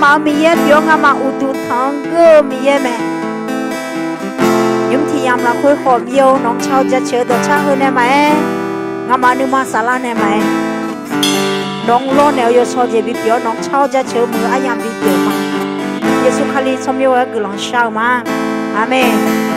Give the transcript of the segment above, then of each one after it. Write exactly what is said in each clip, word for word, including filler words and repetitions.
Aqduimaf-euq Miqyaer pyeuf-awr ngamaf uqduq tanq-anr geur-eu Miqyaer mae. Nymr tiq yamq lafkhoer khawf Miqyaer-eu nawq-anr car-eu jaceuq-eu dawqcar heu nae maqaer, ngamaf nuima saflar nae maqaer, nawq-anr lawrnaeq-eu yawshawr jeq bipyeuf-awr nawq-anr car-awr jaceuq-eu muiq-eu aryamq bipyeuf ma. Yeqsur Kali tsawrmyanr-aer guiqlanq shar-eu ma. Aqmeq.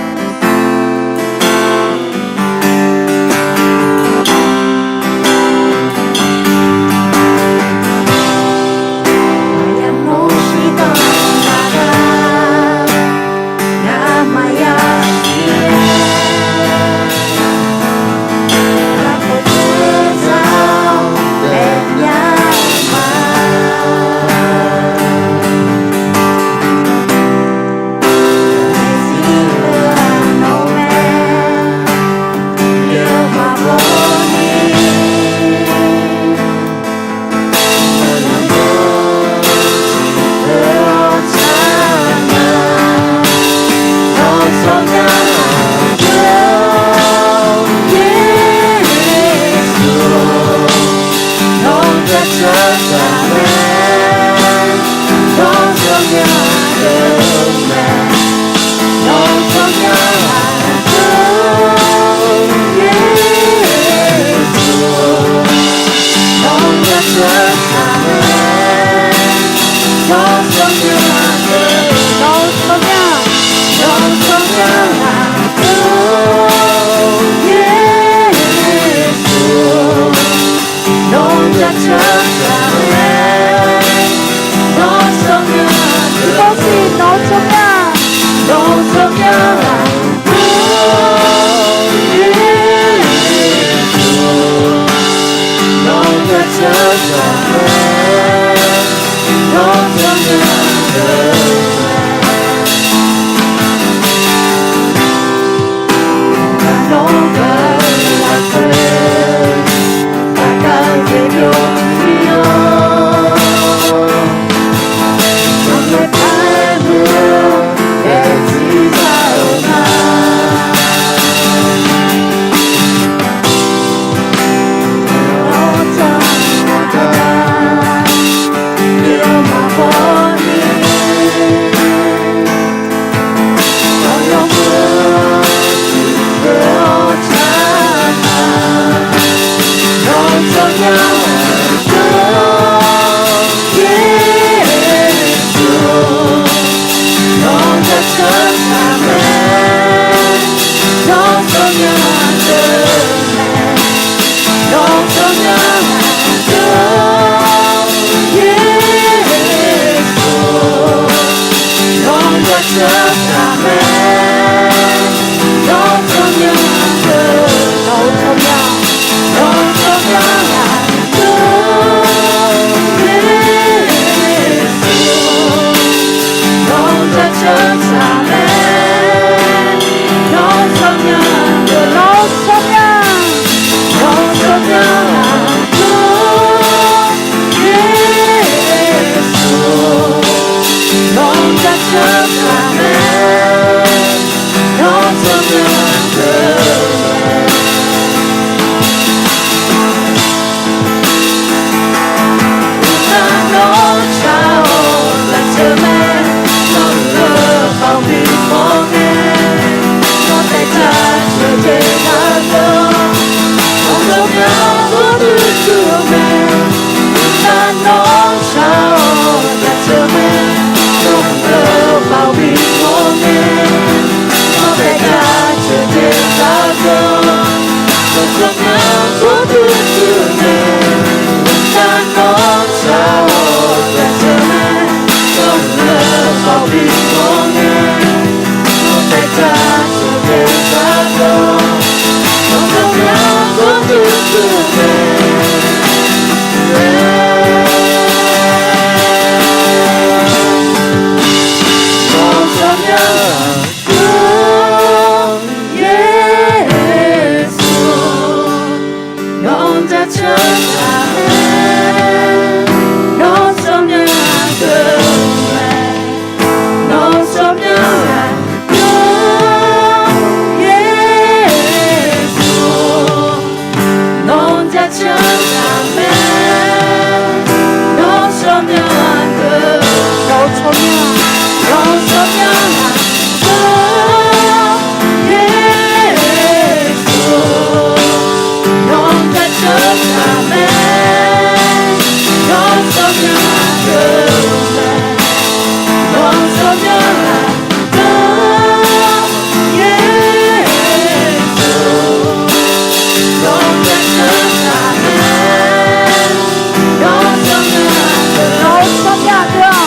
Aqdui-aq,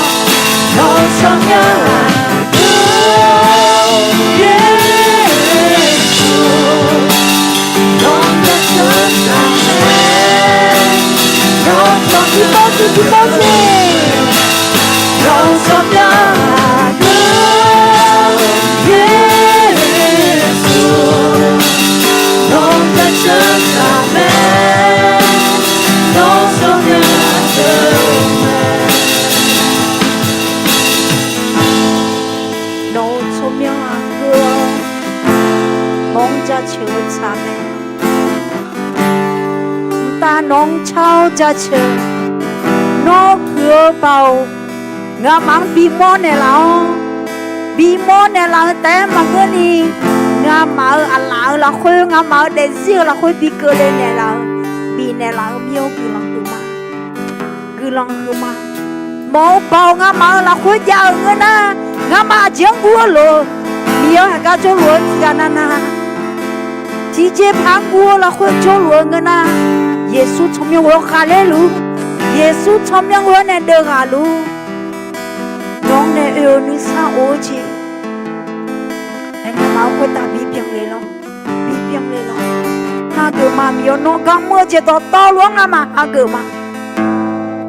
nawq tsawrmyanr aqdui-or, Yeqsur, nawq jaceuq taqmae, nawq tsawrmyanr aqdui-or, nawq tsawrmyanr aqdui-or, Yeqsur, nawq jaceuq taqmae, nawq tsawrmyanr aqdui-or. Nawq-euq tsawrmyanr-aq heu-awr, nawq-anr jaceuq-eu tsaq mae. Mqtav nawq-anr car-awr jaceuq, nawr huiq-eu baoq, ngamaf-anr bimawr naeqlaf-awr, bimawr naeqlaf-eu taef-aer maqngeur ni, ngamaf-euq aqlaf-euq lafkhoer, ngamaf-euq daefzir-euq lafkhoer bi keuvle naeqlaf-eu, bifnaeq laf-eu mir-awr guiqlanq huiqma. Guiqlanq huiqma. Mawf-eu baoq ngamaf-euq lafkhoer jav-euq ngeur nar, ngamaf aqjeq-anr guv-eu lof, Miqyaer-anr heugar jawrluf-eu tiqghaq navnav, tiqjeqpaq-anr guv-eu lafkhoer jawrluf-eu ngeur nar, Yeqsur tsawrmyanr ghoe-awr ghaqler luf-ur. Yeqsur tsawrmyanr ghoe-awr nae deuvghaq luf-ur. Nawq-anr nae oe-eu nuisar of-eu jeq, aer, ngamaf-anr khoertav bibyan le lawr, bibyan le lawr. Hageuf ma. Miqyaer nawr gar mr-eu jeq dawqtawvluf-anr ngamaf hageuf ma.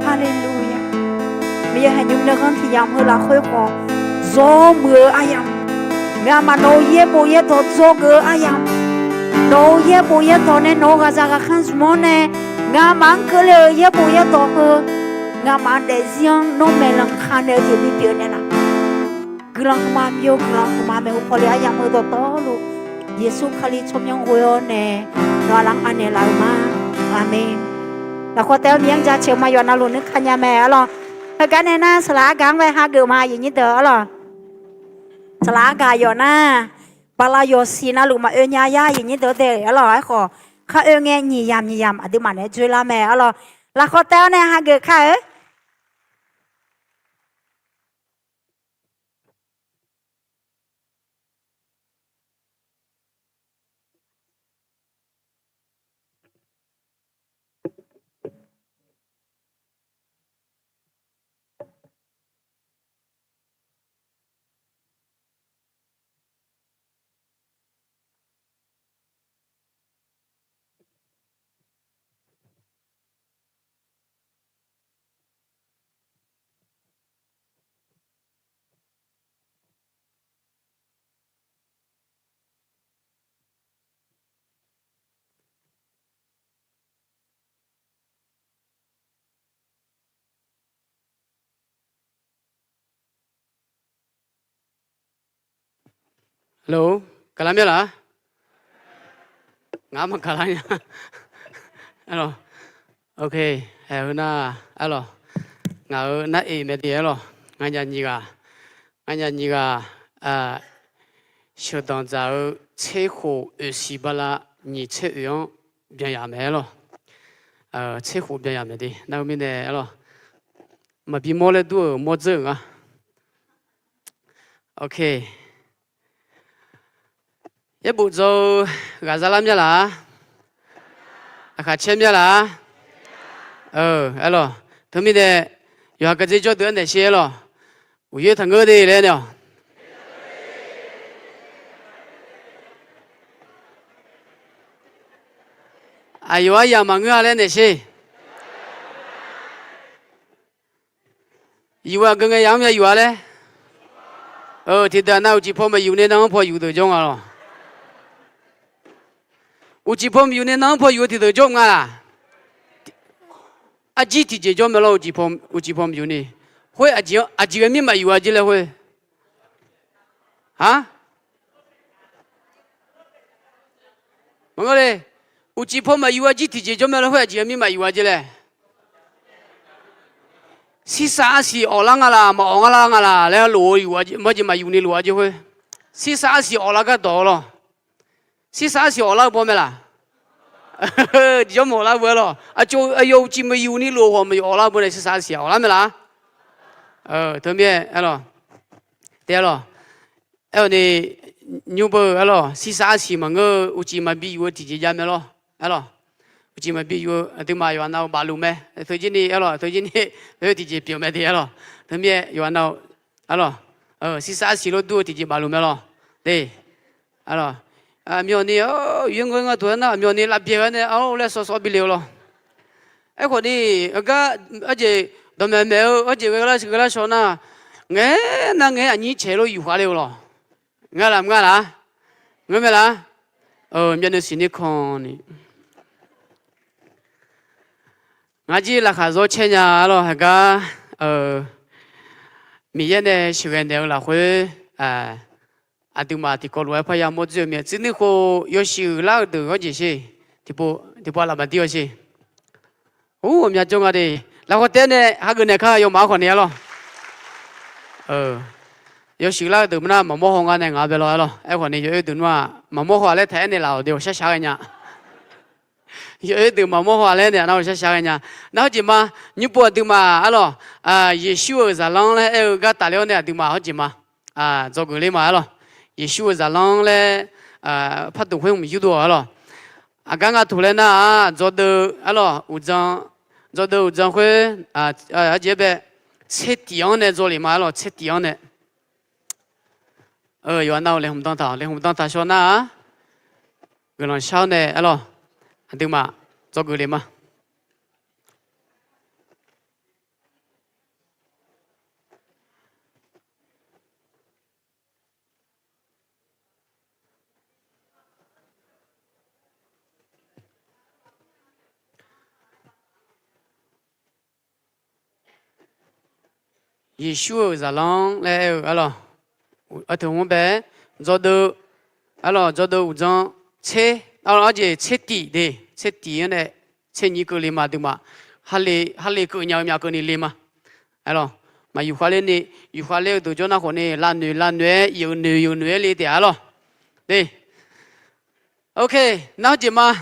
Haleluya. Miqyaer haiq nymr nae ghanr tiq yamq heu lafkhoer khawf, zawr muiq-eu aryamq, ngamaf nawq-euq yaerbof yaerdawq dzawgeuf-eu aryamq, nawq-euq yaerbof yaerdawq nae nawq-euq ghaqzaq ghaqkhanr zmq-anr nae, ngamaf-anr keuvle-euq yaerbof yaerdawq heu, ngamaf-euq daefzir-anr nawr maeqlanq ka naeq-eu jeq bipyeuf naeqlaf. Guiqlanq huiqma, Miqyaer-or, guiqlanq huiqma. Maeqhu pawle aryamq heu dawqtawvluf, Yeqsur Kali tsawrmyanr ghoe-awr nae nawq-aq lar anaeq laf-eu ma. Aqmeq. Lafkhoer taef-aer Miqyaer-anr jaceuq ma. Yawqha navluf nuikaq nya mae arlawr. Heugar nae nar saqlaq argaq-anr bae hageuf ma, aqyuif nyir deuq arlawr. Saqlaq argaq yawf nar, bala yawqsiq navluf maqoe nya yar, aqyuif nyir deuq-anr dae arlawr. Aerkhawf, khar oe ngae nyiq yamq nyiq yamq aqduimaf naeq-aer dzoerlar mae arlawr. Lafkhoer taef-awr nae hageuf kar-eu Hello, gaqlar mya laf? Ngaq maqgaqlar nya. Arlawr. Ok, haeq-eu nar, arlawr. Ngaq-euq nar-eq mae de arlawr. Nganyaf nyiq ghaq, nganyaf nyiq ghaq, sheuqdanq dzaq-eu tserkhof oeqsiq bala nyiq tser oeq-anr byanyaf mae arlawr. Tserkhof byanyaf mae de nar-eu mirnae arlawr. Maqbi mawr laer dur-euq mawr dzeur-euq nga. Ok. Yaerbof dzaw-eu ghaq zalar mya laf? Aqkhaq caer mya laf? Arlawr. Teumirnae yawqha gardzer jawr deuq-aer naeq sher arlawr. Uqyoer taqngeur de laer nae-awq. Aqyawf aryamq maqngeur-a laer naeq sher. Yuf-aq geu ngae yamq-anr mya yuf-a laer. Tiqdeuq nav uqcif paw maqyuf nae nan-anr paw yuf deuq jawr nga lawq. Uqcif paw maqyuf nae nan-anr paw yuf-eu tiqdeuq jawr nga laq. Arjir tiqjeq jawr mae lawr, uqcif paw maqyuf ni. Khoer aqjeq ghae mir maqyuf-a jir laer khoer. Aq, maqngeur le. Uqcif paw maqyuf-a jir tiqjeq jawr mae lawr, khoer aqjeq ghae mir maqyuf-a jir laer. Shirsav arsiq awqlar nga laq, maqawq nga lar nga laq laer lof-eu yuf-a, maqjeq maqyuf ni lof-a jir khoer. Shirsav arsiq awqlar gar dawq-eu lawr. Shirsav arsiq awqlar-eu baw mae laq? Jawr maqawqlar beu-aer lawq. Aqcawq aqyawf uqcif maqyuf ni lof-eu khawf maqyawf awqlar beu nae shirsav arsiq awqlar mae laq? Teumirnae arlawq. Taef arlawq. Aer-awq ni, nymr beu arlawq, shirsav arsiq maqngeur-eu uqcif maqbi yuf-eu tiqjeq jav mae lawr. Arlawq. Tiqjeq maqbi yuf-eu aqduimaf yawqha nav-eu bafluf mae. Teujirni arlawq, teujirni, heu tiqjeq pyeuf mae de arlawq. Teumirnae yawqha nav-eu arlawq, siqsav siq lof dur-eu tiqjeq bafluf mae lawq. De, arlawq, aqmyawfni, oer ngeur nga toq-aer nar aqmyawfni lavbyae gar nae ar laer sawv sawv bi le-eu lawq. Aerkhawfni, heugar arjeq dawqmaeq maeq-eu arjeq ghae lar shawr nar, ngaeq-aer nar ngaeq-aer aqnyir caeq lof yufkhav le-eu lawq. Ngar laf mr ngar laf, ngeur mae laf. Myavnuiv siqni kanni ngar jir laqkhaq zawr caer nya arlawq. Heugar Miqyaer nae sheuqghae naeq-eu lafkhoer, aqduimaf tiqkawv lof-aer parya mawr dzoer-eu mae. Tsuif nuir khof yawshuif lar-eu deuq hawr jeq sher. Tiqpov aqlaf maqdir-awq sher. Or, ghawqmya jawr nga de. Lafkhoer taef nae hageuf naeq kar yawmaf-anr khawf ni arlawq. Yawshuif lar-eu deuq maqnar maqmawr haw ngar nae ngaq-anr bae lawr arlawq. Aerkhawf ni yawoer deuq nmr-aq maqmawr haw-aq laer taq aernaeq laf-awq de, awq shar shaq ghae nya. Yawoer deuq maqmawr haw-aq laer naeq nar awq shar shaq ghae nya. Nar hawr jeq ma, nymr pov aqduimaf arlawq, Yeqsur-euq zaqlanr laer aer-eu gar tafler-awr nae aqduimaf hawr jeq ma, dzawgeuf ler ma arlawq. Yeqsur-euq zaqlanr laer pardmq khoer hmq yurdov-awq arlawq. Aqgar nga toq laer nar-aq, dzawdeuv arlawq uqdzan, dzawdeuv uqdzan khoer, arjeq-aer bae, tser tif-anr nae dzawlef ma arlawq, tser tif-anr nae. Yawqha nav-eu laeqhmq dan taq, laeqhmq dan taq shaw nar-aq, guiqlanq shar-awr nae arlawq, aqduimaf dzawgeuf le ma. Yeqsur-euq zaqlanr laer aer-eu arlawq, arteuq hmq bae, dzawdeuv, arlawq, dzawdeuv uqdzan tser, arlawq, arjeq tser tif de, tser tif-anr nae tser nyir keuv le ma aqduimaf. Hale keuv nya-eu myavkeuv ni le ma. Arlawq, maq yufkhav ler ni, yufkhav ler-eu deuq jawr nar khawf ni lavnoeq lavnoeq-aer, yeuq noeq yeuq noeq-aer le taef arlawq. De, ok, nar hawr jeq ma,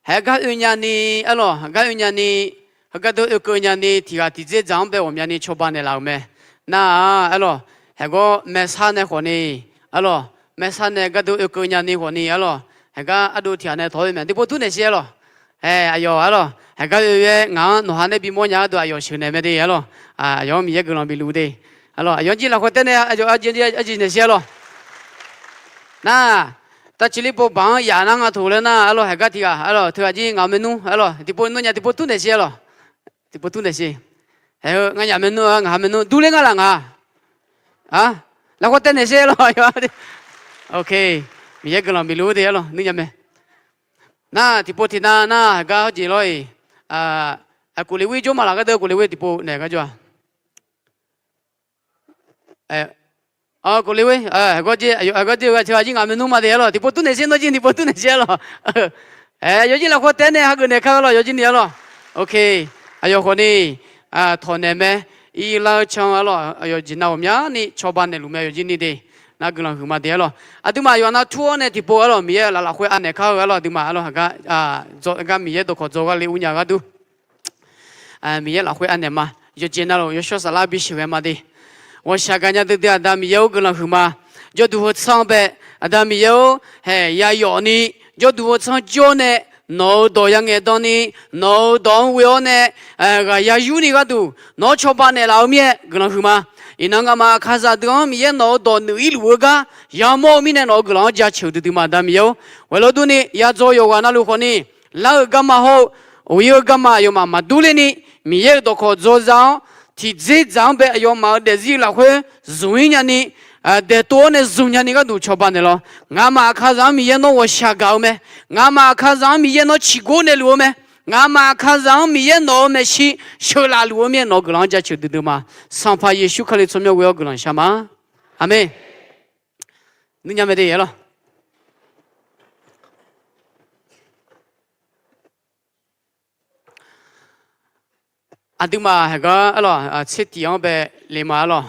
haegar oe nya ni, arlawq, haegar oe nya ni, heugar deuq oekeuv nya ni tiq ghaq tiq dzer dzaq-anr bae ghawqmyani cawba naeqlaf-euq mae. Nar-aq arlawq, haegar maersar nae khawf ni, arlawq, maersar nae gardeuv oekeuv nya ni khawf ni arlawq, haegar ardov tiq ghaq nae tawq-eu mae. Tiqpov tur naeq sher arlawq. Ae, aqyawf arlawq, haegar oe-aer ngaq-anr nawqha nae bimawr nya-eu gharduq aqyawf sheuq naeq mae de arlawq. Aqyawf-anr Miqyaer guiqlanq bif luf de. Arlawq, aqyawf-anr jir lafkhoer taef nae arjeq naeq sher arlawq. Nar, tavciqli pov baq-anr yaf nar nga toq laer nar arlawq, haegar tiq ghaq arlawq, teughaq jir ngaq-euq maernmr arlawq, tiqpov nmr nya, tiqpov tur naeq sher arlawq. Tiqpov tur naeq sher. Hae-eu ngar yaf maernmr-a, ngaq-euq maernmr durler ngar laf nga. Lafkhoer taef naeq sher arlawq. Ok, Miqyaer guiqlanq bif luf-eu de arlawq, nmr nya mae. Nar tiqpov tiqnav nar haegar hawr jeq lawr-iq, Kof Leqwir jawr ma laf gardeuv, Kof Leqwir tiqpov naeq gar jawr-a. Kof Leqwir, aqgawr jir, aqgawr jir-eu ghae teu aqjir ngaq maernmr ma de arlawq, tiqpov tur naeq sher, nawr jir tiqpov tur naeq sher arlawq. Yawjir lafkhoer taef nae hageuf naeq kar arlawq, yawjir ni arlawq. Ok, aqyawf khawf ni tawq naeq mae, ir lar-eu can arlawq, aqyawf jeq nav ghawqmyani cawba naeqluf mae, yawjir ni de. Nar guiqlanq huiqma de arlawq. Aqduimaf yawqha nav tur-awr nae tiqpov arlawq, Miqyaer laf lafkhoer anaeq kar-eu arlawq, aqduimaf arlawq, gar Miqyaer dawqkawq dzaw gharle ur nya gharduq Miqyaer lafkhoer anaeq ma. Yawqjeq navluf yawshawr saflar bisheuq ghae ma de. Ghawqshaq gaqnya duidui Aqda Miqyaer-or, guiqlanq huiqma. Jawrduq heu tsanr bae, Aqda Miqyaer-or, haeq yayawf ni, jawrduq heu tsanr jawr nae, nawq-euq dawq yangaeq dan ni, nawq-euq dawq-anr ghoe-awr nae, ghaq yayur ni gharduq nawq-anr cawba naeqlaf-eu mir-aer guiqlanq huiqma. Iqnan ngamaf Aqkaqzaq deuq-anr Miqyaer nawq-euq dawq nuiq ir luf-eu gar yamawr-eu mirnae nawq-euq guiqlanq-anr jaceuq duidui ma Aqda Miqyaer-or. Ghaeqlawduq ni yadzaw yawqghaq navluf khawf ni, lar-eu garma hawr-eu, ghoe-eu garma aqyawfmaf maqdur ler ni, Miqyaer-euq dawqkawq dzaw za-awr, tiqdzerdzaq-anr bae aqyawfmaf-euq daefzir lafkhoer zmq ir nya ni, daeqtov-awr nae zmq nya ni gharduq cawba naeqlawq. Ngamaf Aqkaqzaq-anr Miqyaer nawr ghawqshaq gaq-eu mae. Ngamaf Aqkaqzaq-anr Miqyaer nawr ciqgor naeqluf-eu mae. Ngamaf Aqkaqzaq-anr Miqyaer nawq-euq maeqshi sheuqlaf luf-eu mir-aer nawq-euq guiqlanq-anr jaceuq duidui ma. Sanqpaq Yeqsur Kali tsawrmyanr ghoe-awr guiqlanq shar ma. Aqmeq. Nmr nya mae de arlawq. Aqduimaf haiq gar arlawq, tser tif-anr bae le ma arlawq.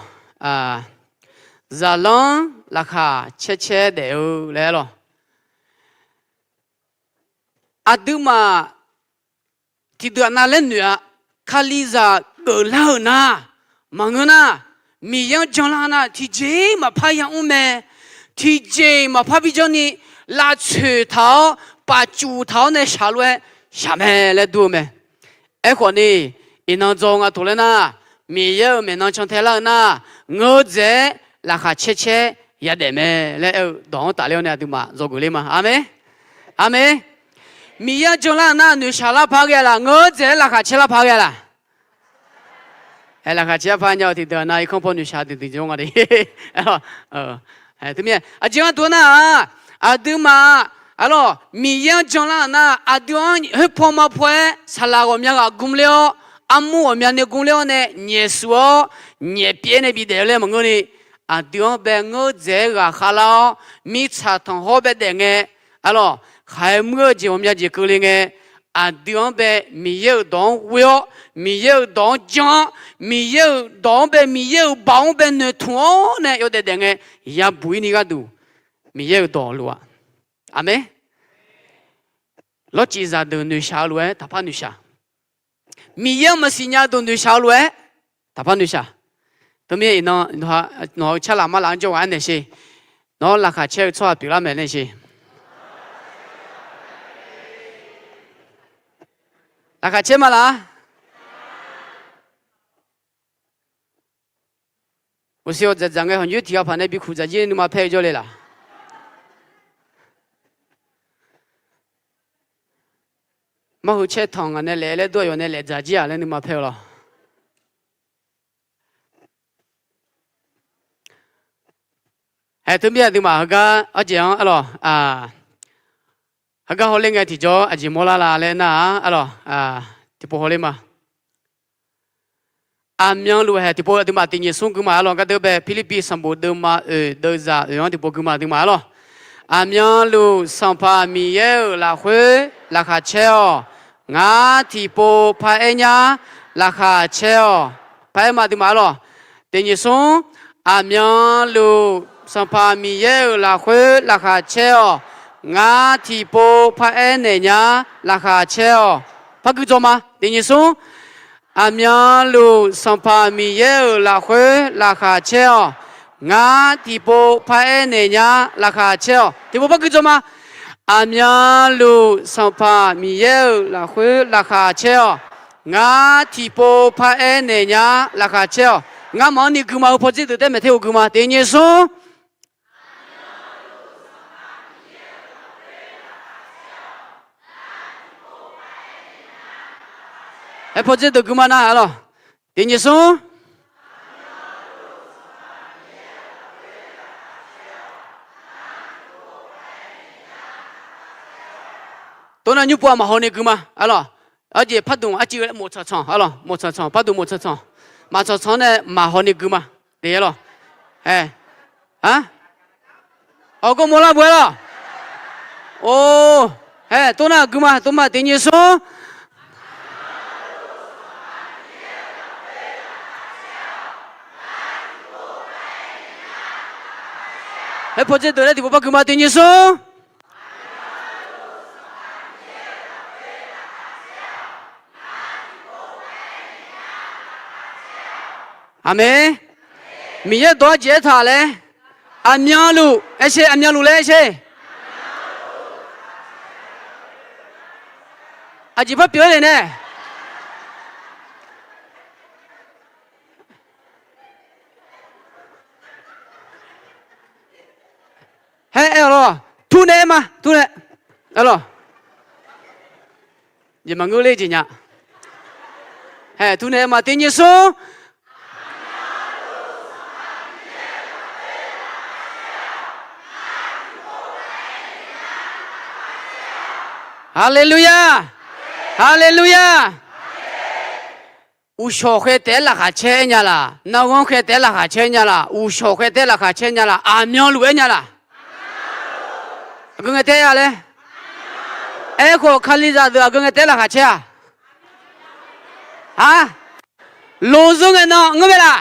Zaqlanr laqkhaq caer caer daef-eu laer arlawq. Aqduimaf tiqdeuq aqnav laer noeq-a. Kalizaq geuflar-euq nar, maqngeur nar, Miqyaer-anr janlar nar tiqjeq-iq maqpar yamr mae. Tiqjeq-iq maqpar bijanr ni, lavtsoeq taq-awr pafcuf taq-awr nae shaq lof-aer shaq mae laer dur-eu mae. Aerkhawf ni, iqnan dzaw nga toq laer nar, Miqyaer-euq maeqnan cantae lar-eu nar, ngeur dzaeq-aer laqkhaq caer caer yadaef mae laer aer-eu dawq-anr tafler-awr nae aqduimaf dzawgeuf ler ma. Aqmeq. Aqmeq. Miqyaer-anr jan lar-euq nar noeqshaq lar paq ghae laf, ngeur dzaeq-aer laqkhaq caer lar paq ghae laf. Ae, laqkhaq caer-aer paq nya-eu tiqdeuq-aq nav irkanr paw noeqshaq duidui jawr nga de. Teumirnae aqjeq-anr duq nar-aq, aqduimaf, arlawq, Miqyaer-anr jan lar-euq nar, aqdui-anr khoerpaw ma paw-aer saqlaq ghawqmya ghaq gmler-awr, armur ghawqmya nae gmler-awr nae nyaef suf-awr, nyaef pyaev nae bidaef-eu laer maqngeurni, aqdui-anr bae ngeur dzaeq-aer ghaqkhav lar-awr, mirtsaq tanqhawr bae daef ngae, arlawq, khaq-aer muir-eu jeq ghawqmya jeq keuvle ngae, aqdui-anr bae Miqyaer-euq dawq-anr ghoe-awr, Miqyaer-euq dawq-anr jan-awr, Miqyaer-euq dawq-anr bae, Miqyaer-euq baoq-anr bae noeqtmq-awr nae yawdaef daef ngae, yabuq-ir ni gharduq Miqyaer-euq dawq luf-a. Aqmeq. Lawrcif zaqdeuq noeqshaq-eu lof-aer taqpar noeqshaq. Miqyaer-anr maqsiq nya-eu deuq noeqshaq-eu lof-aer taqpar noeqshaq. Teumirnae iqnan nawq-eu carlaq marlaf-anr jawr ghaq-aer naeq sher. Nawr laqkhaq caer-eu tsawrhaq pyeuflar mae nae sher. Laqkhaq caer ma laf-a. Uqshoe dzaqdzaq ngae hawqnyoer tiq ghaq paq nae bi kuq dzaq jir nuima paer-eu jawrle laf. Marhuiq caer tanq ngaq nae laef laer dur-aq yawf nae laef dzaq jir-aq laer nuima paer-eu lawr. Aer, teumirnae aqduimaf heugar arjeq-anr arlawq, heugar hawler ngae tiqjawr aqjeq mawrlar la laer nar-aq arlawq, tiqpov hawler ma. Aqmyanluf haeq tiqpov aqduimaf tiq nyiq smr gui ma arlawq. Gardeuv bae Pirlirpiv sanqbof deuvma oeq deuvzaq oeq-anr tiqpov gui ma aqduimaf arlawq. Aqmyanluf Sanqpaq Miqyaer-euq lafkhoer laqkhaq caer-awq. Ngar tiqpov paraer nyar laqkhaq caer-awq. Paraer ma aqduimaf arlawq. Tiq nyiq smr. Aqmyanluf Sanqpaq Miqyaer-euq lafkhoer laqkhaq caer-awq. Ngar tiqpov paraer naeq nyar laqkhaq caer-awq. Par gui dzaw ma. Tiq nyiq smr. Aqmyanluf Sanqpaq Miqyaer-euq lafkhoer laqkhaq caer-awq. Ngar tiqpov paraer naeq nyar laqkhaq caer-awq. Tiqpov par gui dzaw ma. Aqmyanluf Sanqpaq Miqyaer-euq lafkhoer laqkhaq caer-awq. Ngar tiqpov paraer naeq nyar laqkhaq caer-awq. Ngamaf-anr ni gui ma. Heu pawdzer deuq taef maeq ter-eu gui ma. Tiq nyiq smr. Heu pawdzer deuq gui ma nar arlawq. Tiq nyiq smr. Tov nar nymr pov-aq maqhaw ni gui ma arlawq. Arjeq pardmq arcuiv laer mof tsanq tsanq arlawq, mof tsanq tsanq, pardmq mof tsanq tsanq. Maq tsanq tsanq-anr nae maqhaw ni gui ma. Tiq arlawq. Aer, aqgawr mawrlar beu arlawq. Or, aer, tov nar gui ma, tov ma. Tiq nyiq smr. Heu pawdzer deuq laer tiqpov par gui ma. Tiq nyiq smr. Aqmeq. Miqyaer dawq-anr jeq aertaq laer, aqmyanluf aer sher, aqmyanluf laer aer sher. Aqjeq par pyeuf-aer le nae. Haer aer-awq lawr. Turnae aer ma, turnae. Aer lawq. Jeq maqngeur ler jeq nya. Haer turnae aer ma. Tiq nyiq smr. Haleluya! Haleluya! Uqshawq khaer taef-aer laqkhaq caer nya laq? Narghanr khaer taef-aer laqkhaq caer nya laq? Uqshawq khaer taef-aer laqkhaq caer nya laq? Aqmyanluf aer nya laq? Aqgeu ngae tae-a laer? Aerkhawf, Kalizaq deuq aqgeu ngae taef-aer laqkhaq caer-a? Aq, loq zeur ngae nan ngeur mae laq?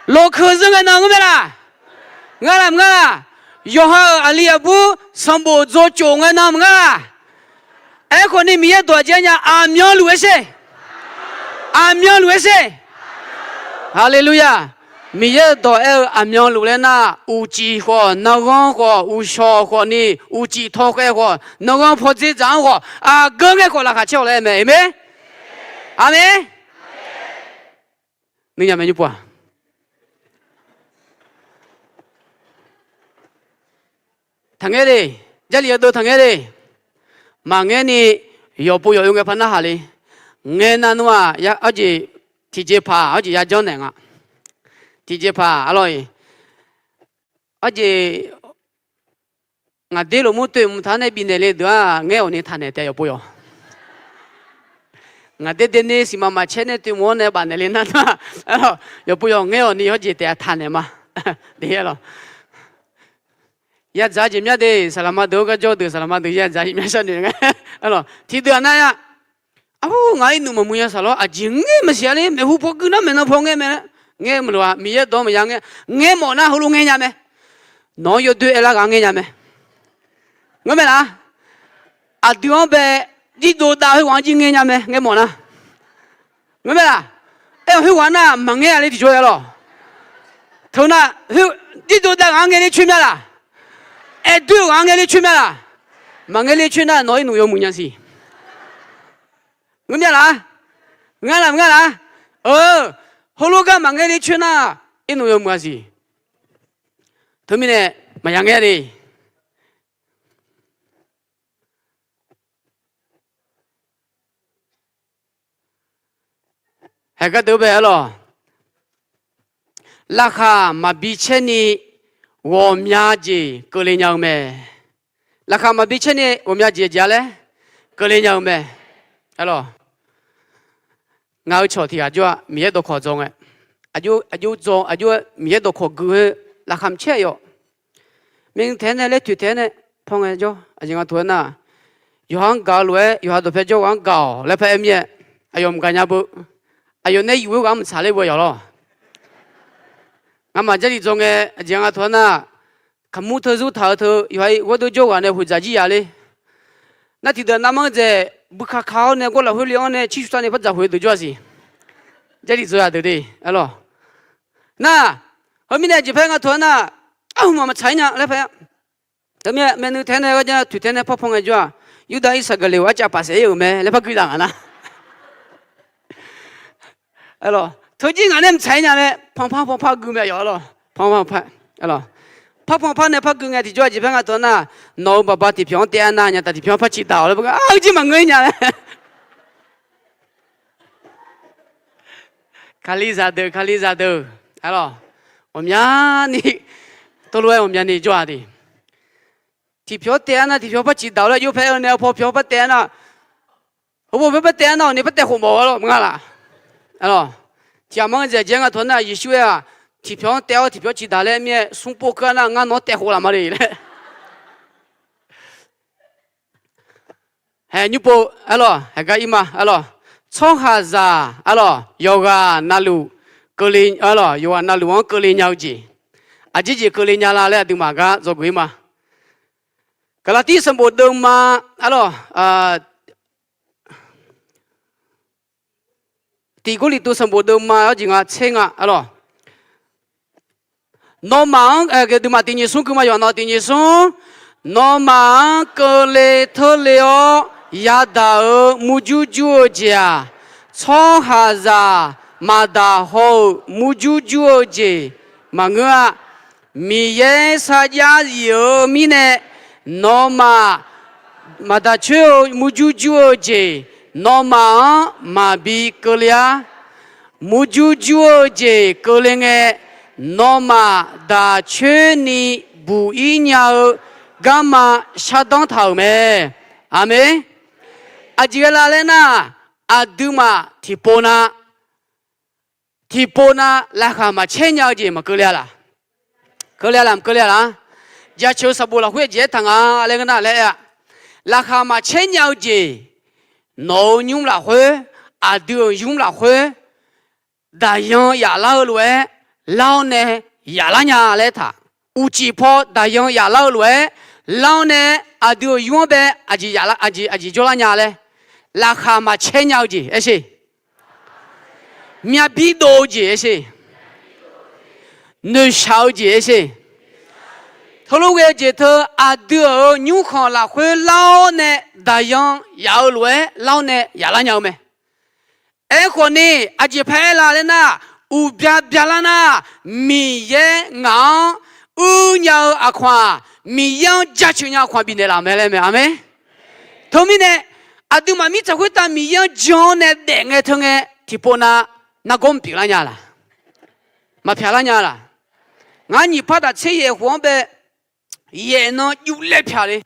Loq keuq zeur ngae nan ngeur mae laq? Ngar laq maqngar laq? Yawqha-euq aqli aqbur sanqbof dzaw cof ngae nan maqngar laq? Aerkhawf ni Miqyaer dawq aqjeq aer nya, aqmyanluf aer sher. Aqmyanluf aer sher. Haleluya. Miqyaer-euq dawq aer-eu aqmyanluf laer nar, uqcif khawf, nanghanr khawf, uqshawq khawf ni, uqcif tawkhaev khawf, nanghanr pawdzer dzaq-anr khawf, aqgeu ngae khawf laqkhaq caer-awq laer aer mae. Aqmeq. Aqmeq. Nuinya mae nymr pov-aq. Taqngaer le. Jarlif yawdeuv taqngaer le. Maqngaer ni yawqpov yawq-eu ngae par narhaq le. Ngae nav nmr-aq, arjeq tiqjeqpaq arjeq yajanr naeq nga. Tiqjeqpaq arlawr-iq, arjeq ngaq der lofmur toeqmq taq-anr nae bifnaeq le deuq-aq, ngaer awq ni taqnaeq taef yawqpov yawq. Ngaq der der ni siqmaq maqcaer nae toeqmq-anr nae bafnaeq le nar nar, yawqpov yawq ngaer awq ni hawr jeq taef-a taqnaeq ma. Yadzaq jeq myav de, saqlaqma deuq-anr gar jawr deuq saqlaqma deuq yadzaq jeq myav sharnoeq nga. Tiqdeuq-aq nar-a, arhu ngaq-anr irnmq maqmuiq nya saqlawr, aqjeq ngaer maqsiq-a le, maeqhu paw guiq nar maeqnan paw ngaer mae. Ngaer maqloq-a, Miqyaer dawq-anr maqya ngaer. Ngaer mawf nar heulof ngaer nya mae. Nawq-anr yawdoer aerlar ghaq-anr ngaer nya mae. Ngeur mae laf? Aqdui-anr bae jirdov dav khoerghaq-anr jir ngaer nya mae, ngaer mawf nar. Ngeur mae laf? Aer-awq khoerghaq nar maqngaer-a le tiqjawr-aer lawq. Teu nar, jirdov dav ghaq-anr ngaer ler coer mya laf? Aerdoer-eu ghaq-anr ngaer ler coer mya laf? Maqngaer ler coer nar nawq irnmq yawmuiq nya siq. Ngeur mya laf? Ngar laf ngar laf? Heulof gar maqngaer ler coer nar irnmq yawmuiq-a siq. Teumirnae maqya ngaer le. Haeq gar deuq bae-a lawq. Laqkhaq maqbi caer ni ghawqmya jeq keuvle nya-eu mae. Laqkhaq maqbi caer ni ghawqmya jeq jeq-a laer keuvle nya-eu mae. Ngaq-euq cawq tiq ghaq jawr-a, Miqyaer dawqkawq dzaw ngae, aqjox dzaw, aqjox-aer Miqyaer dawqkawq gui-aer laqkhaq maqcaer-a yawf. Myavnuiv taef-aer nae laer toeq taef-aer nae paw ngae jawr, aqjeq nga taq-aer nar, yawqha-anr gaq-eu lof-aer yawqha dawqpae jawrghaq-anr gaq-awq laer paraer mir-aer, aqyawf maqgaq nya beu. Aqyawf nae yuf-eu ghaq-anr maqtsaq ler beu yawf lawr. Ngamaf Jarlif dzaw ngae aqjeq nga taq-aer nar, kaqmur teu zurtaq-eu teu yawqha ghoerdov jawrghaq nae khoeqdzaq jir ya ler. Nar tiqdeuq navmanr dzaeq bui kaka-awr nae gawr lafkhoer le-anr nae cirshuq sar nae par dzaq khoeq deuq jawr-a siq. Jarlif dzaw ya deuq de, a lawq. Nar, heumirnae jeq paer nga taq-aer nar, arhmq maqmaqtsaq-ir nya laer paer-a. Teumirnae myavnuiv taef-aer nae gharja toeq taef-aer nae par paw ngae jawr-aq, Yurdav Irsaqgaqleq-euq arcav paf saef-ir-euq mae laer par guiqdaq ngaq nar. Teu jir ngaq nae maqtsaq-ir nya laer panqpar panqpar gui mae yawf-a lawq. Panqpar panqpar, par panqpar nae par gui ngae tiqjawr-aq jeq paer nga taq-aer nar, nawq-euq baqba tiqpyawq-anr taef-aer nar nya taq tiqpyawq-anr par ciqdaq-awq laer par-aer, arjir maqngeur-ir nya laer. Kalizaq deuq, kalizaq deuq, a lawq, ghawqmyani, teulof-aer ghawqmyani jawr-a de. Tiqpyawq-anr taef-aer nar tiqpyawq par ciqdaq-awq laer jawr paer-eu nae, paw pyawq par taef-aer nar, heupaw pyawq par taef-aer nar, awqni par taef khof mawf-a lawq, maqnga laf? A lawq, tiqghaq manr dzaeq jaer nga taq-aer nar, Yeqsur aer-aq, tiqpyawq-anr taef-awr tiqpyawq ciqdaq laer mir-aer smr pov keuv-a nar, ngar nawq-anr taef khof laf ma le laer. Haeq nymr pov, a lawq, haeq gar ir ma, a lawq. Tsawrhaqzaq, a lawq, yawqghaq navluf keuvle, a lawq, yawqghaq navluf-anr keuvle nya-eu jeq, aqjeq jeq keuvle nya la laer aqduimaf gar dzawgeuf-ir ma. Gaqlaqtir sanqbof deuvma, a lawq, Tiq Gawrliqtu sanqbof deuvma-awr jeq nga tser nga, a lawq. Nawmaf-anr, aqduimaf tiq nyiq smr gui ma yawq, nawq tiq nyiq smr. Nawmaf-anr keuvle teurle-awr yadaq-euq murjur jur-eu jeq-aq, tsawrhaqzaq maqdaq haw-euq murjur jur-eu jeq maqngeur-a. Miqyaer sarjax zif-eu mirnae, nawmaf maqdaq coer-eu murjur jur-eu jeq, nawmaf-anr maqbi keuvle-ar. Murjur jur-eu jeq keuvle ngae, nawmaf daq coer ni buq-ir nya-eu garma shardanr taq-euq mae. Aqmeq. Aqjeq ghae la laer nar, aqduimaf tiqpov na, tiqpov na laqkhaq maqcaer nya-eu jeq maqkeuvle-a laq? Keuvle-a laq, maqkeuvle-a laq? Jaceuq sanqbof lafkhoer aqjeq aertaq nga laer ngeur nar laer aer-a, laqkhaq maqcaer nya-eu jeq, nawq-euq nymr lafkhoer, aqdui-euq nymr lafkhoer, daqyan yaflar-eu lof-aer lar-awr nae yaflar nya laer taq. Uqcif paw daqyan yaflar-eu lof-aer lar-awr nae aqdui-euq nymr-anr bae aqjeq jawrlar nya laer, laqkhaq maqcaer nya-eu jeq aer sher. Myavbir dov-eu jeq aer sher. noeqshaq-eu jeq-aer sher. Heulof ghae-eu jeq teu aqdui-euq nymrkhanq lafkhoer lar-awr nae daqyan yaf-eu lof-aer lar-awr nae yaf lar nya-eu mae. Aerkhawf ni, aqjeq paq-aer la laer nar, uqbya byalar nar, Miqyaer ngaq-anr uir nya-eu aqkawq-aq, Miqyaer-anr jaceuq nya aqkawq-aq bifnaeq laf-euq mae laer mae. Aqmeq. Teumirnae, aqduimaf mirtsaq khoertav Miqyaer-anr jan-awr nae daef ngae teu ngae, tiqpov nav nargawr maqpyeuf lar nya laq? Maqpyaq lar nya laq? Ngar nyiq par taf tser yaef khof-anr bae, yaef nan yuvlaev pyaq le.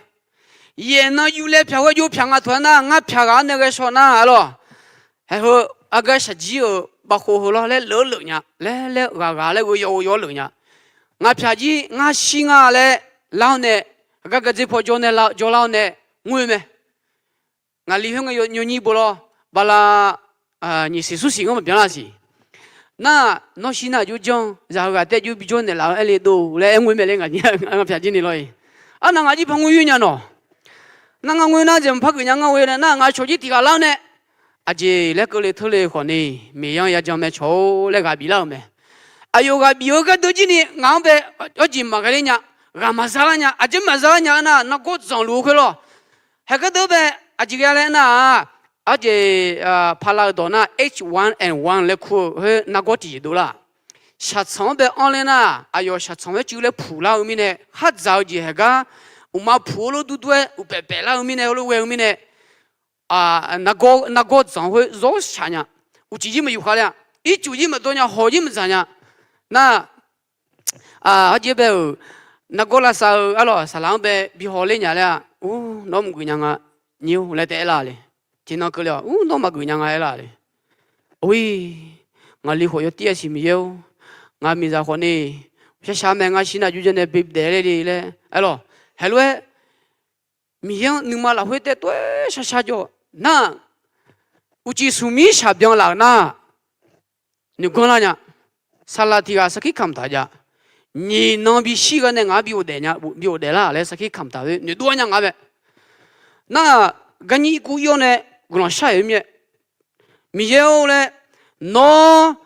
Yaef nan yuvlaev pyaq khoer jov pyaq nga taq-aer nar, ngar pyaq ghaq-anr nae ghae shaw nar-a lawq. Haeq heu, aqgar shaqjir-euq bavkhov heu lawr laer leuf leuf nya, laer laer ghaq ghaq laer ghoe yaw ghoe yaw leuf nya. Ngaq pyaq jir ngar shir nga laer lar-awr nae, aqgar gardzer paw jawr nae la jawr lar-awr nae ngoer mae. Ngaqli khoer ngae yawnyir bo lawr, bala nyiq siq smr siq ngar maqbyan lar siq. Nar, nawr shir nar aqjox janr, zaq heughaq taef aqjox bijawr naeqlaf-eu aer le dov laer aer ngoer mae laer ngaq pyaq jir ni lawr-iq. Arnav ngaq jir par ngoer yoer nya nawq. Nar ngar ngoer nar jeq maqpar geuf nya ngar ghoe nae nar ngaq cawq jir tiq ghaq lar-awr nae, aqjeq laer keuvle teurle khawf ni, Miqyaer-anr yajan mae cawq-or laer ghaq bif lar-euq mae. Aqyawf ghaq bif-eu gharduq jir ni ngaq-anr bae, arjeq maqghae ler nya, ghaq maqza lar nya, aqjeq maqza lar nya-eu nar, nargawr dzanqluf-eu khoer lawr. Haeq gharduq bae, aqjeq ghae laer nar-aq, arjeq pala-eu dawq nar H one N one laer kur-eu khoer nargawr tiqjeq dov lar. Shaqtsanq-anr bae anr ler nar, aqyawf shaqtsanq-aer cuiv laer puq lar-eu mirnae, khar dzaq-eu jeq haeq gar, uqma puq-eu lof durdur-aer uqpaef paef lar-eu mirnae, heulof ghae-eu mirnae, nargawr dzanq khoer zawr shaq nya. Uqcif jir maqyuf khav ler-a. Ircuf jir maqdov nya, hawq jir maqdzaq nya. Nar, arjeq bae-euq nargawr lavsav-eu arlawq saqlaq-anr bae bi haw ler nya laer-a. Ur, nawr maqgeuf nya nga, nyir-or laer taef aer lar le. Tiqnan keuvle-awq, ur, nawr maqgeuf nya nga aer lar le. Or-iq, ngaqli khawf yawtir-a siq Miqyaer-or, ngaq miqzaq khawf ni, shar shar mae ngar shir nar aqjox janr nae bi daef ler le laer aer lawq. Haeq lof-aer Miqyaer-anr nuima lafkhoer taev tov-aer shar shar jawr nar, uqcif smq mir shaqbyan laf-euq nar, noeqganr lar nya. Saqlaq tiq ghaq sarkir kamq taq jav. Nyiq nan bishir gar nae ngaq-anr bi ghofdaef nya, bi ghofdaef lar laer sarkir kamq taq-eu noeqdov-aer nya ngaq-anr bae. Nar, garnyir irkuv ir-awr nae guiqlanq shar-euq mir-aer, Miqyaer-or laer, nawr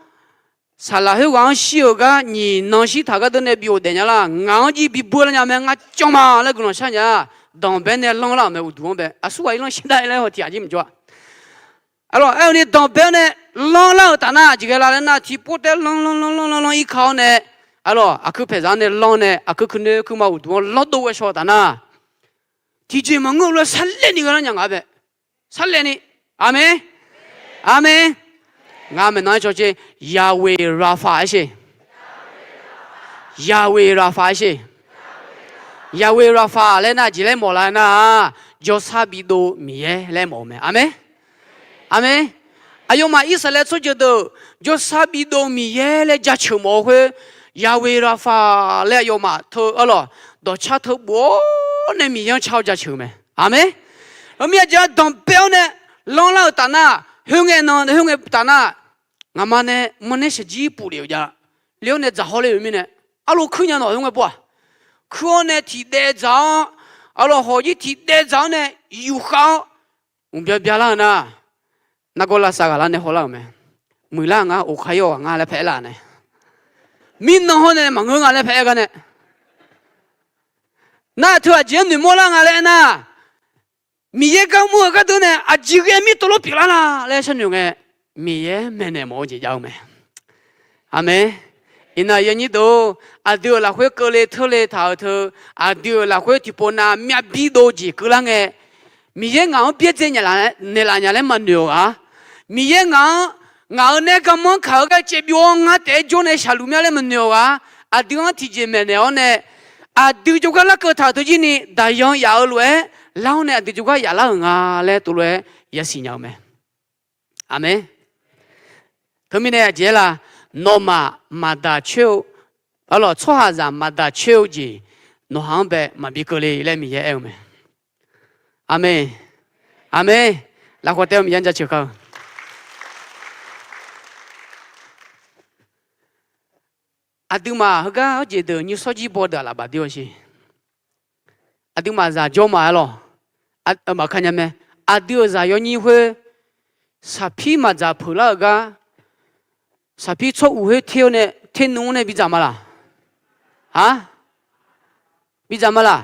saqlaq khoerghaq-anr shir-euq gar nyiq nan shirtaq gharduq nae bi ghofdaef nya lar, ngaq-anr jir bi beur lar nya mae, ngar janr ma laer guiqlanq shar nya. Danqbae nae lanr lar-euq mae, uqduq-anr bae aqsur ghaq irlanr shir dar laer haw tiq ghaq jir maqjawr-a. Arlawq, aer-eu ni danqbae-awr nae lanr lar-euq taf nar, aqjeq ghae la laer nar, tiqpov taev lanr lanr lanr lanr lanr lanr irka-awr nae, arlawq, aqkuir paeqzaq-anr nae lanr nae, aqkuir kuirnoer kuirma uqduq-anr lanr dov ghae shaw-eu taf nar, tiqjeq maqngeur-eu lof-aer sarlaer ni ghae lar nya ngaq-anr bae. Sarlaer ni. Aqmeq. Aqmeq. Ngar maeqnan-aer cawcer, Yahweh Rapha aer sher. Yahweh Rapha aer sher. Yahweh Rapha laer nar, aqjeq laer mawf lar nar-aq, jawrsar bidov Miqyaer laer mawf-eu mae. Aqmeq. Aqmeq. Aqyawfmaf Irsaqleqlav tsawrjeuq deuq jawrsar bidov Miqyaer laer jaceuq mawf-eu khoer, Yahweh Rapha laer aqyawfmaf teu arlawq, dawqcar teu bof-awr nae Miqyaer-anr car-awr jaceuq-eu mae. Aqmeq. Heumir aqjeq-anr danqbae-awr nae lanr lar-euq taf nar, khoerngae nan khoerngae taf nar, ngaqma nae mawrnae shaqjir puflef-euq jav, le-awr nae dzaq hawr ler-euq mirnae, arlo kuir nya nawq khoerngae pov-aq, kuir-awr nae tiqdaev dzaq-awr, arlawq hawq jir tiqdaev dzaq-awr nae yufkhav-awr, mqbya byalar-eu nar, nargawr lavsav ghaq lar nae hawlar-euq mae. Muiqlar ngar oqkar yawr ghaq nga laer paeq aer lar nae, mirnan hawr nae maqngeur nga laer paeq aer gar nae, nar teu aqjeq-anr noeqmawr lar nga laer aernar, Miqyaer gar mr-eu gharduq nae aqjeq ghae mir tov lor pyeuflar la laer sharnoeq ngae, Miqyaer maeqnaeq mawf-eu jeq jav-eu mae. Aqmeq. Iqnan yanyir deuq-or, aqdui-euq lafkhoer keuvle teurle taq-euq teu, aqdui-euq lafkhoer tiqpov nav myav bi dov jeq keuvlar ngae, Miqyaer ngaq-anr byaerdzae naeqlaf nya laer maqnoeq-awq ghaq. Miqyaer ngaq-anr, ngaq-euq nae garmanr kaq-eu gar caev byov-awr ngar taef-aer jawr nae shaqluf mya laer maqnoeq-awq ghaq. Aqdui-anr tiqjeq maeqnaeq-awr nae, aqdui jawrgar larkeuv taq-euq teu jir ni daqyan yaf-eu lof-aer lar-awr nae aqdui jawrgar yaf lar-euq nga laer tov lof-aer yasiq nya-eu mae. Aqmeq. Teumirnae aqjeq aer la, nawmaf maqdaq coer-eu, arlawq tsawrhaqzaq maqdaq coer-eu jeq nawqha-anr bae maqbi keuvle laer Miqyaer aer-eu mae. Aqmeq. Aqmeq. Lafkhawf taef-eu Miqyaer jaceuq kar-eu. Aqduimaf heugar hawjeq deuq nymrshawr jir baw deuq-aq laf baf dur-a sher. Aqduimaf zaq jawr ma-aer lawq. Maqka nya mae. Aqdui-euq zaq yawnyir khoer, saqpir maqdzaq peuq lar-euq gar, saqpir tsawr uq khoer ter-awr nae, ter nmr-anr nae bidzaq ma laq? Aq, bidzaq ma laq?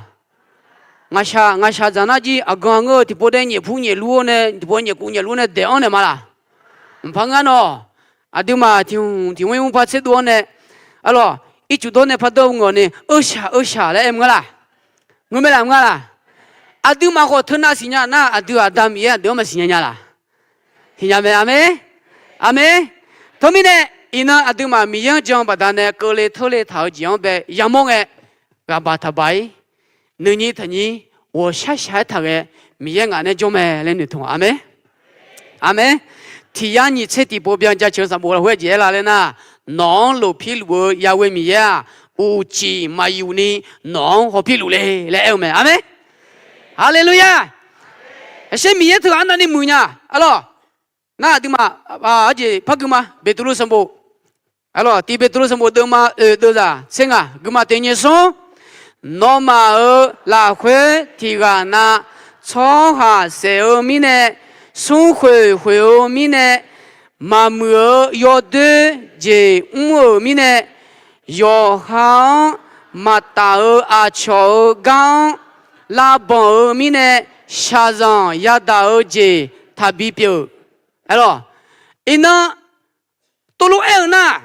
Ngaqshaq, ngaqshaq dzaq nar jir aqgan aqngeur-eu tiqpov dae nyaef pur nyaef lur-awr nae, tiqpov nyaef kuv nyaef lur nae daeq-anr naeq ma laq? Mqpar ngar nawq. Aqduimaf tiq hmq tiq mr ir mr par tserdov-awr nae, arlawq, ircuf dawr nae par dawr-eu ngawq ni, eushaq eushaq laer aer mq ngar laq? Ngeur mae laq, mq ngar laq? Aqduimaf khawf teunav siqnya nar, aqdui-aq Da Miqyaer aqdui-anr maqsiqnya nya laq? Siqnya mae. Aqmeq. Aqmeq. Teumirnae, iqnan aqduimaf Miqyaer-anr jan-eu baqdanae keuvle teurle taq-euq jeq-anr bae yamawr ngae, ghaqbaq taqbaq-ir, nuinyir taqnyir, ghawqshaq shaq-aer taqghae, Miqyaer ngaq nae jawr mae laer noeqtmq. Aqmeq. Aqmeq. Tiq yar nyiq tser tiqpov byan jaceuq-eu sanqbof lafkhoer jeq aer la laer nar, nawq-anr lofpir luf-eu Yahweh Miqyaer-aq, uqcif maqyuf ni nawq-anr hawpir luf le laer aer-eu mae. Aqmeq. Haleluya! Aqsher Miqyaer teughaq arnavni muiq nya, arlawq. Nar aqduimaf, aqjeq par gui ma, Beqtuvluv sanqbof, arlawq, tiq Beqtuvluv sanqbof deuvma oeq deuvzaq tser ngaq gui ma. Tiq nyiq smr, nawmaf-euq lafkhoer tiq ghaq na, tsawrhaq saef-eu mirnae, smrkhoeq khoeq-eu mirnae, maqmuiq-euq yawdoer jeq mr-euq mirnae, yawqha-anr maqtaf-euq aqcawq-euq gar-anr lavbanq-eu mirnae, shaqzanq yadaq-eu jeq taqbi pyeuf. Arlawq, iqnan, tov lof aer-eu nar,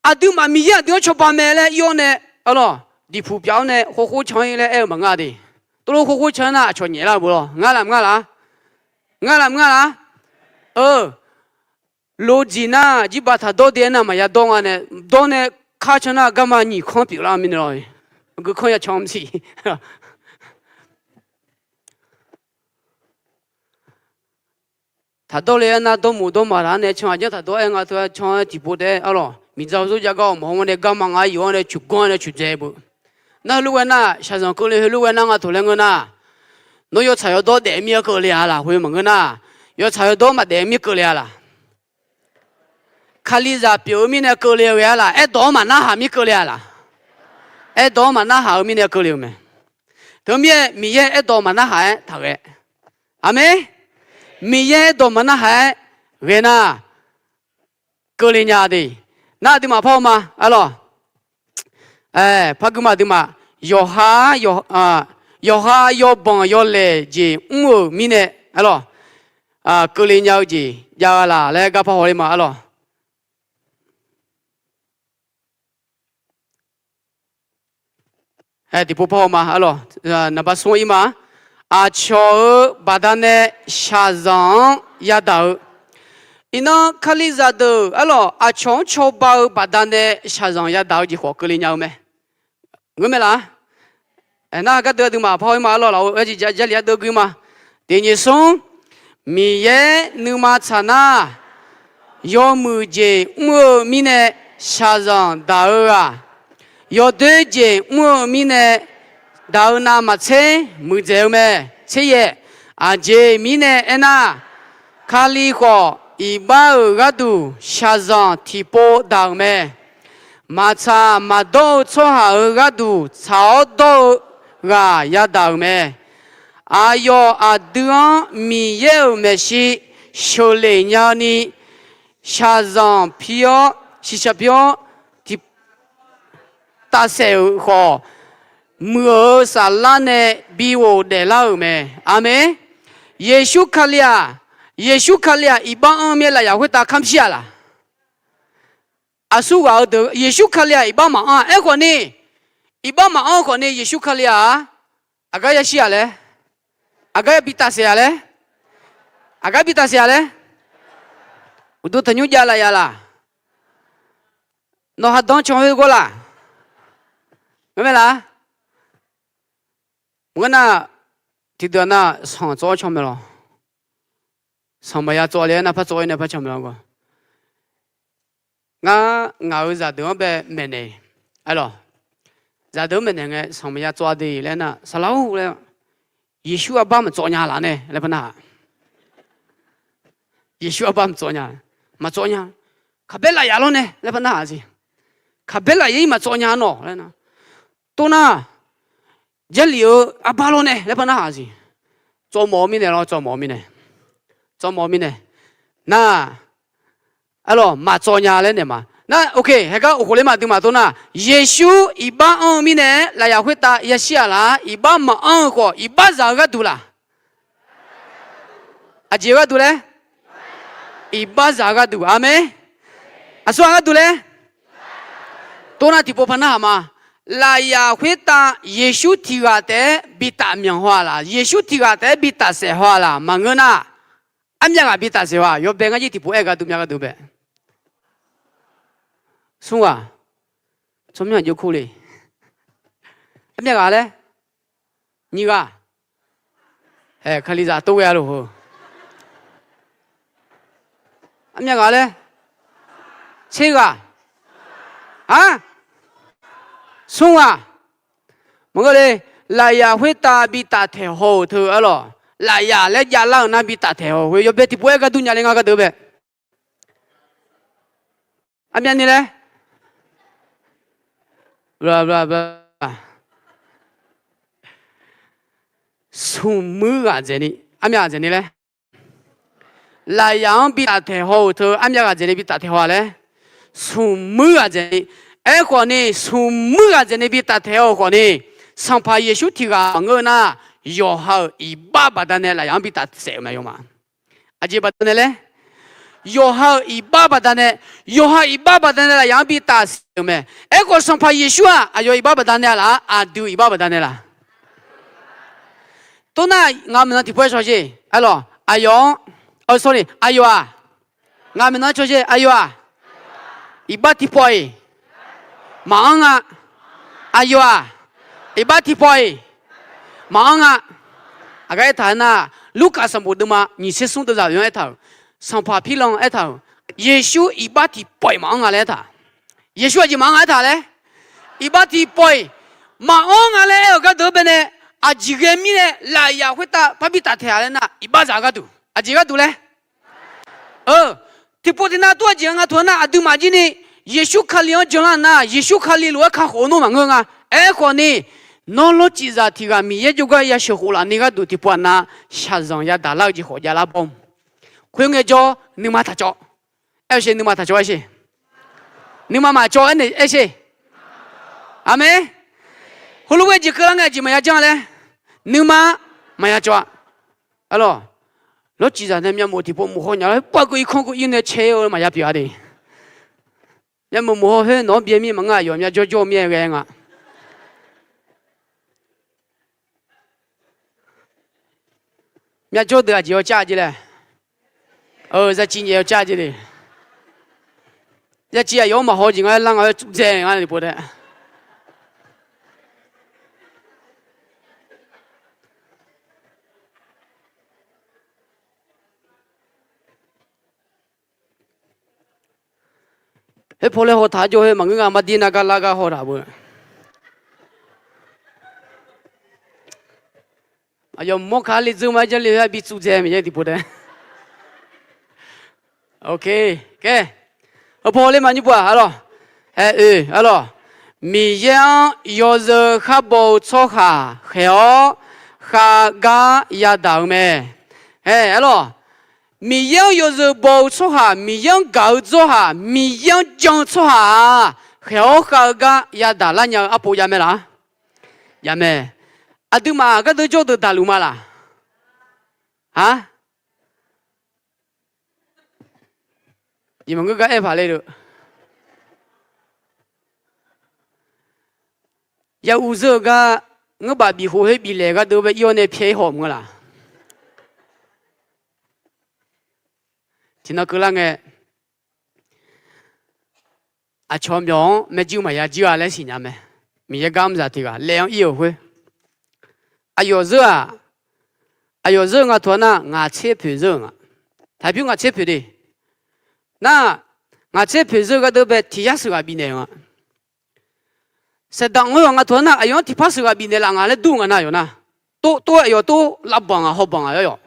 aqduimaf Miqyaer aqdui-anr cawba mae laer ir-awr nae, arlawq, diqpuq pyaf-awr nae khov khov can-ir laer aer-eu maqngeur-a de. Tov lof khov khov can-ir nar aqcawq nyaef lar-eu beu lawr, ngar laf mr ngar laf? Ngar laf mr ngar laf? Eu, lof dziq nar jirbaq taq dawr de aernar maqya dawr nga nae, dawr nae kar can nar garma nyiq kanr pyeuflar-eu mirnae lawr, gui kanr ya can mr siq. Taq dawr le aernar dawrmuiq dawrma taq-anr nae can aqjanr taq dawr-aer nga teu-a can-aer tiqpov taef-aer arlawq, miqdzaq-eu zor jav gar-awq maqhaw-anr nae garma nga-aer yuf-anr nae cuqganr nae cuqdzae beu. Nar heulof ghae nar, shaqzanq keuvle heulof ghae nar nga taq laer ngeur nar, nawr yawtsaq yawdawr daef mir-aer keuvle-a laq? Khoer maqngeur nar, yawtsaq yawdawr maqdaef mir keuvle-a laq? Kalizaq pyeuf-eu mirnae keuvle-eu ghae-a laq? Aerdawq-anr maqnarhaq mir keuvle-a laq? Aerdawq-anr maqnarhaq-eu mirnae keuvle-eu mae. Teumirnae Miqyaer aerdawq maqnarhaq-aer taqghae. Aqmeq. Miqyaer aerdawq maqnarhaq-aer ghae nar, keuvle nya de. Nar aqduimaf par-eu ma, arlawq. Par gui ma aqduimaf, yawqha, yawqha yawbanq yawlaeq jeq mr-euq mirnae, arlawq, keuvle nya-eu jeq jav-a laq laer gar par hawler ma, arlawq. Tiqpov par haw ma, arlawq, naqba smr-anr ir ma. Aqcawq-euq baqdanae shaqzanq-anr yadaq-eu, iqnan Kalizaq deuq arlawq aqcawq-anr cawba-eu baqdanae shaqzanq yadaq-eu jeq khawf keuvle nya-eu mae. Ngeur mae laf? Nar gardeuv aqduimaf par haw-ir ma, arlawq, laf-eu Jarlif ardeuv gui ma. Tiq nyiq smr, Miqyaer nuima tsaq nar, yawmuiq jeq mr-eu mirnae shaqzanq daq-eu-aq, yawdoer jeq mr-eu mirnae daq-eu navmaqtser muiqdzaeq-eu mae. Tseryaef, aqjeq mirnae aernar, Kali khawf iqbax-euq gharduq shaqzanq tiqpov daq-euq mae. Maqtsaq maqdawr-eu tsawrhaq-euq gharduq tsaq-awr dawr-eu ghaq yadaq-euq mae. Aqyawf aqdui-anr Miqyaer-euq maeqshi sheuqlef nya-eu ni, shaqzanq pir-awr, shiqshaq pir-awr, tiq tavsaef-euq khawf, muiq-euq saflar nae bi ghofdaef lar-euq mae. Aqmeq. Yeqsur Kali-aq, Yeqsur Kali-aq iqbax anr-eu mir-aer lafyaq khoertav kamr shir-a laq? Aqsurghaq-eu deuq Yeqsur Kali-aq iqbax maqanr-a. Aerkhawf ni, iqbax maqanr-eu khawf ni Yeqsur Kali-aq, aqgar yashir-a laer, aqgar yabi tavsaef-a laer, aqgar bi tavsaef-a laer, uqduq tanqnymr jav laf ya laq? Nawq hadanr can khoer gawr laq? Ngeur mae laf? Maqngeur nar, tiqdeuq-a nar sanq tsawv-awr can mae lawq. Sanq maqya tsawv le-aer nar par tsawv-ir nae par can mae lawq. Ngar ngaq-euq zaqdeuq-anr bae maeqnaeq, arlawq, zaqdeuq-anr maeqnaeq ngae sanq maqya tsawv de laer nar, saqlaq-or laer, Yeqsur arbar maqtsawv nya laf nae laer par narhaq. Yeqsur arbar maqtsawv nya, maqtsawv nya, kaqbaer lafyaq lawr nae laer par narhaq siq. Kaqbaer lafyaq-ir maqtsawv nya nawq laer nar, tov nar, Jarlif-euq arbar lawr nae laer par narhaq siq. Tsawv mawf-eu mirnae lawr, tsawv mawf-eu mirnae, tsawv mawf-eu mirnae, nar, arlawq, maqtsawv nya laer naeq ma. Nar, ok, haegar of khof ler ma dui ma tor nar, Yeqsur iqbax anr-eu mirnae-aer lafyaq khoertav yashir-aq laf, iqbax maqanr-eu khawf iqbaxzaq-eu gharduq laf. Aqjeq gharduq laer? Iqbaxzaq-eu gharduq. Aqmeq. Aqsur ghaq gharduq laer? Tor nar tiqpov par narhaq ma. Lafyaq khoertav Yeqsur tiq ghaq taef-aer bi taf myanq haw-aq laf, Yeqsur tiq ghaq taef-aer bi taf saef haw-aq laf maqngeur nar, armyav ghaq bi taf saef haw-aq, yawbae ngar jir tiqpov aer gharduq myav gharduq bae. Smr ghaq. Tsawrmyanr aqjox kur le. Armyav ghaq laer? Nyiq ghaq. Hae, Kalizaq tov ghae-a lof heu. Armyav ghaq laer? Tser ghaq. Aq, smr ghaq. Maqngeur le. Lafyaq khoertav bi taf taeq haw-euq teu-eu arlawq, lafyaq laer javlar-euq nar bi taf taeq haw-eu khoer yawbae tiqpov aer gharduq nya le ngar gharduq bae. Armyav ni laer? Smq muir ghaq dzaeq ni, armyav ghaq dzaeq ni laer? Lafyaq-anr bi taf taeq haw-euq teu armyav ghaq dzaeq ni bi taf taeq haw-a laer? Smq muir ghaq dzaeq ni. Aerkhawf ni smq muir ghaq dzaeq ni bi taf taeq haw-euq khawf ni, Sanqpaq Yeqsur tiq ghaq maqngeur-eu nar, yawqha-euq iqbax baqdanae lafyaq-anr bi taf saef-euq mae yawma. Aqjeq baqdanae laer? Yawqha-euq iqbax baqdanae, yawqha iqbax baqdanae lafyaq-anr bi taf saef-euq mae. Aerkhawf Sanqpaq Yeqsur-aq aqyawf iqbax baqdanae laf, aqdui iqbax baqdanae laf? Tor nar ngaq maeqnan tiqpov aer shaw jeq arlawq, aqyawf-anr, sorry, aqyawf-aq, ngaq maeqnan aer shaw jeq, aqyawf-aq, iqbax tiqpawf-iq maqanr nga. Aqyawf-aq, iqbax tiqpawf-iq maqanr nga. Aqgar aertaq-aer nar, Lurkaf sanqbof deuvma nyiq tser smr deuvzaq oe-anr aertaq-euq, Sanqpaq Pirlanq aertaq-euq, Yeqsur iqbax tiqpawf-iq maqanr nga laer aertaq. Yeqsur aqjeq maqanr nga aertaq laer? Iqbax tiqpawf-iq maqanr nga laer aer-euq gharduq-anr baenae, aqjeq ghae mirnae lafyaq khoertav parbi taf taeq-a laer nar, iqbaxzaq gharduq. Aqjeq gharduq laer? Tiqpov tiqnav tov aqjeq nga taq-aer nar, aqduimaf jir ni Yeqsur Kali-anr janlar nar, Yeqsur Kali lof-aer kakhof-eu nawr maqngeur nga. Aerkhawf ni, nawr lawrcifzaq tiq ghaq Miqyaer jawrgar yasheuq khof laf ni gharduq tiqpov aqnav shaqzanq yadaq lar-eu jeq khawf javlar baw. Khoerngae jawr, nuima taq cawv. Aer-eu sher, nuima taq cawv aer sher. Nuima maqcawv aer nae aer sher. Aqmeq. Heulof-aer jeq keuvlar ngae aqjeq maqya janr laer, nuima maqya cawv-a. Arlawq, lawrcifzaq nae myavmof tiqpov mof haw nya-awr, pav keuv irkanr keuv ir nae cae-eu maqya pyeuf-a de. Myavmof mof haw khoer nawq-anr byae mir maqngeur, aqyawf myavjawr jawr-eu mir-aer ghae nga. Myavjawr deuq aqjeq-awr car jeq laer? Zaciv nyaef-awr car jeq le. Zaciv aqyawf-anr maqhaw jeq nga-aer lar nga-aer tsuvdzae nga ni pov taef. Khoer paw laer haw taq-aer jawr khoer maqngeur nga, mardir nar gar lar gar haw taq beu. Aqyawf mawr ka le dzeur ma-aer janr le-aer bi tsuvdzae Miqyaer tiqpov taef. Ok, kae. Heupaw ler ma nymr pov-aq arlawq. Aer oe arlawq. Miqyaer-anr yawzeu khar baw-eu tsawrhaq khaeq-awr khav gar yadaq-eu mae. Aer arlawq. Miqyaer-anr yawzeu baw-eu tsawrhaq, Miqyaer-anr gaq-eu tsawrhaq, Miqyaer-anr jan-eu tsawrhaq-aq, khaeq-awr khav-eu gar yadaq lar nya-eu arpov jav mae laf? Jav mae. Aqduimaf gardeuv jawrdeuq daqluf ma laf? Aq, maqngeur gar aer paq le-eu. Yaruv zeur-eu gar, ngeur baf bif khof khoer bif laeq gardeuv bae ir-awr nae pyaeq-ir haw mq ngeur laf? Tiqnan keuvlar ngae, aqcawq myawq-anr maerjuir maqya juir-a laer siqnya mae. Miqyaer gar mr zaq tiq ghaq laeq-anr ir-euq khoer, aqyawf zeur-aq, aqyawf zeur-eu nga taq-aer nar, ngaq tser poeq zeur-euq nga. Taqpyur ngaq tser poeq de. Nar, ngaq tser poeq zeur-eu gardeuv bae tiq yar sheuq ghaq bifnaeq-euq nga. Saqdaq-anr yawq nga taq-aer nar, aqyawf-anr tiqpar sheuq ghaq bifnaeq laf nga laer dur nga nar yawq nar. Tov, tov-aer aqyawf tov lavbanq-aq hawbanq-aq yawr yawq.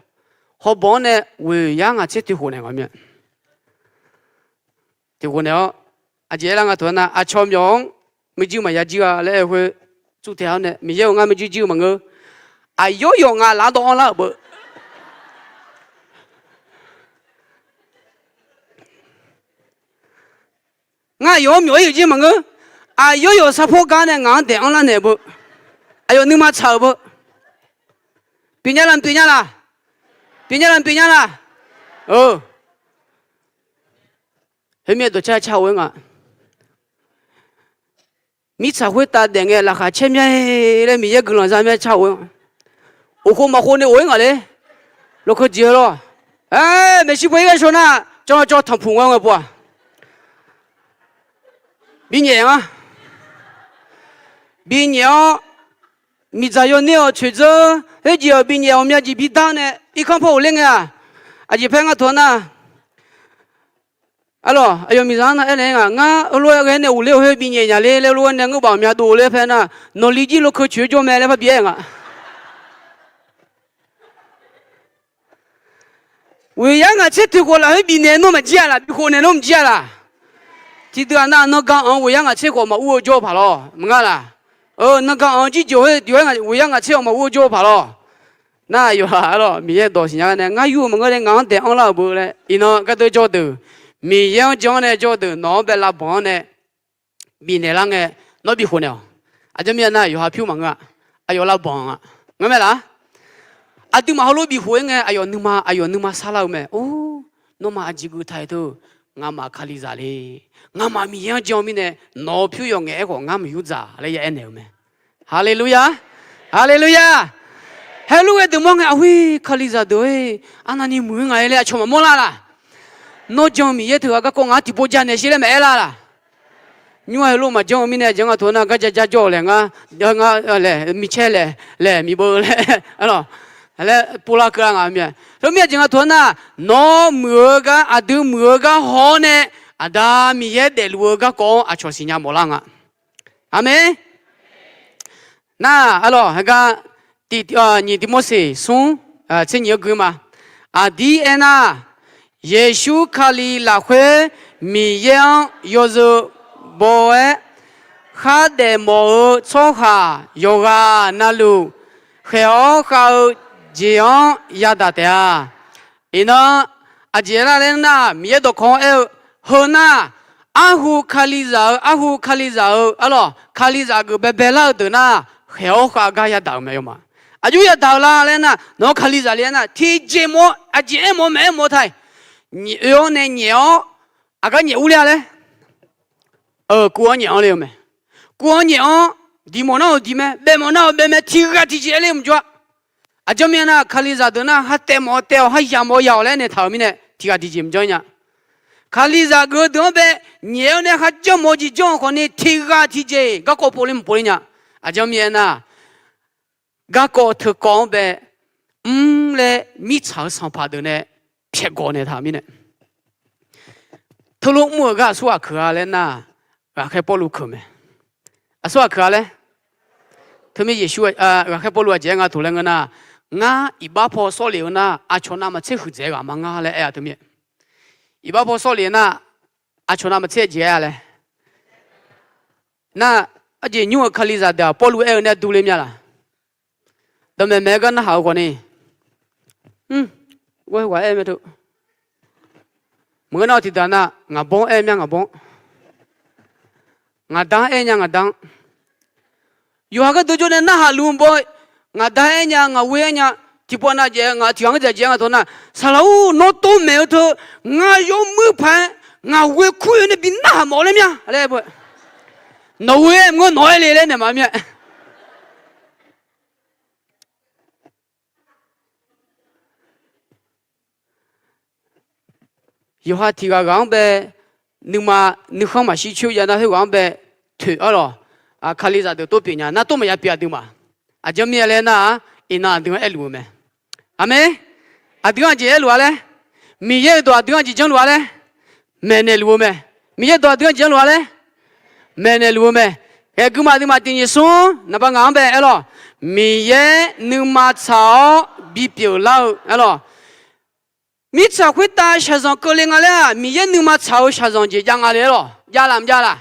Hawbanq-anr nae ghoeq yar ngaq tser tiq khof naeq nga mir-a. Tiq khof naeq-awr, aqjeq aerlar nga taq-aer nar, aqcawq myawq-anr muijuir maqya juir-a laer aer-eu khoer, tsuvtaeq-awr nae, Miqyaer-euq ngar muijuir juir-eu maqngeur. Aqyawf yawf nga laf dawv-anr lar-euq beu. Aqyawf-anr myawf-ir-euq jir maqngeur. Aqyawf yawf sarpawr gar nae ngaq-anr daeq-anr lar naeq beu. Aqyawf nuima tsaq-euq beu. Pyeuf nya la, pyeuf nya la? Pyeuf nya la, pyeuf nya la? Heu, mirnae dawqcar car-eu nga. Mirtsaq khoertav daef ngae laqkhaq caer mya-e laer Miqyaer guiqlanq za mya car-eu. Oqkhov maqkhov nae of-ir ngaq le. Lawkeuv jeq-eu lawr. Aer, maeqshi paw-ir ghae shaw nar, cawv cawv tanqpuq nga ngae pov-aq, binyaef nga. Binyaef-awr, miqdzaq yawner-awq tsoeqdzeur, khoerjeq-awq binyaef ghawqmya jeq bidar nae irkanr paw ghofler ngae-aq, aqjeq paer ngar tawq nar, arlawq, aqyawf miqdzaq-anr nar aernaeq-aer ngaq, ngar heulof-aer ghae nae ghofler-eu khoer binyaef nya le laer lof-aer nae ngeur baf ghawqmya dov le paer nar, nawqli jir lawkeuv coeq-aer jawr mae laer parbi aer-eu nga. Ghoeqyar ngaq tser toeq khawf lafkhoer bifnaeq nawr maqjir-a laq? Bikhof naeq nawr maqjir-a laq? Tiqdeuq-aq nar, nanrgaq-anr ghoeqyar ngaq tser khawf maqur-eu jawr-eu paq lawr, maqngeur laq? Nanrgaq-anr jirjeuq khoer deuq-aer ghoeqyar ngaq tser khawf maqur-eu jawr-eu paq lawr. Nar, yawqha arlawq, Miqyaer dawq siqnya gar nae ngar yur-eu maqngeur nae ngaq-anr daeq-anr lar-euq beu laer iqnan gardeur jawr deuq, Miqyaer-anr jan-anr nae jawr deuq nawq-anr bae lavbanq-anr nae bifnaeq lar ngae, nawr bikhof naeq-awq. Aqjeq mirnae nar, yawqha pyur maqngeur-a. Aqyawf lavbanq-a. Ngar mae laq? Aqduimaf heulof bikhof-aer ngae, aqyawf nuima, aqyawf nuima sarlar-eu mae. Or, nawmaf aqjeq geuf taq-euq teu, ngamaf Kalizaq le, ngamaf Miqyaer-anr jan-eu mirnae, nawq-eu pyur yawf ngaef-aer khawf ngar maqyur dzaq laer ya aernaeq-eu mae. Haleluya! Haleluya! Heulof-aer deuq mawr ngae, aqhoer Kalizaq deuq-or, arnavni muiq-eu nga laer aqcawq maqmawr lar laq? Nawr jan-eu Miqyaer teughaq garkawv ngar tiqpov janaeq sher laer maqaer lar laq? Nymr-aq heulof maqjan-eu mirnae, aqjeq nga taq nar, garja jar jawr-awq laeq ngar, ngar laeq micaer laeq laeq miqbeu laer, arlawq, laer povlar keuv-a nga mir-a. Teumirnae aqjeq nga taq nar, nawr muiq-eu gar, aqdui muiq-eu gar haw-awr nae, Aqda Miqyaer daefluf-eu garkawv-anr aqcawq siqnya mawflar nga. Aqmeq. Nar, arlawq, heugar, nyiq Tiqmorseq smr, tser nyiq-anr gui ma. Aqdir aernar, Yeqsur Kali lafkhoer Miqyaer-anr yawzeu baw-aer khardaef mawf-eu tsawrhaq yawqghaq navluf khaeq-awr khav-eu jeq-anr yadaq taef-a. Iqnan, aqjeq lar laer nar, Miqyaer dawqkawq-anr aer-eu, heu nar, arhu Kalizaq-eu, arhu Kalizaq-eu, arlawq, Kalizaq geuf baebae lar-eu deuq nar, khaeq-awr khav gar yadaq-euq mae yawma. Aqjox yadaq-eu la laer nar, nawq-anr Kalizaq le aernar, tiqjeq mawf-awr aqjeq aermawf-eu mae, aermawf-eu taq-iq, oe-awr nae nyaef-awr, aqgar nyaef urler-a laer, kuv-anr nyaef-anr le-eu mae. Kuv-anr nyaef-anr, diq mawf nar-euq diq mae, baef mawf nar-euq baef mae, tiqghaq tiqjeq aer le maqjawr-a. Aqjeq mirnae nar, Kalizaq deuq nar, khartaef mawf-eu taef-awq, kharya mawf-eu ya-awq laer aernaeq taq-euq mirnae, tiqghaq tiqjeq maqjanr nya. Kalizaq geuf-eu deuq-anr bae nyaef-awr nae kharjanr mawf-eu jeq janr-eu khawfni, tiqghaq tiqjeq garkawv pov ler maqpov ler nya. Aqjeq mirnae nar, garkawv teukawv-anr bae mr laer mirtsaq-eu sanqpaq deuq nae pyaeqgawq naeq taq-euq mirnae, teulof mr-euq gar aqsur ghaq keuq-a laer nar, ghaqkhaer Pawrluv keuq mae. Aqsur ghaq keuq-a laer, teumir Yeqsur, ghaqkhaer Pawrluv aqjeq aer nga toq laer ngeur nar, ngar iqbax paw sawr lef-eu nar, aqcawq navmaqtser huiqdzaeq ghaq ma ngar laer aer-a teumir. Iqbax paw sawr lef nar, aqcawq navmaqtser jeq aer-a laer. Nar, aqjeq nymr-euq Kalizaq deuq-aq Pawrluv aer-eu nae durler mya laq? Dawqmaeq maeq-aer gar narhaq-eu khawfni, ghaq aer mae teu. Maqngeur nar tiqdaq nar, ngaqbawr aer mya ngaqbawr, ngaqda aer nya ngaqda-anr. Yawqha gharduq jawr nae narhaq luf-eu baw, ngaqda aer nya, ngaqghoe aer nya. Tiqpawf nav jaev-eu ngaq tiqghaq-anr jaev-eu nga tawq nar, saqlaq-or, nawr tov maeq-eu teu, ngaq yawmuiq paq-aer ngaqghoe kur-eu nae bi narhaq mawf laer mya laer, nawq ghoe-aer maqngeur nawq aer le laer naeq maqmir-a. Yawqha tiqghaq ghaq-anr bae, nuima nuikhanr maqshir coer jav nar khoerghaq-anr bae toeq arlawq, Kalizaq deuq tov pyeuf nya nar tov maqya pyeuf aqduimaf. Aqjeq mirnae laer nar-aq, iqnan aqdui-anr aerluf-eu mae. Aqmeq. Aqdui-anr aqjeq aerluf-a laer, Miqyaer-euq dawq aqdui-anr aqjeq janrluf-a laer, maeqnaeq luf-eu mae. Miqyaer dawq aqdui-anr aqjeq janrluf-a laer, maeqnaeq luf-eu mae. Ghae guima aqduimaf tiq nyiq smr naqba ngaq-anr bae aerlawq, Miqyaer nuima tsaq-awr bipyeuf lar-eu aerlawq. Mirtsaq khoertav shaqzanq keuvle nga laer-aq, Miqyaer nuima tsaq-eu shaqzanq jeq jav nga le aerlawq. Javlaf maqjav laf?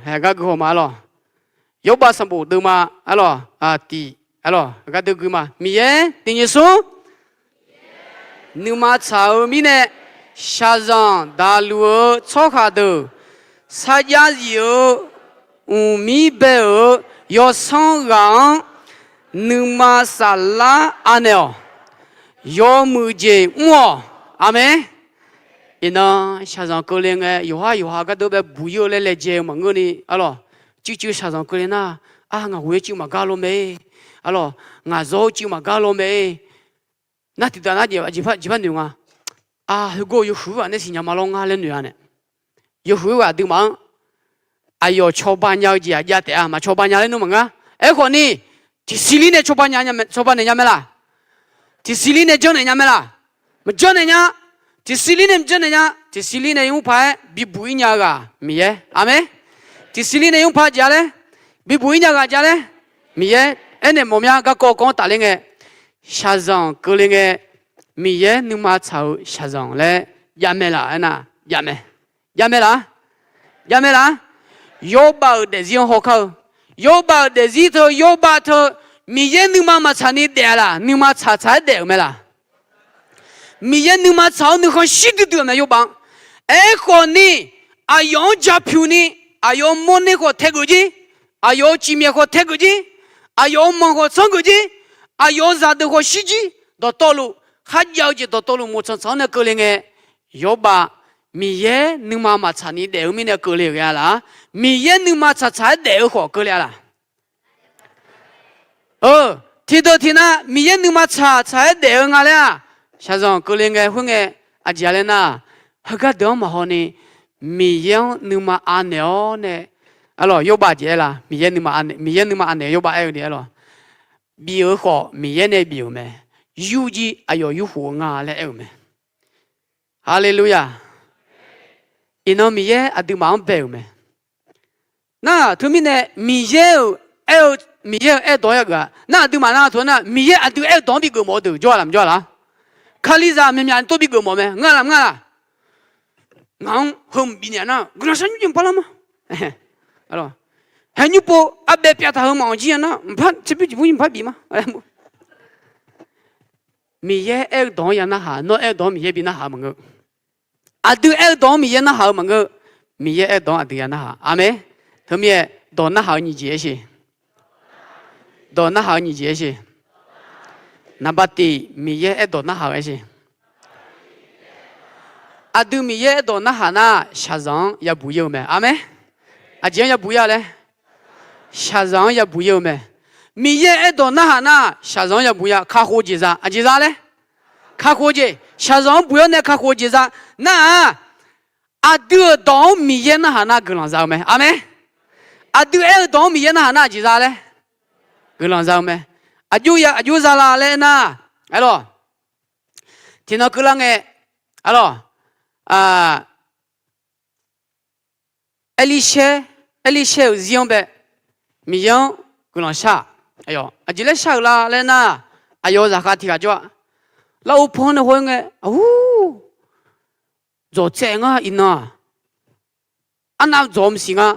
Haeq gar gui haw ma aerlawq. Yawrbav sanqbof deuvma aerlawq, tiq aerlawq, gar deuv gui ma. Miqyaer tiq nyiq smr nuima tsaq-eu mirnae, shaqzanq daqluf-eu tsawrhaq deuq sarjax zif-eu mqmir bae-euq yawsanr ghaq-anr nuima saflar anaeq-awq. Yawmuiq jeq mr-awq. Aqmeq. Iqnan shaqzanq keuvle ngae, yawqhar yawqha gardeuv bae buq-ir-eu laer laejae-eu maqngeur ni, arlawq, cuivcuiv shaqzanq keuvle nar, a, ngaq ghof-aer cuiv maqgar law mae, arlawq, ngaq zawr-eu cuiv maqgar law mae. Nar tiqdaq nar jeq, jeqpar noeq nga. A, heugawr yawhuiq-eu ghaq nae siqnya ma lawr ngar laer noeq-a nae, yawhuiq-eu ghaq aqduimaf-anr aqyawf cawba nya-eu jeq-aq jav taef-a, maq cawba nya laer nmr maqngar. Aerkhawf ni, tiqsiq lir nae cawba naeq nya mae laq? Tiqsiq lir nae janrnaeq nya mae laq? Maqjanrnaeq nya. Tiqsiq lir nae maqjanrnaeq nya. Tiqsiq lir nae mr paq-aer bibuq-ir nya-eu ghaq Miqyaer. Aqmeq. Tiqsiq lir nae mr paq jeq-a laer, bibuq-ir nya ghaq jav laer, Miqyaer aernaeq mawf mya garkawv kawv-anr tafler ngae, shaqzanq keuvle ngae, Miqyaer nuima tsaq-eu shaqzanq laer jav mae laq? Aernar, jav mae. Jav mae laq? Jav mae laq? Yawbav-euq daefzir-anr hawkar-eu, Yawbav-euq daefzir teu, Yawbav teu, Miqyaer nuima maqtsaq ni daef-a laq? Nuima tsaq tsaq-aer daef-euq mae laq? Miqyaer nuima tsaq-awr nuikhanr shir duidui-euq mae Yawbav-anr. Aerkhawf ni, aqyawf-anr japyuq ni, aqyawf-euq mawrner khawf taegeuf jir, aqyawf-euq cifmyaef khawf taegeuf jir, aqyawf-euq manq khawf tsanr geuf jir, aqyawf-euq zaqdeuq khawf shir jir, dawqtawvluf, kharjav-eu jeq dawqtawvluf moqtsanq tsanq-anr nae keuvle ngae, Yawbav Miqyaer nuima maqtsaq ni daef-eu mirnae keuvle-euq ghae-a laq? Miqyaer nuima tsaq tsaq-aer daef-eu khawf keuvle-a laq? Eu, tiqdeuq tiqnav Miqyaer nuima tsaq tsaq-aer daef-eu nga laer-aq, shaqzanq keuvle ngae khoerngae, aqjeq-a laer nar, heugar deuq-anr maqhaw ni, Miqyaer-anr nuima anaeq-awr nae, arlawq, Yawbav jeq aer laq? Miqyaer nuima anaeq, Miqyaer nuima anaeq-eu Yawbav aer-eu ni, arlawq, bif-eu khawf Miqyaer nae bif-euq mae, yur jir aqyawf yurkhof-eu nga laer aer-euq mae. Haleluya! Iqnan Miqyaer aqduimaf-anr bae-euq mae. Nar teumirnae Miqyaer-euq aer-eu, Miqyaer-euq aerdawq-anr yageuf-a. Nar aqduimaf nar teu nar Miqyaer aqdui aerdawq-anr bigeuf mawf-eu deuq jawr-a laq, maqjawr-a laq? Kalizaq myaqmyaq tov bigeuf mawf mae, ngar laq, ngar laq? Ngaq-anr heu mq bifnaeq nar guiqlanq shar nymr jeq mq par lar ma. Haer nymr pov arbaev pyav taq heu maqanq jir-a nar, mqpar tserbymr jeqbymr mqpar bif ma. Miqyaer aer-eu dawq-anr ya narhaq, nawr aer-eu dawq-anr Miqyaer bi narhaq-eu maqngeur. Aqdui aer-eu dawq-anr Miqyaer narhaq-eu maqngeur. Miqyaer aer-eu dawq-anr aqdui ya narhaq. Aqmeq. Teumirnae dawq narhaq-eu nyiq jeq aer sheq. Dawq narhaq-eu nyiq jeq aer sheq. Naqba tiq, Miqyaer aerdawq narhaq-eu aer sheq. Aqdui Miqyaer aerdawq narhaq nar, shaqzanq-anr yabuq-ir-eu mae. Aqmeq. Aqjeq-anr yabuq-ir-a laer? Shaqzanq-anr yabuq-ir-eu mae. Miqyaer aerdawq narhaq nar, shaqzanq-anr yabuq-ir-a. Kakhof-eu jeq za, aqjeq za laer? Kakhof-eu jeq, shaqzanq-anr buq-ir-awr nae kakhof-eu jeq za. Nar-aq, aqdui-euq dawq-anr Miqyaer narhaq nar guiqlanq za-eu mae. Aqmeq. Aqdui aer-eu dawq-anr Miqyaer narhaq nar aqjeq za laer? Guiqlanq za-eu mae. Aqjox ya, aqjox za la laer aernar, aerlawq, tiqnan keuvlar ngae, aerlawq, Erlirsaer, Erlirsaer-euq zir-anr bae Miqyaer-anr guiqlanq shar-aq. Aqjeq laer shar-euq la laer nar, aqyawf-euq zaqkhav tiq ghaq jawr-a. Larghov pan-anr nae haw-aer ngae, aqhur, dzawqtsaev ngar iqnan-aq, arnav dzawq maqsiq nga.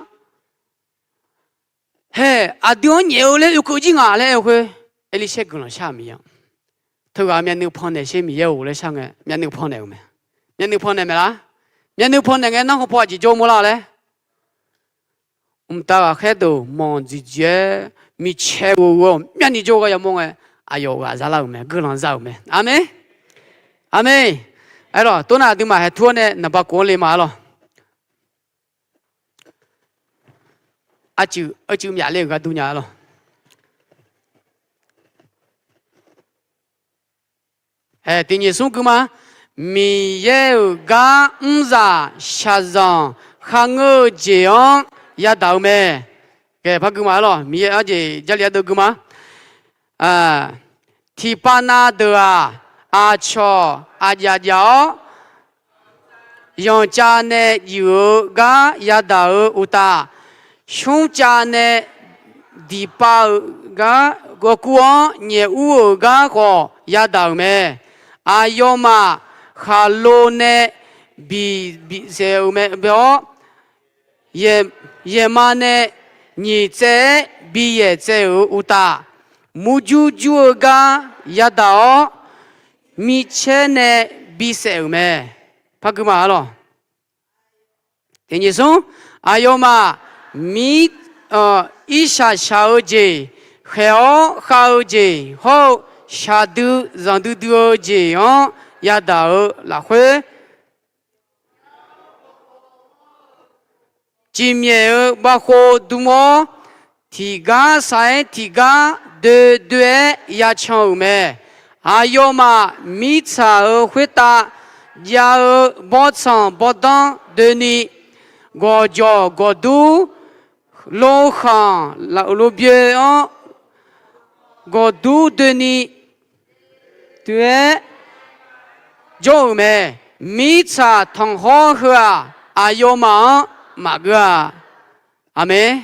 Hae, aqdui-anr nyaef-eu laer oekeuv jir nga laer aer-eu khoer, Erlirsaer guiqlanq shar-euq Miqyaer-anr. Teughaq myavnuiv pannaeq sher Miqyaer-or laer shar ngae, myavnuiv pannaeq-euq mae. Myavnuiv pannaeq maeqlar? Myavnuiv pannaeq ngae, narkhan paw aqjeq jawr mawrlar laer? Mqtav ghaqkhaer deuq manq dziqdziq-aer micae ghoe-eu myavnuiv jawr-eu gar yamawr ngae, aqyawf ghaq zalar-euq mae, guiqlanq za-euq mae. Aqmeq. Aqmeq. Aerlawq, toxnar aqduimaf haeq tur-awr nae naqba kof-anr le ma aerlawq. Arcuiv, arcuiv myaf le-euq gar dur nya aerlawq. Hae, tiq nyiq smr gui ma. Miqyaer-euq gar mrzaq shaqzanq kharngeur-eu jeq-anr yadaq-eu mae. Par gui ma aerlawq. Miqyaer arjeq Jarlif ardeuv gui ma. Tiqpav na deuq-aq, aqcawq aqjaf jaf-awr, yanqcav nae juif-eu gar yadaq-eu uqtaf, smrcav nae diqpav-eu gar, gawrkur-anr nyaef ur-euq gar khawf yadaq-euq mae. Aqyawfmaf khaqlo nae bi, bisaef-euq mae bae-awr, yaeqma nae nyiq tsaev-aer bi yaeq tsaev-euq uqtaf, murjur jur-eu gar yadaq-awr, micaer nae bisaef-euq mae. Par gui ma aerlawq. Teqnyiq smr, aqyawfmaf mir, irshaq shaq-eu jeq, khaeq-awr khav-eu jeq hawr-eu shaqdui zanqdui dui-eu jeq-anr yadaq-eu lafkhoer, cifmyaef-euq bavkhov dm-awr, tiqgar sar-aer tiqgar doe doe-aer yacan-euq mae. Aqyawfmaf mirtsaq-euq khoertav jav-eu bawrtsanq bawrdanr doeni, gawqjawq gawqdur, lokhanq lafluf byoe-anr gawqdur doeni, doe-aer jawr-euq mae. Mirtsaq tanqkhawr heu-aq, aqyawfmaf-anr maqgeur-a. Aqmeq.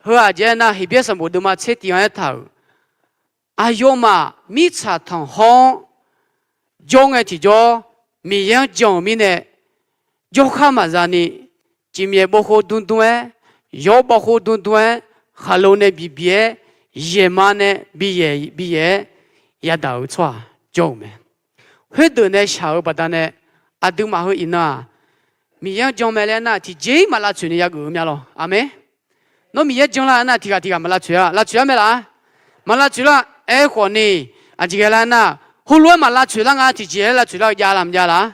Heu-aq jeq-aer nar, Heqbyaer sanqbof deuvma tser tiq-anr aertaq-euq, aqyawfmaf mirtsaq tanqkhawr-anr jawr ngae tiqjawr, Miqyaer-anr jan-euq mirnae, jawrkhar maqza ni, cifmyaef bawvkhov dmdm-aer, yawr bawvkhov dmdm-aer, khaqlo nae bibi-aer, yaeqma nae biyaeq biyaeq-aer yadaq-euq tsawrhaq jawr-euq mae. Khoerdeuq nae shaq-euq baqdanae, aqduimaf heu iqnan-aq, Miqyaer-anr jan mae laer nar, tiqjeq-ir maq lavtsoeq ni yageuf-eu mya lawr. Aqmeq. Nawr Miqyaer janlar-eu nar, tiqghaq tiqghaq maq lavtsoeq-a, lavtsoeq-ar mae laf-a? Maq lavtsoeq lar. Aerkhawf ni, aqjeq ghae lar nar, heulof-aer maq lavtsoeq lar nga, tiqjeq-aer lavtsoeq lar-eu jav lar maqjav laf?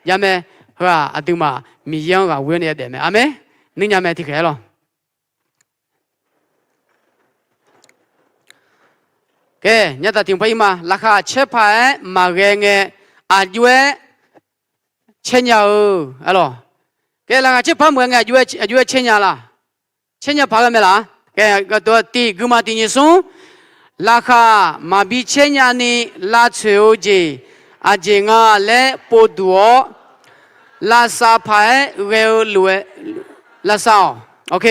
Jav mae. Heu-aq aqduimaf Miqyaer-anr ghaq ghoe-awr nae yadaef mae. Aqmeq. Nuinya mae tiqkhaeq-aer lawr. Khaer, nyataq tiq par ir ma. Laqkhaq caer paq-aer maqghae ngae, aqjox-aer caer nya-eu, a lawq. Khaer, laqkhaq caer paq maqghae ngae, aqjox-aer caer nya laf? Caer nya paq ghae mae laf? Khaer, tiq guima tiq nyiq smr, laqkhaq maqbi caer nyani lavtsoeq-eu jeq aqjeq nga laer povduq-awr, lavsav paq-aer ghae-eu lof-aer lavsav-awq.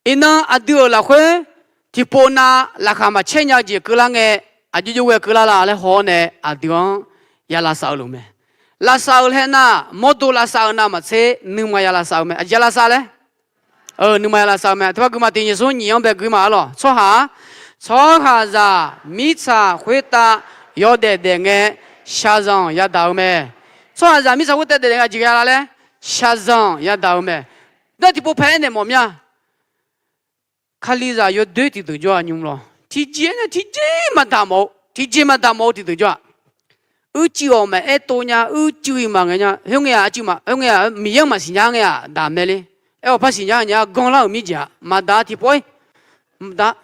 Iqnan aqdui-euq lafkhoer tiqpov nav laqkhaq maqcaer nya-eu jeq keuvlar ngae, aqjox jov ghae keuvlar la laer haw-awr nae aqdui-anr ya lavsav-eu lof mae. Lavsav-eu laer nar, mawrdo lavsav-eu navmaqtser nuima ya lavsav-eu mae. Aqjeq ya lavsav laer? Nuima ya lavsav-eu mae. Tiqpar guima tiq nyiq smr nyiq-anr bae guima-a lawq. Tsawrhaq-a, tsawrhaqzaq mirtsaq khoertav yawdaef daef ngae, shaqzanq yadaq-eu mae. Tsawrhaqzaq mirtsaq khoertav daef daef ngae, aqjeq ghae la laer? Shaqzanq yadaq-eu mae. Nar tiqpov pae aernaeq mawf mya. Kalizaq yawdoer tiqdeuq jawr-a nymr lawr. Tiqjeq-aer nae tiqjeq maqdaq mawf-eu, tiqjeq maqdaq mawf-eu tiqdeuq jawr-aq. Uicuiv-awq maqaer tov nya, uicuiv-iq maqngaeq nya. Khoerngae-aq, uicuiv ma, khoerngae-aq, Miqyaer-anr maqsiq nya ngae-aq, daq mae le. Aer-awq par siq nya nya, ganr lar-euq mirjeq-aq, maqdaq tiqpov-ir. Mqdaq,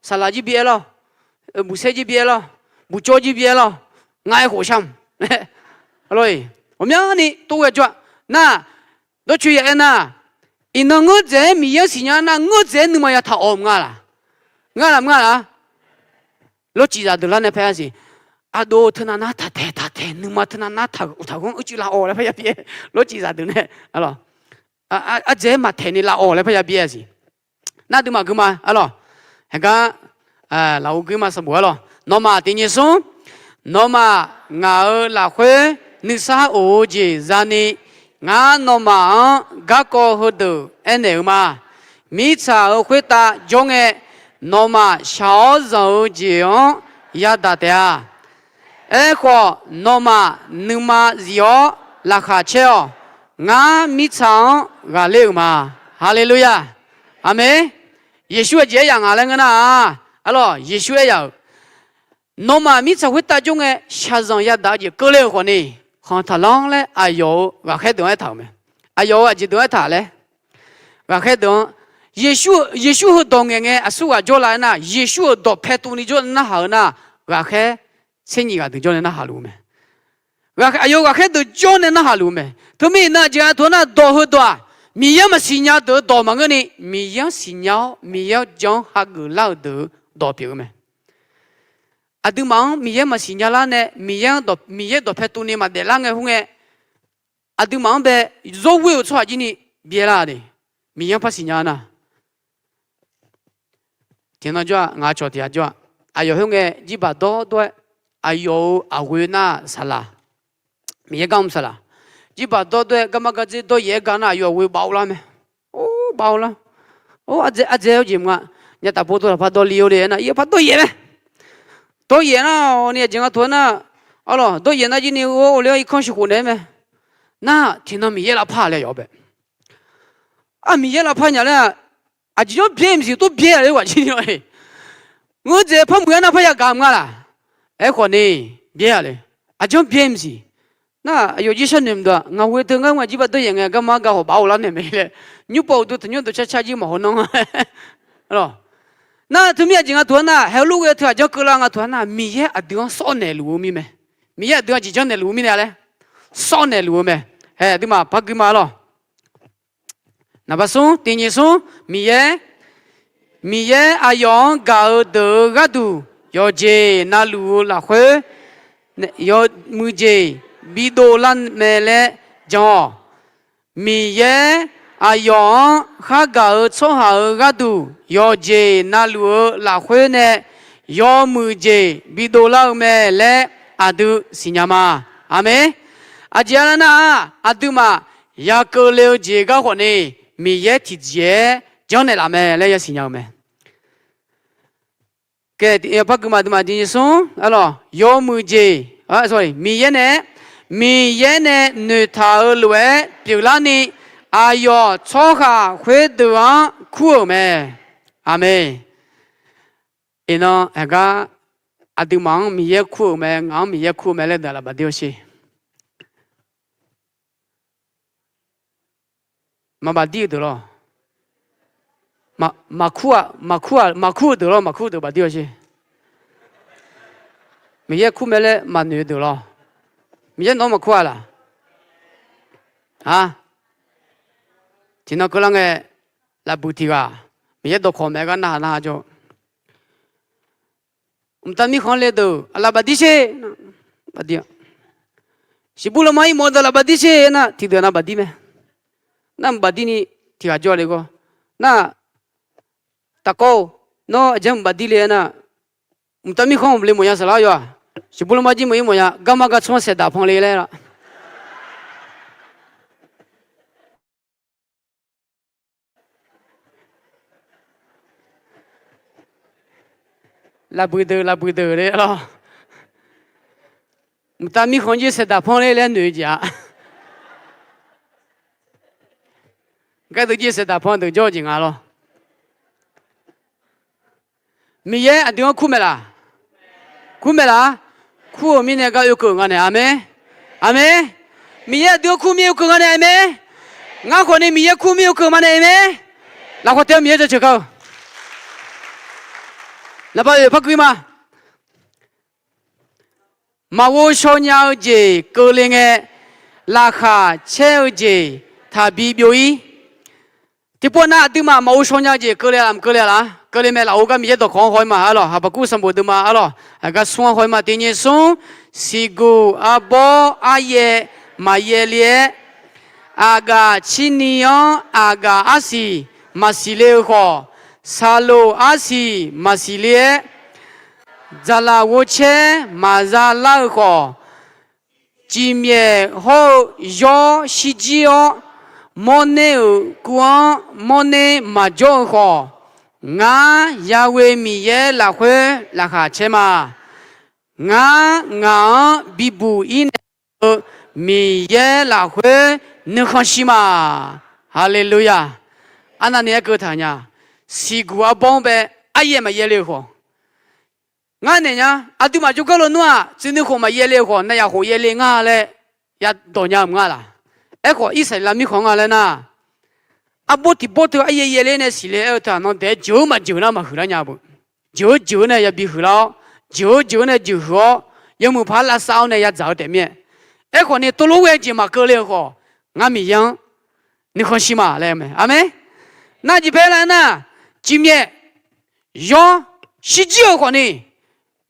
saqlaq jir bi aer lawr, buqsaer jir bi aer lawr, buqcawv jir bi aer lawr, ngar aer khof shar-m. Ghawqmyani tov ghae jawr-a. Nar, dawrcoeni ya aer nar, iqnan ngeur dzaeq-aer Miqyaer-anr siqnya nar, ngeur dzaeq-aer nuima ya taq-awq mq nga laq? Ngar laq mq nga laq? Lawrcif zaqdeuq lar nae paer-a siq. Aqdov teunav nar taq taeq taq taeq, nuima teunav nar taq-euq taq ghanr uicuiv laf-awq laer parya bi-aer. Lawrcif zaqdeuq nae, ardzaeq-aer maqtaeq ni laf-awq laer parya bi-aer siq. Nar duimaf guima arlawq. Haeqgar, lafov guima sanqbof arlawq. Nawmaf tiq nyiq smr, nawmaf ngaq-euq lafkhoer nuisar of-eu jeq zani, ngar nawmaf-anr garkawv heudeuq aernaeq-eu ma. Mirtsaq-euq khoertav jawr ngae, nawmaf shaq-awr zanq-eu jeq-anr yadaq taef-a. Aerkhawf, nawmaf nuima zif-awr laqkhaq caer-awq. Ngar mirtsaq-anr ghaqler-euq ma. Haleluya! Aqmeq. Yeqsur aqjeq aer yaf ngaq laer ngeur nar-aq, arlawq, Yeqsur aer yaf-euq, nawmaf mirtsaq khoertav jawr ngae shaqzanq yadaq-eu jeq keuvle-euq khawfni, khanq taqlanr laer aqyawf-euq ghaqkhaer deuq-anr aertaq-euq mae. Aqyawf-euq aqjeq deuq-anr aertaq laer, ghaqkhaer deuq-anr, Yeqsur, Yeqsur heudawq ngaeq ngae aqsurghaq jawrla aernar, Yeqsur-euq dawqpae tuvni jawr narhaq-eu nar, ghaqkhaer tser nyiq ghaq deuq jawr nae narhaq luf-eu mae. Aqyawf-euq ghaqkhaer deuq jawr nae narhaq luf-eu mae. Teumirnae aqjeq-a teu nar, dawq heudawq-aq, Miqyaer-anr maqsiq nya deuq-eu dawq maqngeur ni, Miqyaer-anr siqnya-awr, Miqyaer-anr jan-anr hageuf lar-euq deuq-eu dawq pyeuf-eu mae. Aqduimaf-anr Miqyaer maqsiq nya lar nae, Miqyaer-anr, Miqyaer dawqpae tuvni maqdaef lar ngae khoerngae, aqduimaf-anr bae zawr ghoer-euq tsawrhaq jir ni byaer lar-a de. Miqyaer-anr par siqnya nar, tiqnan jawr-a, ngaq cawq tiq ghaq jawr-a. Aqyawf khoerngae jirbaq dawrdawr-aer, aqyawf-euq aqghoe nar saqlaq, Miqyaer gar mr saqlaq, jirbaq dawrdawr-aer garma gardzer dawryaef-aer gar nar, aqyawf aqghoe bav lar mae. Or, bav lar. Or, ardzae, ardzae-awr jeq mq nga. Nya taf pov tov lafpar dawrli-or le aernar, ir-awr par dawryaef mae. Dawryaef nar-awq ni, aqjeq nga tov-aer nar, arlawq, dawryaef nar jir ni or, or le-awr irkanr sheuqkhof naeq-aer mae. Nar tiqnan Miqyaer lavpar laer yawf-awr bae. Aq, Miqyaer lavpar nya laer-aq, aqjeq janr byaer maqsiq, tov byaer-a laer ghaq jir ni lawr-eq. Ngeur dzaeq par muiq-aer nar parya gaq mq nga laq? Aerkhawf ni, byaer-a le. Aqjeq janr byaer maqsiq. Nar aqyawf jir sharnoeq maqdov-aq, ngaq ghoe teu ngar ngaq jir bardeur yaef ngae garma gar khawf baf-awr lar naeq mae laer. Nymrpov uqduq tanqnymr deuq car car jir maqhaw nanr-a. Nar teumir aqjeq nga tuq-anr nar, haeq lof ghae teu aqjanr keuvlar nga tuq-anr nar, Miqyaer aqdui-anr sawr naeqluf-eu mirmae. Miqyaer aqdui-anr jeq janr naeqluf-eu mirnae laer, sawr naeqluf-eu mae. Haeq aqduimaf par gui ma lawr. Naqba smr, tiq nyiq smr, Miqyaer, Miqyaer aqyawf-anr gaq-eu deuq-euq gharduq yawqjeq na luf-eu lafkhoer, yawmuiq jeq bidov lar mae laer jan-awq. Miqyaer aqyawf-anr khargaq-eu tsawrhaq-euq gharduq yawqjeq na luf-eu lafkhoer nae yawmuiq jeq bidov lar-eu mae laer aqdui siqnya ma. Aqmeq. Aqjeq-a lar nar-aq, aqduimaf ya keuvle-eu jeq gar khawf ni, Miqyaer tiqjeq-aer janrnaeq laf mae laer yasiq nya-eu mae. Par gui ma, aqduimaf tiq nyiq smr, yawmuiq jeq, Miqyaer nae, Miqyaer nae noeqtaq-euq lof-aer pyeuflarni, aqyawf tsawrhaq khoerdeuq-anr kur-euq mae. Aqmeq. Iqnan heugar aqduimaf-anr Miqyaer kur-euq mae, ngaq-anr Miqyaer kur-eu mae laer deuq lafbaf dir-awr sher. Maqbaf dir-eu deuq lawr. Maqkur-aq, maqkur-aq, maqkur-eu deuq lawr, maqkur-eu deuq baf dir-awr sher. Miqyaer kur mae laer maqnoeq-eu deuq lawr. Miqyaer nawq-anr maqkur-a laq? A, tiqnan keuvlar ngae, lafbuiq tiq ghaq Miqyaer dawqkawq mae gar narhaq narhaq jawr. Mqtav mirkhanq le deuq aqlaf baf dir sher. Baf dir-a. Shiqbur lanma irmawf deuq laf baf dir sher nar, tiqdeuq nav baf dir mae. Nar mq baf dir ni tiq ghaq jawr le gawr. Nar, tafkawv-or, nawr aqjeq mq baf dir le aernar, mqtav mirkhanq mq le mawf nya saqlar yawr-aq. Shiqbur lanma jir meuq ir mawf nya, garma gar tsawr saeqdaq pan le laer la. Lafbuiq deuq, lafbuiq deuq le lawr. Mqtav mirkhanq jir saeqdaq pan le laer noeq-eu jeq-a. Gardeuv jir saeqdaq pan deuq jawr-eu jeq nga lawr. Miqyaer aqdui-anr kur mae laq? Kur mae laq? Kur-euq mirnae gar oekeuv nga naeq, aqmeq. Aqmeq. Miqyaer aqdui-anr kur mir oekeuv nga naeq, aqmeq. Ngar khawf ni Miqyaer kur mir oekeuv ma naeq, aqmeq. Lafkhawf tae-eu Miqyaer jaceuq kar-eu. Naqba oeq par gui ma. Maqghov shaw nya-eu jeq keuvle ngae, laqkhaq caer-eu jeq taqbi byov-ir. Tiqpov nar aqduimaf maqghov shaw nya-eu jeq keuvle-a laq, mq keuvle-a laq? Keuvle mae. Lafov gar Miqyaer dawqkawq-anr haw-ir ma arlawq. Haqbaqkuv sanqbof deuvma arlawq, aqgar smr-anr haw-ir ma. Tiq nyiq smr, siqguq arbawr aryaev maqyaev le-aer, aqgaf cirni-anr aqgaf arsiq maqsiq le-eu khawf, saqloq arsiq maqsiq le-aer, dzaqlaq ghovcaer maqza lar-eu khawf, cifmyaef hawr-eu yawr shirjir-awr, mawrner-euq kuv-anr mawrner maqjawr-eu khawf, ngar Yaghoe Miqyaer lafkhoer laqkhaq caer ma. Ngar ngaq-anr bibuq-ir naeq-eu Miqyaer lafkhoer nuikhanr shir ma. Haleluya! Arnavni aerkeuv taq nya. Siqguq arbawr-anr bae aryaev maqyaev le-eu khawf, ngar naeq nya. Aqduimaf jawrgar lo nmr-aq, tsuif nuikhof maqyaev le-eu khawf, nayaf khof yaev le ngar laer yadawq nya mq nga laq? Aerkhawf, Irsaqleqlav mirkhanq-anr nga laer nar, arbawr tiq bawr teu aryaev yaev ler nae siqle aer-eu teu-aq, nan daef-aer jeuq-eu maqjeuq nar maqhuiq lar nya beu. Jeuq-eu jeuq-eu nae yabi huiqlar-awr, jeuq-eu jeuq-eu nae jeuq huiq-awr, yawmuiq paq-aer lavsav-awr nae yadzaq-eu taef mir-aer. Aerkhawf ni, tov lof ghae jeq maqkeuv le-eu khawf, ngar Miqyaer-anr nuikhanr shir ma laer-eu mae. Aqmeq. Nar jeq paer lar nar, cifmyaef yawr shirjir-eu khawf ni,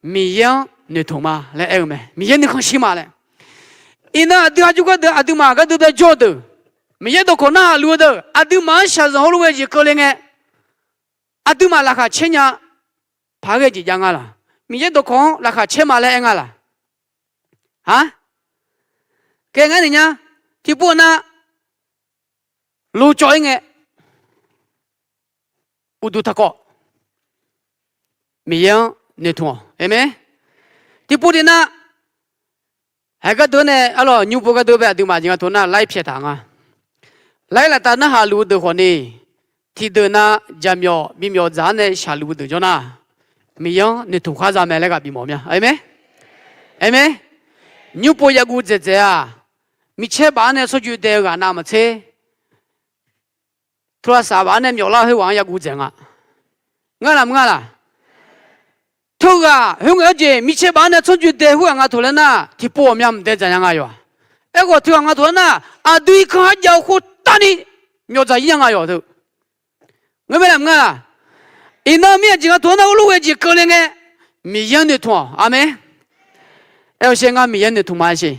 Miqyaer-anr noeqtmq ma laer aer-eu mae. Miqyaer nuikhanr shir ma laer. Iqnan aqdui aqjox gardeuq aqduimaf gardeuq bae jawr-eu deuq, Miqyaer dawqkawq narhaq luf-eu deuq, aqduimaf-anr shaqzanq hawr lof ghae jeq keuvle ngae, aqduimaf laqkhaq caer nya paq-aer ghae jeq jav nga laq? Miqyaer dawqkawq-anr laqkhaq caer ma laer aer nga laq? A, kae ngar naeq nya. Tiqpov nar, lo cawv-ir ngae, uqduq taqkawv Miqyaer-anr noeqtmq-awq. Aqmeq. Tiqpov tiqnav, Haeq gardeuv nae arlawq, nymr pov gardeuv bae aqduimaf jeq nga tov nar laer pyaeq taq nga. Laer laftav narhaq luf-eu deuq khawf ni, tiqdeuq nav jaqmyawf bimyawf dzaq-anr nae shaqluf-eu deuq jawr nar, Miqyaer-anr noeqtmq khar za mae laer ghaq bifmawf mya. Aqmeq? Aqmeq? Nymr pov yaguv dzaeqdzaeq-aq, micaer baf-anr nae tsawrjoe dae-eu ghaq navmaqtser, tawrlaqsaf baf-anr nae myawflar-eu khoerghaq-anr yaguv dzaeq nga. Ngar laf mr ngar laq? Teughaq khoerngae-aer jeq micaer baf-anr nae tsawrjoe dae khoerghaq nga taq laer nar, tiqpov ghawqmya mq dae dzaq nya nga yawq-aq. Aerkhawf teughaq nga taq laer nar, aqdui irkanr arjav-eu khoertav ni myawf dzaq-ir nya nga yawq teu. Ngeur mae laf mr ngar laq? Iqnan mir aqjeq nga taq laer nar, heulof ghae jeq keuvle ngae, Miqyaer-anr noeqtmq-awq. Aqmeq. Aer-eu shaer ngar Miqyaer noeqtmq ma siq.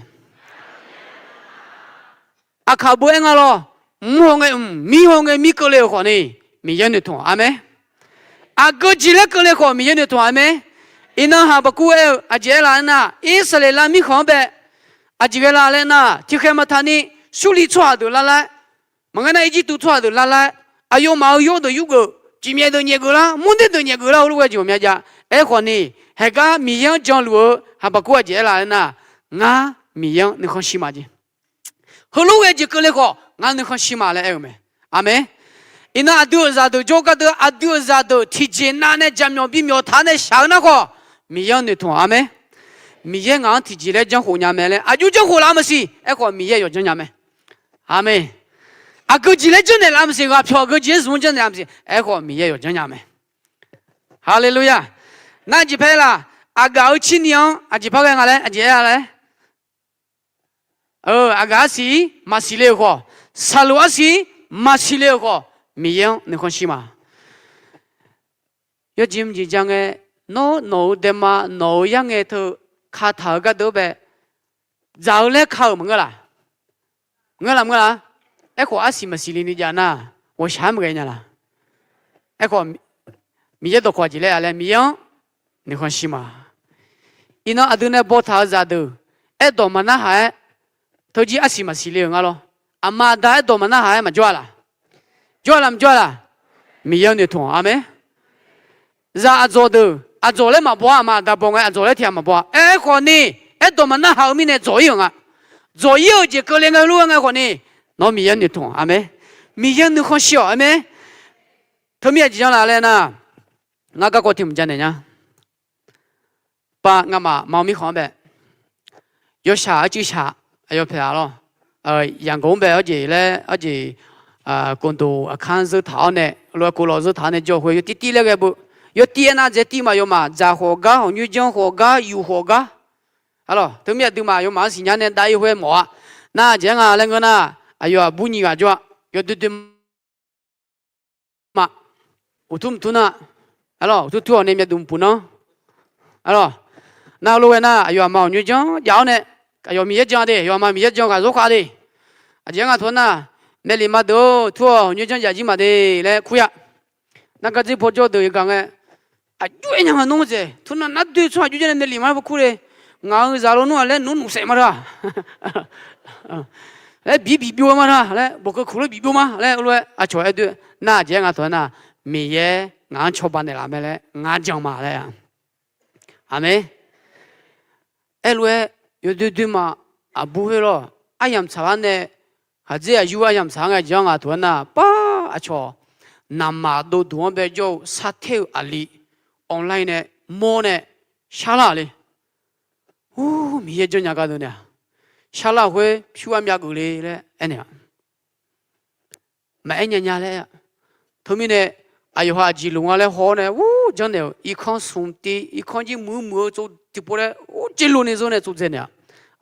Aqkaq beu aer nga lawr, mr haw ngae mq, mir haw ngae mir keuvle-euq khawf ni, Miqyaer noeqtmq-awq. Aqmeq. Aqgeu jeq laer keuvle khawf Miqyaer noeqtmq-awq. Aqmeq. Iqnan Haqbaqkur aer-eu aqjeq aer laf-aer nar, Irsaqleqlav mirkhanq-anr bae aqjeq ghae la laer nar, tiqkhaeq maqtaq ni, Surliv tsawrhaq deuq lar laer, maqngeur nar Irjirtuv tsawrhaq deuq lar laer, aqyawfmaf-euq yawr deuq yurgeuf, cifmyaef deuq nyaef geuf lar, mrner deuq nyaef geuf lar, heulof ghae jeq ghawqmya jav. Aerkhawf ni, haeqgar Miqyaer-anr janluf-eu Haqbaqkur aqjeq aer laf-aer nar, ngar Miqyaer-anr nuikhanr shir ma jeq. Heulof ghae jeq keuvle khawf ngar nuikhanr shir ma laer aer-eu mae. Aqmeq. Iqnan aqdui-euq zaqdeuq jawr gardeuv aqdui-euq zaqdeuq tiqjeq nav nae jaqmyawf bimyawf taq-anr nae shaq-eu nar khawf, Miqyaer-anr noeqtmq-awq. Aqmeq. Miqyaer ngaq-anr tiqjeq laer janrkhof nya mae laer aqjox janrkhof laf maqsiq. Aerkhawf Miqyaer yawf janrnya mae. Aqmeq. Aqgeu jeq laer janrnaeq laf maqsiq, ghaqpyawq aqgeu jeq-aer zmq-anr janrnaeq laf maqsiq. Aerkhawf Miqyaer yawf janrnya mae. Haleluya. Nar aqjeq paer laf, aqgaf-eu cirni-anr aqjeq par ghae nga laer aqjeq aer-a laer. Aqgaf arsiq-ir maqsiq le-euq khawf, saqloq arsiq-ir maqsiq le-euq khawf, Miqyaer-anr nuikhanr shir ma. Yawjeq mqjeq ja ngae, nawr nawq-euq daema nawq-euq yarngae teu kataq-eu gardeuv bae dzaq-eu laer ka-euq maqngeur laq? Ngeur laf maqngeur laq? Aerkhawf arsiq maqsiq le ni jav nar, ghawqshaq-aer maqghae nya laq? Aerkhawf, Miqyaer dawqkawq aqjeq laer-a laer Miqyaer-anr nuikhanr shir ma. Iqnan aqdui nae bawtaq-eu zaqdeuq aerdawq maqnarhaq-aer, teujir arsiq maqsiq le-euq nga lawr. Aqma aqda aerdawq maqnarhaq-aer maqjawr-a laq? Jawr-a laq maqjawr-a laq? Miqyaer-anr noeqtmq-awq. Aqmeq. Zaq aqdzawq deuq aqdzawq laer maqbaw-a, aqma aqda baw ngae aqdzawq laer tiq ghaq maqbaw-a. Aerkhawf ni, aerdawq maqnarhaq-eu mirnae dzawq-ir-euq nga. Dzawq-ir-euq jeq keuvle ngae heulof-aer ngae khawf ni, nawr Miqyaer noeqtmq-awq. Aqmeq. Miqyaer nuikhanr shir-awq. Aqmeq. Teumir aqjeq janr laf laer nar, ngar garkawv tiq mq ja naeq nya. Pav ngamaf ma-eu mirkhanq-anr bae, yawshaq arcuiv shaq, aqyawf paeq-a lawr. Yaqgawq-anr bae arjeq laer arjeq, kofdoq aqkar-anr zeur taq-awr nae, lof-aer kov lawq zeur taq-awr nae jawr khoer yawtiv tiv laer ghae beu. Yawtiv aernar dzaetiv maf yawmaf dzaq khawf gar, hawq nyoer janr khawf gar, yuf khawf gar. Arlawq, teumir aqduimaf yawmaf-anr siqnya nae dav-ir khoer mawf-a. Nar aqjeq-aer nga laer ngeur nar, aqyawf aqbur nyiq ghaq jawr-a. Yawdoer doer ma. Uqtur mqtur nar, arlawq, uqtur tur-awq nae myavduq mqpuq nanr. Arlawq, nar lof ghae nar aqyawf aqma hawq nyoer janr jav-awr nae, aqyawf Miqyaer jan de, yawf aqma Miqyaer jan ghaq zawr khav de. Aqjeq-aer nga taq-aer nar, maeqliq ma deuq-or, tur-awq, hawq nyoer janr jav jir ma de laer kur ya. Nar gardzer paw jawr deuq yagaq ngae, aqjox-aer nya nga nmr dzaeq, teunar nar doe tsawrhaq aqjox janr nae maeqliq ma-aer paw kur le. Ngaq-euq zaq lawnmr-aq laer nawq-anr nmqsaef ma ta laer, bi bibyov-eu ma ta laer, bawqkeuv kuq lof bibyov ma laer, lof-aer aqcawq aer doe. Nar aqjeq-aer nga taq-aer nar, Miqyaer ngaq-anr cawba naeqlaf mae laer ngar jan ma laer-a. Aqmeq. Aerlof-aer, yawdoer doer ma. Aqbur khoer lawr, aryamq tsaq lar nae, khaqdzer aqyur aryamq tsaq-anr ngae jeq-anr nga taq-aer nar, par aqcawq naqmaq dovduq-anr bae jawr-eu sarter-eu aqli online nae mawr nae sharlar le. Ur, Miqyaer janrnya gardeuv nae-aq, sharlar khoer pyur armyav geuf le laer aernaeq-a. Maqaer nya nya laer-a. Teumirnae aqyawf ha aqjeq loq nga laer haw-awr nae ur janrnaeq-euq irkanr smq tiv, irkanr jir muiq muiq-eu tsov tiqpov laer ur jeq loq ni zeur nae tsov dzae naeq-a.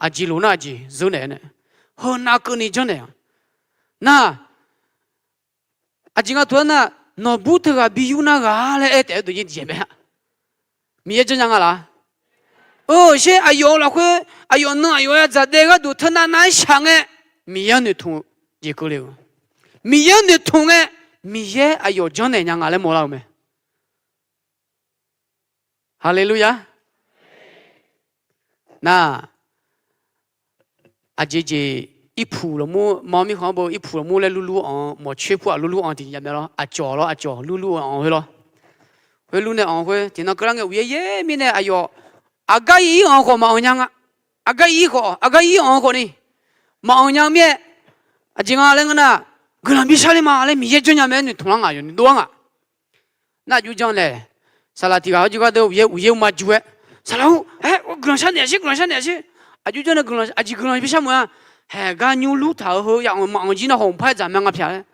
Aqjeq loq nar aqjeq zeur naeq nae, heu nav keuvni janrnaeq-a. Nar aqjeq nga taq-aer nar, nawqbur teughaq bi yur nar ghaq laer aer taef-aer deuq jir jeq mae-a. Miqyaer janrnya nga laq? Sher aqyawf-eu lafkhoer aqyawf nan aqyawf-aer aqdzaq daef gharduq teunav nav-aer shaq ngae, Miqyaer-anr noeqtmq-eu jeq keuvle-eu, Miqyaer-anr noeqtmq ngae, Miqyaer aqyawf janrnaeq nya nga laer mawrlar-eu mae. Haleluya. Nar, aqjeq jeq irpuq lafmur ma-awr mirkhanq-anr beu irpuq lafmur laer lurlur anq-eu mawqcoer pur-aq lurlur anq tiqjeq jav mae lawr, aqcawq lawr, aqcawq lurlur-eu anq khoer lawr. Khoerlur nae anq khoer tiqnan keuvlar ngae uqyaer yaer mirnae aqyawf aqgar ir anq khawf maqanq nya nga. aqgar ir khawf, aqgar ir anq-eu khawf ni maqanq nya-eu mir-aer, aqjeq nga laer ngeur nar, guiqlanq bishar ler ma laer Miqyaer janrnya mae-aer noeqtmq lar ngaq yawqni dov-ar ngaq. Nar aqjox janr nae, saqlaq tiq ghaq-awr jir gharduq uqyaer uqyaer ma jur-aer, saqlaq-or, aer, guiqlanq sharnaeq-a sher, guiqlanq sharnaeq-a sher. Aqjox janr nae guiqlanq, aqjeq guiqlanq bishar meuq-a. Haeq gar nymr lur taq-eu heu yamq maqanq jir nar hawq mqpar-aer dzaq mae nga pyaq laer.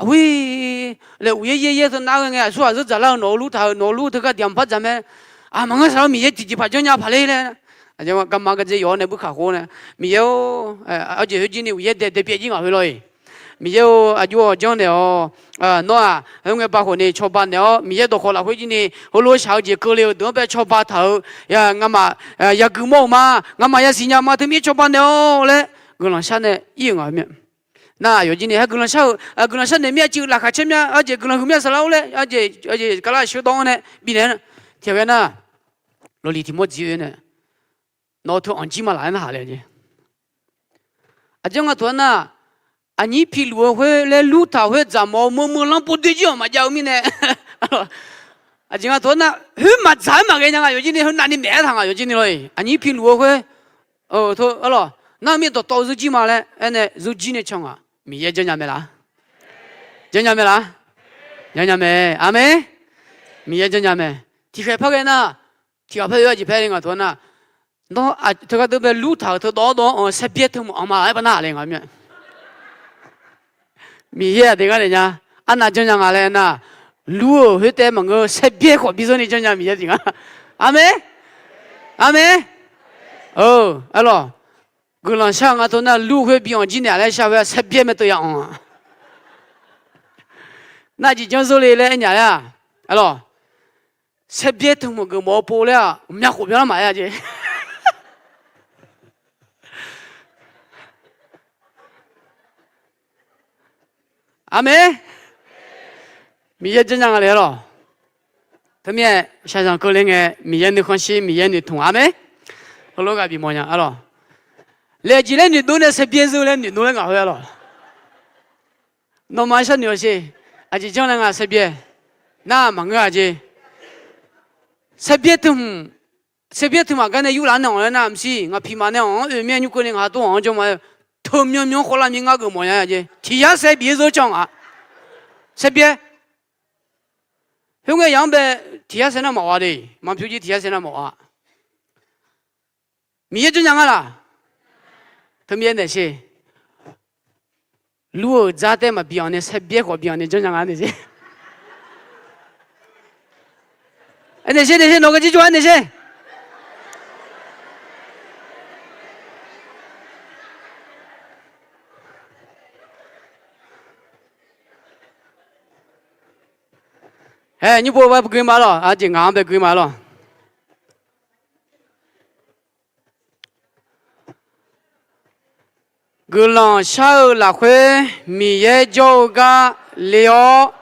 Aqhoer laer uqyaer yaer yaer teu nar ghae ngae, aqsur ghaq zeur dzaqlar-eu nawq-eu lur taq-euq nawq-eu lur teugar diq mqpar dzaq mae. Aq, maqngeur saqlaq-or, Miqyaer tiqjeqpaq janrnya paq ler laer. Aqjeq garma gardzer yawf-awr nae bur kaq khof nae, Miqyaer-or, arjeq khoer jir ni uqyaer dae dae pyaev jir ngaq khoer lor-iq. Miqyaer-or, aqjox-awq janrnaeq-awq. Nawr-aq, khoerngae ba khawf ni cawba naeq-awr, Miqyaer dawqkawq lafkhoer jir ni heulof-aer shaq-eu jeq keuvle-eu deuq-anr bae cawba taq-eu, ngamaf yagui mawr-eu ma, ngamaf yasiq nya ma, teumir cawba naeq-awq laer guiqlanq shar nae ir-euq ngaq-eu mir-a. Nar aqyawf jir ni haer guiqlanq shar-eu, guiqlanq sharnaeq mir-a civ laqkhaq caer mir-a, arjeq guiqlanq huiq mir-a saqlaq-or laer, arjeq kaqlaq sheuq dawv-anr nae bifnaeq-a. Tiqghaq ghae nar, lawqliq tiq mawr dziq-eu nae, nawq-eu teu anq jir ma laf-aer narhaq le jeq. Aqjeq nga taq-aer nar, aqnyir piluf-eu khoer laer lur taq khoer dzaqmawf-eu meumeuq lanr pov doe jir-awq maqjav-eu mirnae, aqjeq nga taq-aer nar, khoer maqdzaq-aer maqghae nya nga yawqjir ni, khoer navni maeq-aer taq nga yawqjir ni lor-iq. Aqnyir piluf-eu khoer, arlawq, nar-eu mir dawqtawv-eu zeur jir ma laer aernae zeur jir nae can ngaq, Miqyaer janrnya mae laf? Janrnya mae laf? Janrnya mae. Aqmeq. Miqyaer janrnya mae. Tiqkhaeq par ghae nar, tiqghaq par oe-a jeq paer le nga taq-aer nar, nawr teugar deuq bae lur taq-euq teu dawv-awr dawv-anr anq-eu saerbyaer teumq anq ma laf-aer par narhaq le nga mir-a. Miqyaer aqdui ngar daef nya, arnav janrnya nga laer aernar, lur-euq khoertav maqngeur saerbyaer khawf bi zeur ni janrnya Miqyaer tiq nga. Aqmeq. Aqmeq. Aerlawq, guiqlanq shar-eu nga taq-aer nar lur khoer bi anq jir naeq laer shar khoer-aq saerbyaer mae teu ya anq-a. Nar jeq janr zeur le laer aernya laer-aq, aerlawq, saerbyaer teumq geufmawf-eu pov laer-aq mya khof byanlar maqaer-a jeq. Aqmeq. Miqyaer janrnya nga le aerlawq. Teumirnae shaqzanq keuvle ngae Miqyaer nuikhanr shir, Miqyaer noeqtmq-a mae. Heulof ghaq bifmawf nya aerlawq. Laeqjeq laer noeqdov nae saerbyaer zeur laer noeqdov laer ngaq khoer aerlawq. Nawmaf sharnoeq-awq sher. Aqjeq janr nae nga saerbyaer. Nar maqngeur-a jeq. Saerbyaer teumq, saerbyaer teumq aqgar nae yurlaf nae anq laer nar maqsiq, ngaq piqma nae anq-anr oe mir-aer nymr keuv ni ngaq tov anq-anr jawr ma-aer, teumyanr myanr khawvlar mir ngar geufmawf nya-a jeq. Tiq yar saer bif-aer zeur can ngaq. Saerbyaer. Khoerngae yaq-anr bae tiq yar saer nar maqghaq de. Maqpyur jir tiq yar saer nar maqghaq. Miqyaer janrnya nga laq? Teumirnae naeq sher. Lur-euq dzar taef maqbi anq nae saerbyaer khawf bi anq nae janrnya nga naeq sher. Aernaeq sher, naeq sher, nawq-eu jir jawr-aer naeq sher. Hae, nymr pov ba gui ma lawq. Aqjeq ngaq-anr bae gui ma lawq. Guiqlanq shar-eu lafkhoer Miqyaer jawr-eu gar le-awr,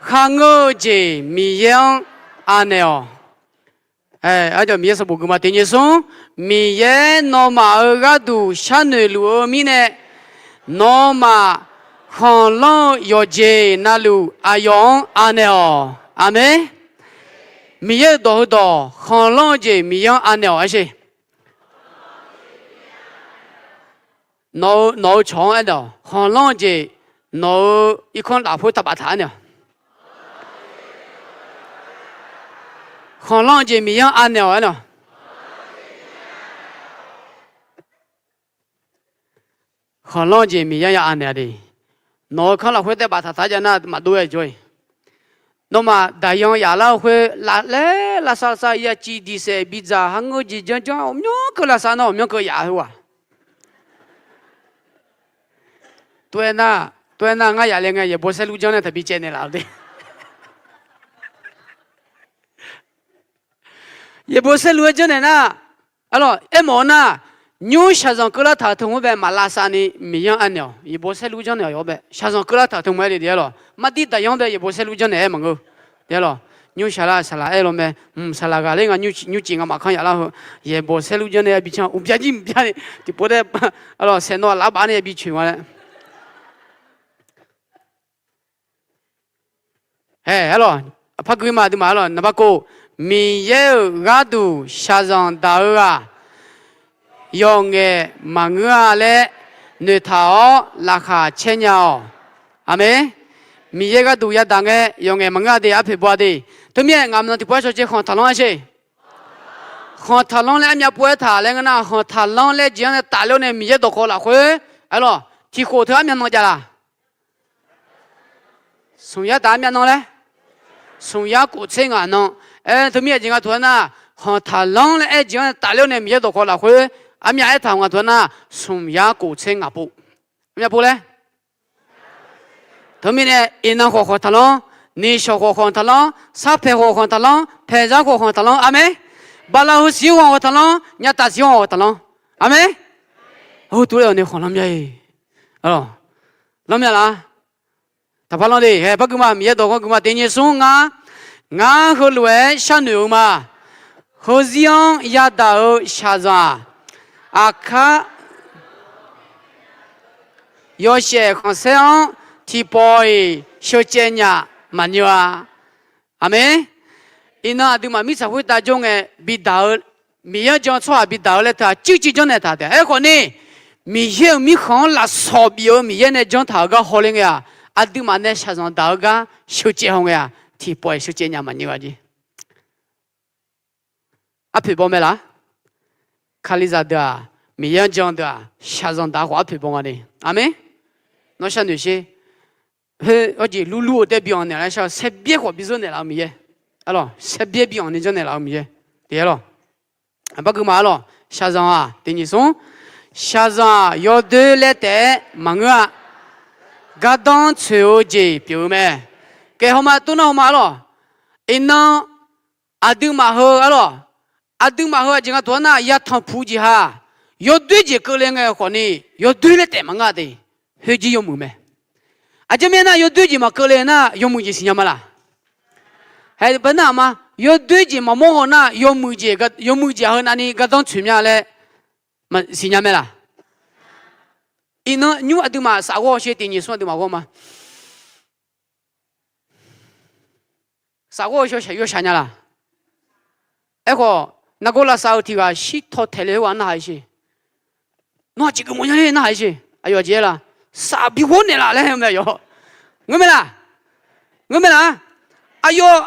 kharngeur-eu jeq Miqyaer-anr anaeq-awq. Aqjeq Miqyaer sanqbof gui ma. Tiq nyiq smr, Miqyaer nawmaf-euq gharduq sharnoeq luf-eu mirnae, nawmaf khanqlanr-eu yawqjeq navluf aqyawf-anr anaeq-awq. Aqmeq. Miqyaer-euq dawq heudawq khanqlanr-eu jeq Miqyaer-anr anaeq-awq aer sher. Nawq-eu, nawq-eu cawq-anr aernaeq-awq. Khanqlanr-eu jeq nawq-eu irkanr lafkhoer taqbaf taq-aer naeq-awq. Khanqlanr-eu jeq Miqyaer-anr anaeq-awq aernaeq-awq. Khanqlanr-eu jeq Miqyaer-anr ya anaeq-a de. Nawq-eu kanr lafkhoer taef baftaq taq-aer jav nar maqdov-aer jawr-iq. Nawmaf daqyan yaflar-eu khoer laer lavsav lavsav ya civ diq saef bidzaq har ngeur jeq janr janr ghawqmyanr keuv lavsav nar ghawqmyanr keuv yaf-eu ghaq. Tov-aer nar, tov-aer nar ngar yaf le ngae yaeqbawq saerlu janr nae taqbi caev naeqlaf-eu de. Yaeqbawq saerlu-aer janrnaeq nar, arlawq, aermawf-eu nar, nymr shaqzanq keuvlar taq-euq teu hmq-anr bae maq lavsav ni Miqyaer-anr anaeq-awq. Yaeqbawq saerlu janrnaeq-awq yawr bae shaqzanq keuvlar taq-euq teu hmq-aer le de arlawq. Mardir daqyan bae yaeqbawq saerlu janrnaeq-aer maqngeur. De arlawq, nymr shaqlar saqlaq aer law mae. Mq, saqlaq ghaq ler nga, nymrcif ngamaf kanr yaflar heu. Yaeqbawq saerlu janrnaeq yabi can uqbya jir mqbya ni tiqpov taef, arlawq, saeqnawv laf baf nae yabi coeq nga laer. Hae, arlawq, par gui ma duima arlawq, naqbaqkov, Miqyaer-euq gharduq shaqzanq daq-eu ghaq yawqngaef maqngeur-a laer noeqtaq-awr laqkhaq caer nya-awq. Aqmeq. Miqyaer gharduq yadaq ngae yawqngaef maqngeur-a de, arpoeq baw-a de. Teumirnae ngaq maqnan tiqpov-aer shawr cae khanq taqlanr-aer sher. Khanq taqlanr laer armyav pov-aer taq laer ngeur nar, khanq taqlanr laer jeq-anr nae tafler-awr nae Miqyaer dawqkawv lafkhoer, aerlawq, tiqkhof teu armyav nan jav la? Smq yar taf armyav nan laer, smq yar kof tser ngaq nan. Aer, teumirnae jeq nga taq-aer nar, khanq taqlanr laer aer jeq-anr nae tafler-awr nae Miqyaer dawqkawv lafkhoer armyav aer taq nga taq-aer nar, smq yar kof tser ngaq pov. Armyav pov laer. Teumirnae iqnan khawf khanq taqlanr, niqshawq khawf khanq taqlanr, sarpaeq khawf khanq taqlanr, paeqzar khawf khanq taqlanr. Aqmeq. Bala heu siq-anr khawf khanq taqlanr, nyataf siq-anr khawf khanq taqlanr. Aqmeq. Heu tuvlaer-awq ni khanq lanr mya-e. Lanr mya la? Taqpar lanr de. Hae, par gui ma. Miqyaer dawq gui ma. Tiq nyiq smr ngar, ngar heulof-aer sharnoeq-eu ma. Heuzir-anr yadaq-eu shaqzanq-aq, aqkar yawshaef khanqsaer-anr tiqpawf-iq sheucaev nyaf maqnyeuv-a. Aqmeq. Iqnan aqduimaf mirtsaq khoertav jawr ngae bidaq-eu, Miqyaer-anr jan-eu tsawrhaq bidaq-eu laer teu-aq, cuivcuiv janrnaeq taq taef-a. Aerkhawf ni, Miqyaer-euq mirkhanq-anr lafsawq bif-eu Miqyaer nae janr taq-euq gar hawler ngae-aq, aqduimaf nae shaqzanq daq-eu gar sheucaev haw ngae-aq, tiqpawf-iq sheucaev nya maqnyeuv-a jeq. Arpoeq baw mae laq? Kalizaq deuq-aq, Miqyaer-anr jan deuq-aq, shaqzanq daq khawf arpoeq baw nga ni. Aqmeq. Nawr sharnoeq sher. Khoer, arjeq lurlur-eu tae bi anq naeq lar shar-eu, saerbyaer khawf bi zeur naeq laf-eu Miqyaer. Arlawq, saerbyaer bi anq ni janrnaeq laf-eu Miqyaer. Tiq aer lawq. Aqbar gui ma arlawq. Shaqzanq-aq, tiq nyiq smr, shaqzanq-aq yawdoer laer taef-aer maqngeur-a. Gardanr tsoeq-eu jeq pyeuf-eu mae. Kaef hawma tov nar hawma arlawq. Iqnan aqduimaf heu arlawq, aqduimaf heu aqjeq nga taq-aer nar, yatanq puq-eu jeq ha, yawdoer jeq keuvle ngae khawf ni, yawdoer laer taef maqngeur-a de. Khoerjir yawmuiq mae. Aqjeq mirnae nar, yawdoer jeq maqkeuvle nar, yawmuiq jeq siqnya ma laq? Hae, bae nar-aq ma, yawdoer jeq maqmawr haw nar, yawmuiq jeq, yawmuiq jeq-aq heu navni gardanr tsoeq mya laer siqnya mae laq? Iqnan nymr aqduimaf saf ghawr sher, tiq nyiq smr aqduimaf ghawr ma. Saf ghawr-eu shawshaq yawshaq nya laq? Aerkhawf, nargawr lavsav-eu tiq ghaq shirtaw taeq le-eu ghaq-anr narhaq-iq sher. Nawr aqjeq geufmawf nya ler narhaq-iq sher. Aqyawf aqjeq aer la? Saf bi ghawr naeq laf laer mae aqyawf. Ngeur mae laq? Ngeur mae laq? Aqyawf,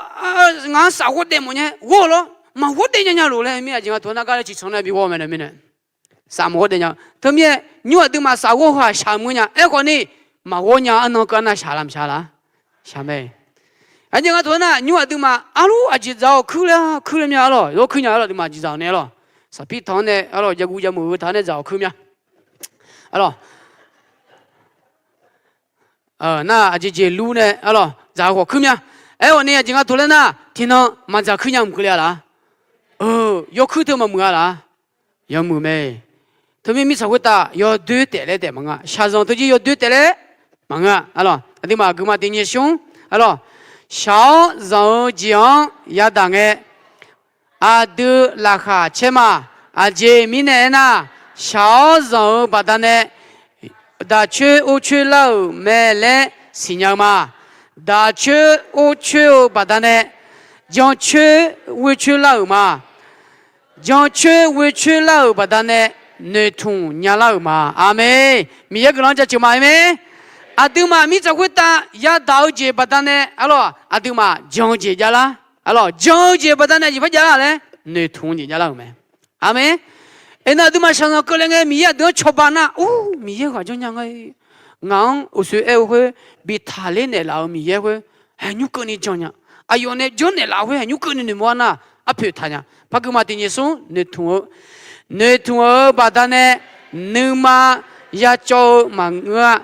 ngaq-anr saf ghawr daef mawf nya, ghawr lawr, maqghawr daef nya nya lof laer mir aqjeq nga taq-aer nar gar laer ciqcanq nar bi ghawr mae laer mirnae. Saf maqghawr daef nya. Teumirnae nymr aqduimaf saf ghawr-eu haq shaq mr nya. Aerkhawf ni, maqghawr nya arnan keuv arnav shaq la maqshaq laq? Shaq mae. Aqjeq nga taq-aer nar, nymr aqduimaf arluf aqjeq dzaq-awr kuir laer kuir laer mya arlawq. Yawkuir nya arlawq, aqduimaf aqjeq dzaq-awq nae arlawq. Saqpir tanq-anr nae arlawq, jaguv jamuiq-eu taq-anr nae dzaq-awq kuir mya. Arlawq. Nar aqjeq jeq lur nae arlawq, dzaq-eu khawf kuir mya. Aerkhawf ni aqjeq nga taq-aer nar, tiqnan maqdzaq kuir nya mq keuvle-a laq? Yawkuir teu maqmuiq-a laq? Yawmuiq mae. Teumir mirtsaq khoertav yawdoer taef laer taef maqngeur-a. Shaqzanq teujir yawdoer taef laer maqngeur-a. Arlawq, aqduimaf guiqma tiq nyiq shmr. Arlawq, shaq-awr zanq-eu jeq-anr yadaq ngae, aqdui laqkhaq caer ma. Aqjeq mirnae aernar, shaq-awr zanq-eu baqdanae daq coer or coer lar-euq mae laer siqnya-eu ma. Daq coer or coer-eu baqdanae, jan coer ghoer coer lar-euq ma. Jan coer ghoer coer lar-euq baqdanae, noeqtmq nya lar-euq ma. Aqmeq. Miqyaer guiqlanq jaceuq ma. Aqmeq. Aqduimaf mirtsaq khoertav yadaq-eu jeq baqdanae arlawq, aqduimaf jan-eu jeq javlar. Arlawq, jan-eu jeq baqdanae jeq par javlar laer noeqtmq-eu jeq javlar-euq mae. Aqmeq. Iqnan aqduimaf shaqzanq keuvle ngae Miqyaer aqdui-anr cawba nar, ur, Miqyaer ghaq janrnya nga. Ngaq-anr uqshoe aer-eu khoer bi taqler naeqlaf-eu Miqyaer khoer, haeqnymr keuvni jan nya. Aqyawf nae janrnaeq laf-eu khoer haeqnymr keuvni noeqmawr-a nar, arpoeq taqnya. Par guiqma tiq nyiq smr noeqtmq-eu, noeqtmq-eu baqdanae nuima yacawv-eu maqngeur-a.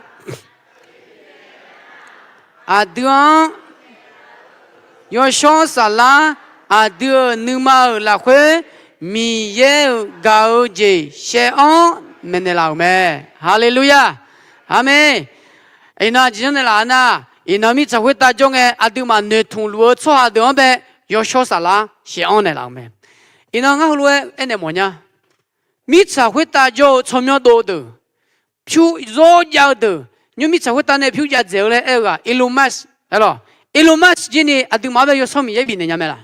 Aqdui-anr yawshawr saflar, aqdui-euq nuima-euq lafkhoer Miqyaer-euq gaq-eu jeq shaev-anr maeqnaeq laf-euq mae. Haleluya. Aqmeq. Iqnan aqjeq janrnaeq laf-a nar, iqnan mirtsaq khoertav jawr ngae aqduimaf noeqtmq luf-eu tsawrhaq deuq-anr bae yawshawr saflar shaev-anr naeqlaf-euq mae. Iqnan ngar heulof-aer aernaeq mawfnya. Mirtsaq khoertav jawr-eu tsawrmyanr dov-eu deuq, pyur zawr jav-eu deuq, nymr mirtsaq khoertav nae pyur jav dzaeq-eu laer aer-eu ghaq Elon Musk. Arlawq, Elon Musk jir ni aqduimaf-anr bae yawshawr Miqyaer bifnaeq nya mae laq?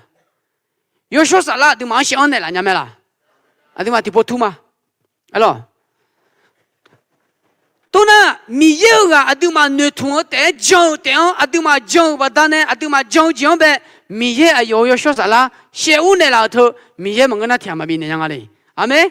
Yawshawr saflar aqduimaf-anr shaev-anr naeqlaf nya mae laq? Aqduimaf tiqpov tur ma. Arlawq, toxnar Miqyaer-euq ghaq aqduimaf noeqtmq-eu taef-aer jan-euq taef-anr, aqduimaf jan-euq baqdanae aqduimaf jan-eu jeq-anr bae, Miqyaer aqyawf-euq yawshawr saflar shaev ur naeqlaf-euq teu, Miqyaer maqngeur nar tiq ghaq maqbif naeq nya nga le. Aqmeq.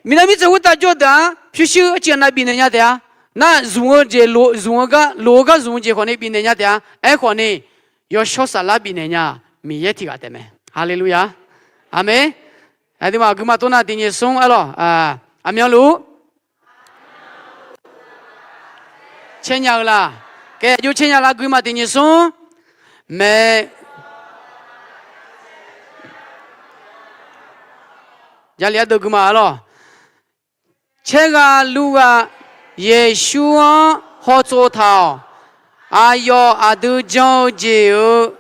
Miqyaer mirtsaq khoertav jawr-eu deuq-aq pyurshuir arciv aqnav bifnaeq nya taef-a. Nar zmq-eu jeq lof, zmq-eu gar, lof-eu gar zmq-eu jeq khawfni bifnaeq nya taef-a. Aerkhawfni, yawshawr saflar bifnaeq nya-aq Miqyaer tiq ghaq taef mae. Haleluya. Aqmeq. Aqduimaf guima toxnar tiq nyiq smr arlawq, aqmyanluf caer nya-eu la. Kae aqjox caer nya la, guima tiq nyiq smr mae. Jarlif ardeuv guima arlawq. Caergha lurgha Yeqsur-anr hawtsov taq-awq. Aqyawf aqdui jan-eu jeq-euq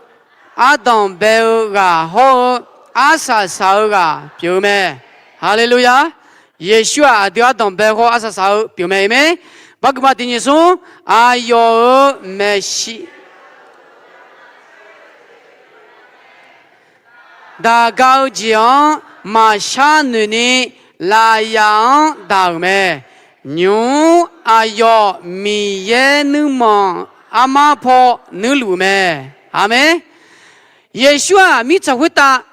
ardanq bae-eu ghaq hawr-eu arsaq saq-eu ghaq pyeuf-eu mae. Haleluya. Yeqsur-aq aqdui ardanq bae hawr arsaq saq-eu pyeuf mae. Aqmeq. Bar guima tiq nyiq smr, aqyawf-euq maeqshi daq ga-eu jeq-anr maqshar noeq ni lafyaf-anr daq-euq mae. Nymq-mr aqyawf Miqyaer nuirmanq armar paw nuirluf mae. Aqmeq. Yeqsur-aq mirtsaq khoertav,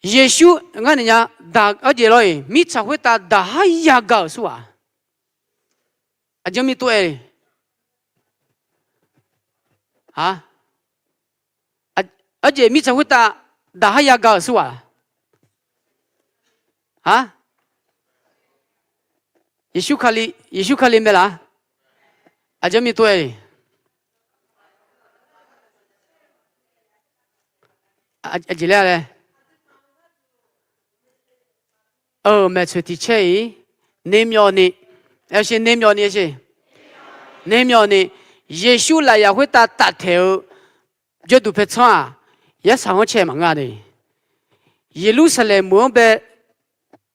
Yeqsur ngar naeq nya, daq-awr jeq lawr-iq mirtsaq khoertav daqhar yagaq-euq surghaq. Aqjeq mirnae tov-aer, a, aqjeq mirtsaq khoertav daqhar yagaq-euq surghaq. A, Yeqsur Kali, Yeqsur Kali mae laf. Aqjeq mirnae tov-aer, aqjeq laer laer maeqtsoeq tiq caer-iq, nermyawvni, aer-eu sher, nermyawvni aer sher, nermyawvni, Yeqsur lafyaq khoertav taftaeq-eu jawrduq paertsanr-aq, yarsaq-anr cae maqngeur-a de. Yeqlursaqlaeq meuq-anr bae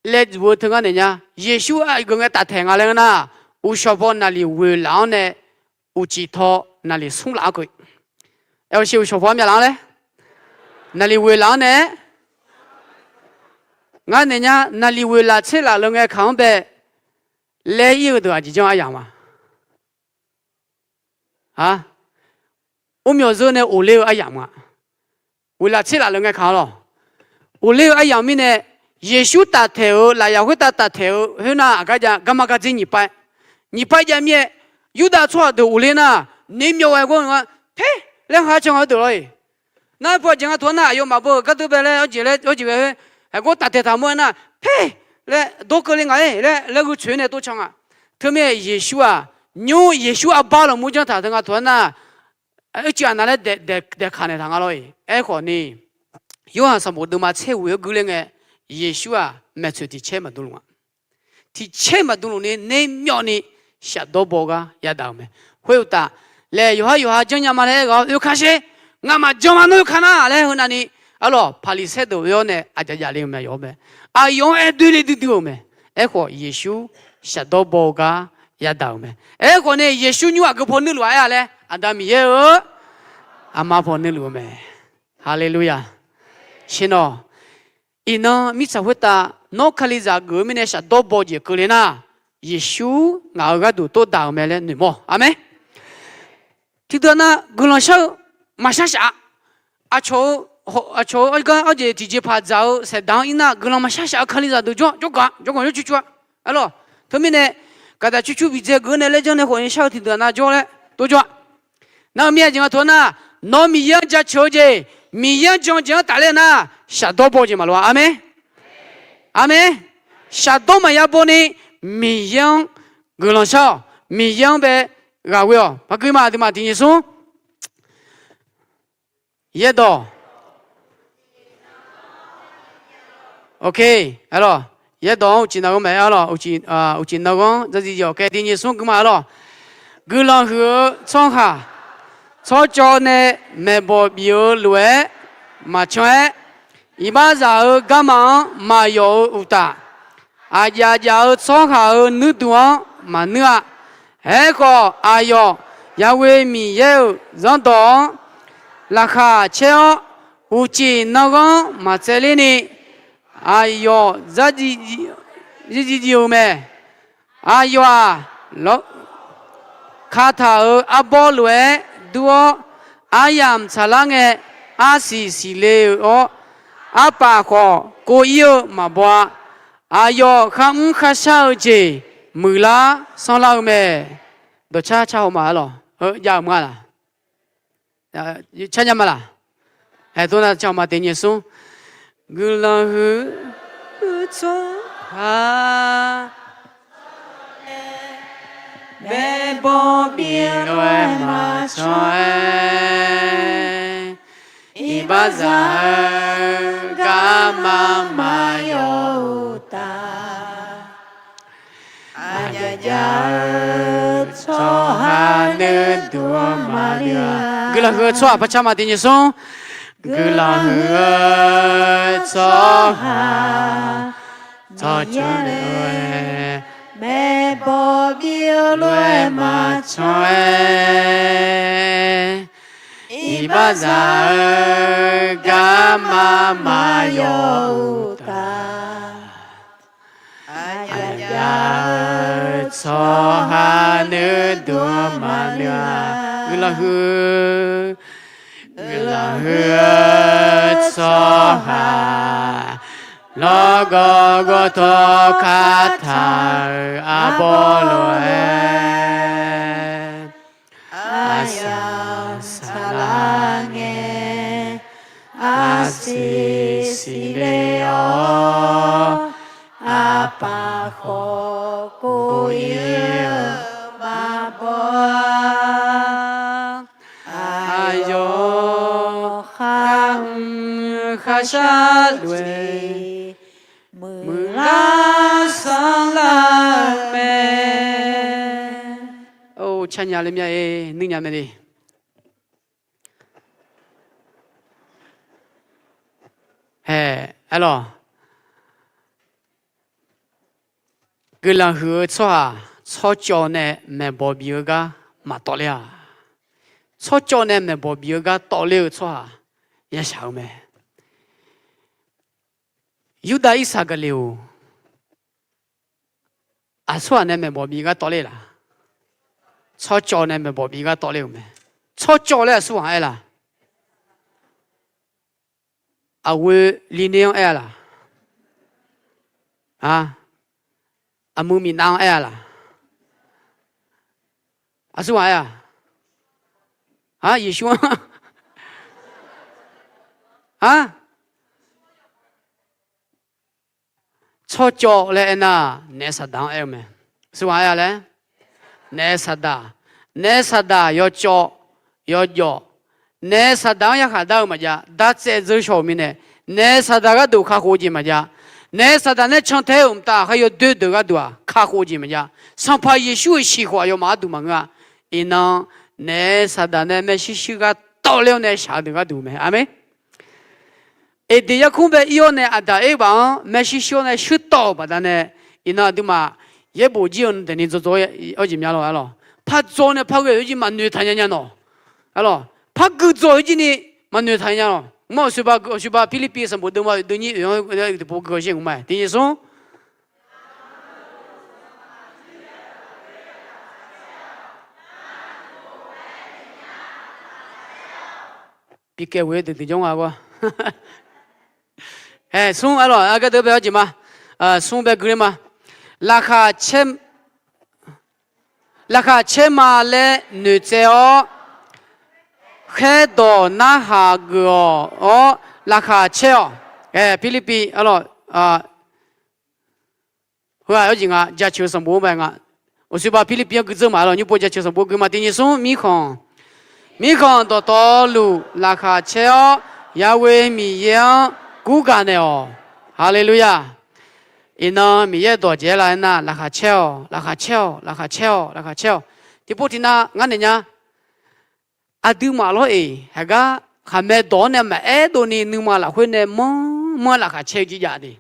laev dzuf-eu teu ngar naeq nya. Yeqsur aqgeu ngae taftaeq nga laer ngeur nar, uqshawq paw naqliq ghoeq laf-anr nae uqcif taw naqliq smr laf-anr keuv. Aer-eu sher, uqshawq paw armyav laf-anr laer, naqliq ghoeq laf-anr nae, ngar naeq nya, naqliq ghoeq laf tser laf leu ngae kaq-anr bae laer ir-eu deuq aqjeq janr aryamq ma. A, urmyawf zeur nae of ler-eu aryamq nga. Ghoeq laf tser laf leu ngae kaq-anr lawq. Of ler-eu aryamq mirnae, Yeqsur taftaeq-euq lafyaq khoertav taftaeq-eu khoernar, aqgar jav garma gardzer nyiq pav, nyiq pav jav mir-aer, Yurdav tsawrhaq deuq of ler nar, nermyawv ghae gawr-eu nga, Ter! laer ha can nga heudeuq lawr-iq. Nar paw aqjeq nga taq-anr nar, aqyawfmaf beu-euq gardeur bae laer, arjeq laer, arjeq ghae-aer, aqgawr taftaeq taq mawr-aer nar, Ter! laer dawr keuvle nga-aer laer laer gheutsoeq-aer nae tov can nga. Teumirnae Yeqsur-aq, nymr Yeqsur arbar lafmur janr taq teu nga taq-anr nar, ircuf aqnav laer daeqkaq naeqtaq nga lawr-iq. Aerkhawfni, Yorhaq sanqbof deuvma tser ghoeq-anr guiler ngae, Yeqsur-aq maeqtsoeq tiq caer maqdmluf nga. Tiq caer maqdmluf ni nermyawvni shafdawr baw-eu gar yadaq-euq mae. Khoeruqtaf, laeq yawqhar yawqha janrnya ma laer aer ghaq-awr oeka sher, ngamaf jan ma nawr oeka nar laer heunavni, arlawq, Paqliqsaer deuq oe-awr nae aqjaf jaf le-euq mae, yawf-awr mae. Aqyawf-anr aer doer le duidui-euq mae. Aerkhawf Yeqsur shafdawr baw-eu gar yadaq-euq mae. Aerkhawf nae Yeqsur nymr aqgeu paw nuirluf-a aer-a laer, Aqda Miqyaer-eu aqma paw nuirluf-eu mae. Haleluya. Sher nawq, iqnan mirtsaq khoertav nawr Kalizaq geuf-eu mirnae shafdawr baw jeq keuvle nar, Yeqsur ngaq-euq gharduq tov daq-euq mae laer noeqmawr-awq. Aqmeq. Tiqdeuq nav guiqlanq shar-eu maqshar shaf-a. Aqcawq-eu, aqcawq-eu gar arjeq tiqjeqpaq dzaq-eu saeqdaq-anr ir nar, guiqlanq maqshar shaf-eu Kalizaq deuq jawr, jawrganq, jawrganq jawr cucur-a. Arlawq, teumirnae, gaqdaq cucur bidzae geuf-eu nae laer janr nae khawf ni shar-eu tiqdeuq nav jawr laer tov jawr-a. Nar-eu mir-a jeq nga taq-anr nar, nawr Miqyaer-anr jaceuq-eu jeq, Miqyaer-anr jan-eu jeq-anr tafler nar, shafdawr baw jeq maqloq-a. Aqmeq. Aqmeq. Shafdawr maqya bawni, Miqyaer-anr guiqlanq shar-awq. Miqyaer-anr bae ghaq ghoe-awq. Maqgui ma aqduimaf tiq nyiq smr. Yaerdawq. Ok, arlawq, yaerdawq-anr uqcif nanghanr mae arlawq, uqcif nanghanr-anr zarzir yawq kae tiq nyiq smr gui ma arlawq. Guiqlanq huiq-eu tsawrhaq tsawrcawv nae maeqbawq bif-eu lof-aer maqcan-aer, iqbaxzaq-euq garma-anr maqyawf-eu uqtaf, aqjaf jaf-eu tsawrhaq-euq nuirduq-anr maqnuir-a. Aerkhawf, aqyawf Yaghoe Miqyaer-euq zanrdawq-anr laqkhaq caer-awr, uqcif nanghanr maqtsaevler ni, aqyawf zarzir zirjiv jiv-eu mae. Aqyawf-aq, lawr, kataq-euq arbawr lof-aer dur-awr, aryamq tsaqlar ngae, arsiq siqle-eu-awr, arpaf khawf kov-ir-eu maqbaw-a. Aqyawf kharmr kharshar-eu jeq muiqlar sanrlar-eu mae. Dawqcar car haw ma-a lawq. Heu jav-euq ma laq? Car nya ma laq? Haeq tov nar car haw ma. Tiq nyiq smr. Guiqlanq huiq-eu tsawrhaq, maeqbawq bif-eu lof-aer maqcan-aer, iqbaxzaq-eu garma maqyaw-eu uqtaf, aqjav jav-eu tsawrhaq nuiduq-anr maqdui-a. Guiqlanq huiq-eu tsawrhaq par car ma. Tiq nyiq smr. Guiqlanq huiq-eu tsawrhaq, tsawrcawv-aer, maeqbawq bif-eu lof-aer maqcan-aer, iqbaxzaq-eu garma maqyaw-eu uqtaf, aqjav jav-eu tsawrhaq nuiduq-anr maqdui-a. Guiqlanq huiq-eu, guiqlanq huiq-eu tsawrhaq, lawrgawv gawrtawv kataq-euq arbawr lof-aer, aryamq tsaqlar ngae, arsiq siqle-awr, arpaf khawf kov-ir-eu maqbaw-a. Aqyawf kharmr kharshar lof-aer, muiqlar sanrlar-eu mae. Or, car nya le mya-e, nuir nya mae le. Haeq, aerlawq. Guiqlanq huiq-eu tsawrhaq, tsawrcawv nae maeqbawq bif-eu gar maqtawv ler-a. Tsawrcawv nae maeqbawq bif-eu gar tawv ler-eu tsawrhaq yashaq-eu mae. Yurdav Irsaqgaqleq-or, aqsurghaq nae maeqbawq bif gar tawv ler laq? Tsawrcawv nae maeqbawq bif gar tawv ler-euq mae. Tsawrcawv laer aqsurghaq aer laq? Aqghoe Liner-anr aer-a laq? Aq, aqmuiq Miqnav-anr aer-a laq? Aqsurghaq aer-a? Aq, Yeqsur-anr? Aq, tsawrcawv laer aernar, naef saqdaq-anr aer-eu mae. Aqsurghaq aer-a laer? Naef saqdaq. Naef saqdaq yawcawv, yawjawf. Naef saqdaq-anr yarkhaq dar-eu maqjav, dartsaev dzeur shaw-euq mirnae, naef saqdaq gharduq kakhof-eu jeq maqjav. Naef saqdaq nae cantae-euq mqtav khar yawdoer deuq gharduq-aq kakhof-eu jeq maqjav. Sanqpaq Yeqsur-euq shiq khawf aqyawfmaf gharduq maqngeur-a. Iqnan, naef saqdaq nae maershuir shuir gar tawv ler-awr nae shaq-eu deuq gharduq mae. Aqmeq. Eqdeq yarkmr bae ir-awr nae Aqdaq Erbav-anr maershuir shuir-awr nae shuir tawv-euq baqdanae, iqnan aqduimaf yaerbof jir-eu daefni dzaw dzaw-awr jeq mya lawq, arlawq. Par dzaw nae par ghae-eu jir maqnoeq taq nya nya nawq, arlawq. Par gui dzaw-eu jir ni maqnoeq taq nya lawq. Mr, Aqsur ba Pirlirpiv sanqbof deuvma oeq deuv nyir oeq-anr oe tiqpov gui-awr sher nmq ma. Tiq nyiq smr. Bikaev ghoe-eu deuq deuq jawr nga gawr. Haeq, smr, arlawq, aqgar deuq bae-awr jeq ma. Smr bae gui ler ma. Laqkhaq caer, laqkhaq caer ma laer noeqtsaev-awr, khaerdawq narhaq geuf-awr laqkhaq caer-awq. Ae, Pirlirpiv, arlawq, heu-aq, awr jeq nga, jaceuq-eu sanqbof-anr bae nga. Aqsur ba Pirlirpiv-anr gui dzeur ma, arlawq, nymr pov jaceuq sanqbof gui ma. Tiq nyiq smr. Mirkhanq, mirkhanq dawqtawvluf laqkhaq caer-awr, Yaghoe Miqyaer-anr gurgaq naeq-awq. Haleluya! Iqnan Miqyaer dawq jaev-aer la aernar, laqkhaq caer-awq, laqkhaq caer-awq, laqkhaq caer-awq, laqkhaq caer-awq. Tiqpov tiqnav ngar naeq nya. Aqduimaf lawr-eq, haqgar khaqmae dawq-anr nae maqaer dovni nuima lafkhoer nae manr manr-aer laqkhaq caer-eu jir jav de.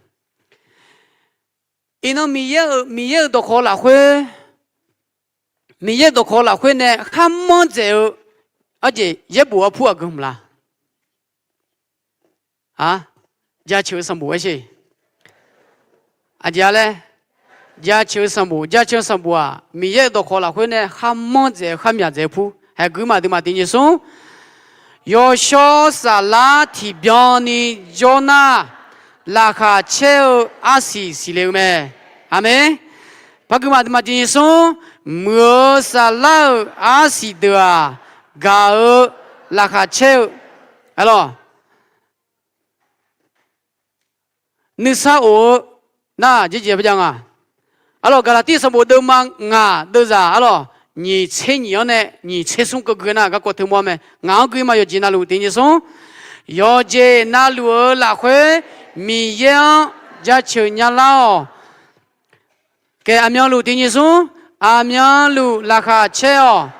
Iqnan Miqyaer-euq, Miqyaer-euq dawqkawq lafkhoer, Miqyaer dawqkawq lafkhoer nae kharmanr dzaeq-eu arjeq yaerbof arpur aqgeu hmq la? Aq, jaceuq-eu sanqbof aer sher. Aqjeq-a laer, Jaceuq-eu sanqbof, jaceuq-eu sanqbof-aq, Miqyaer-euq dawqkawq lafkhoer nae kharmanr dzaeq-eu kharmyaq dzaeq-eu pur. Haeq guirma aqduimaf tiq nyiq smr. Yawshawr saflar tiqbyan ni jawr nar, laqkhaq caer-eu arsiq siqle-eu mae. Aqmeq. Par guirma aqduimaf tiq nyiq smr. Muiq-eu saflar-euq arsiq deuq-aq, gaq-eu laqkhaq caer-eu, arlawq, nuisar of-eu nar, jarjaev par jav nga. Arlawq, Gaqlaqtir sanqbof deuvma ngaq deuvzaq, arlawq, nyiq tser nyiq-anr nae nyiq tser smr keuvgui nar, garkawv teumawr mae. Ngaq-anr gui ma, yawqjeq navluf tiq nyiq smr. Yawqjeq navluf-euq lafkhoer Miqyaer-anr jaceuq nyalar-awq. Kae, aqmyanluf tiq nyiq smr. Aqmyanluf laqkhaq caer-awq.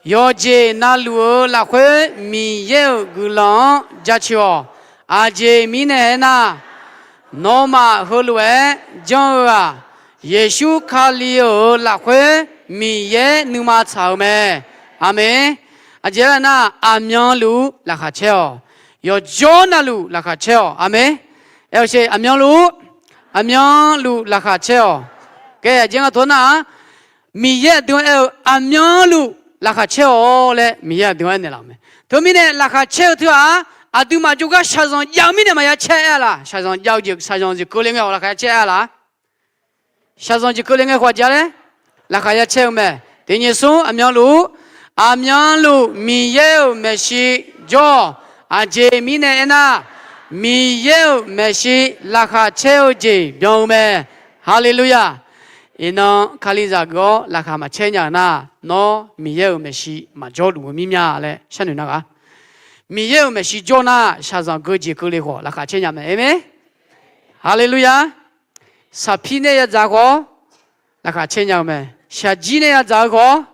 Yawqjeq navluf-euq lafkhoer Miqyaer-euq guiqlanq-anr jaceuq-awq. Aqjeq mirnae aernar, nawmaf heulof-aer janr-eu-aq, Yeqsur Kali-euq lafkhoer Miqyaer nuima tsaq-euq mae. Aqmeq. Aqjeq aernar, aqmyanluf laqkhaq caer-awq. Yawqjawr navluf laqkhaq caer-awq. Aqmeq. Aer-eu sher, aqmyanluf, aqmyanluf laqkhaq caer-awq. Kae, aqjeq nga tawr nar-aq, Miqyaer aqdui-anr aer-eu, aqmyanluf laqkhaq caer-awq laer Miqyaer aqdui-anr aernaeq laf-euq mae. Teumirnae laqkhaq caer-eu teughaq-aq, aqduimaf jawrgar shaqzanq jav-eu mirnae maqya caer aer-a laq? Shaqzanq jav-eu jeq, shaqzanq jeq keuvle ngae khawf laqkhaq ya caer aer-a laq? Shaqzanq jeq keuvle ngae khawf aqjeq-a laer, laqkhaq ya caer-eu mae. Tiq nyiq smr. Aqmyanluf, aqmyanluf Miqyaer-euq maeqshi jawr-awq. Aqjeq mirnae aernar, Miqyaer-euq maeqshi laqkhaq caer-eu jeq byan-eu mae. Haleluya! Iqnan Kalizaq geuf-awr laqkhaq maqcaer nya-euq nar, nawr Miqyaer-euq maeqshi maqjawr luf-eu mir mya laer sharnoeq nar ghaq. Miqyaer-euq maeqshi jawr nar, shaqzanq geujeq keuvle khawf laqkhaq caer nya mae. Amen. Haleluya! Saqpir nae yadzaq-eu khawf, laqkhaq caer nya-eu mae. Shaqjir nae yadzaq-eu khawf,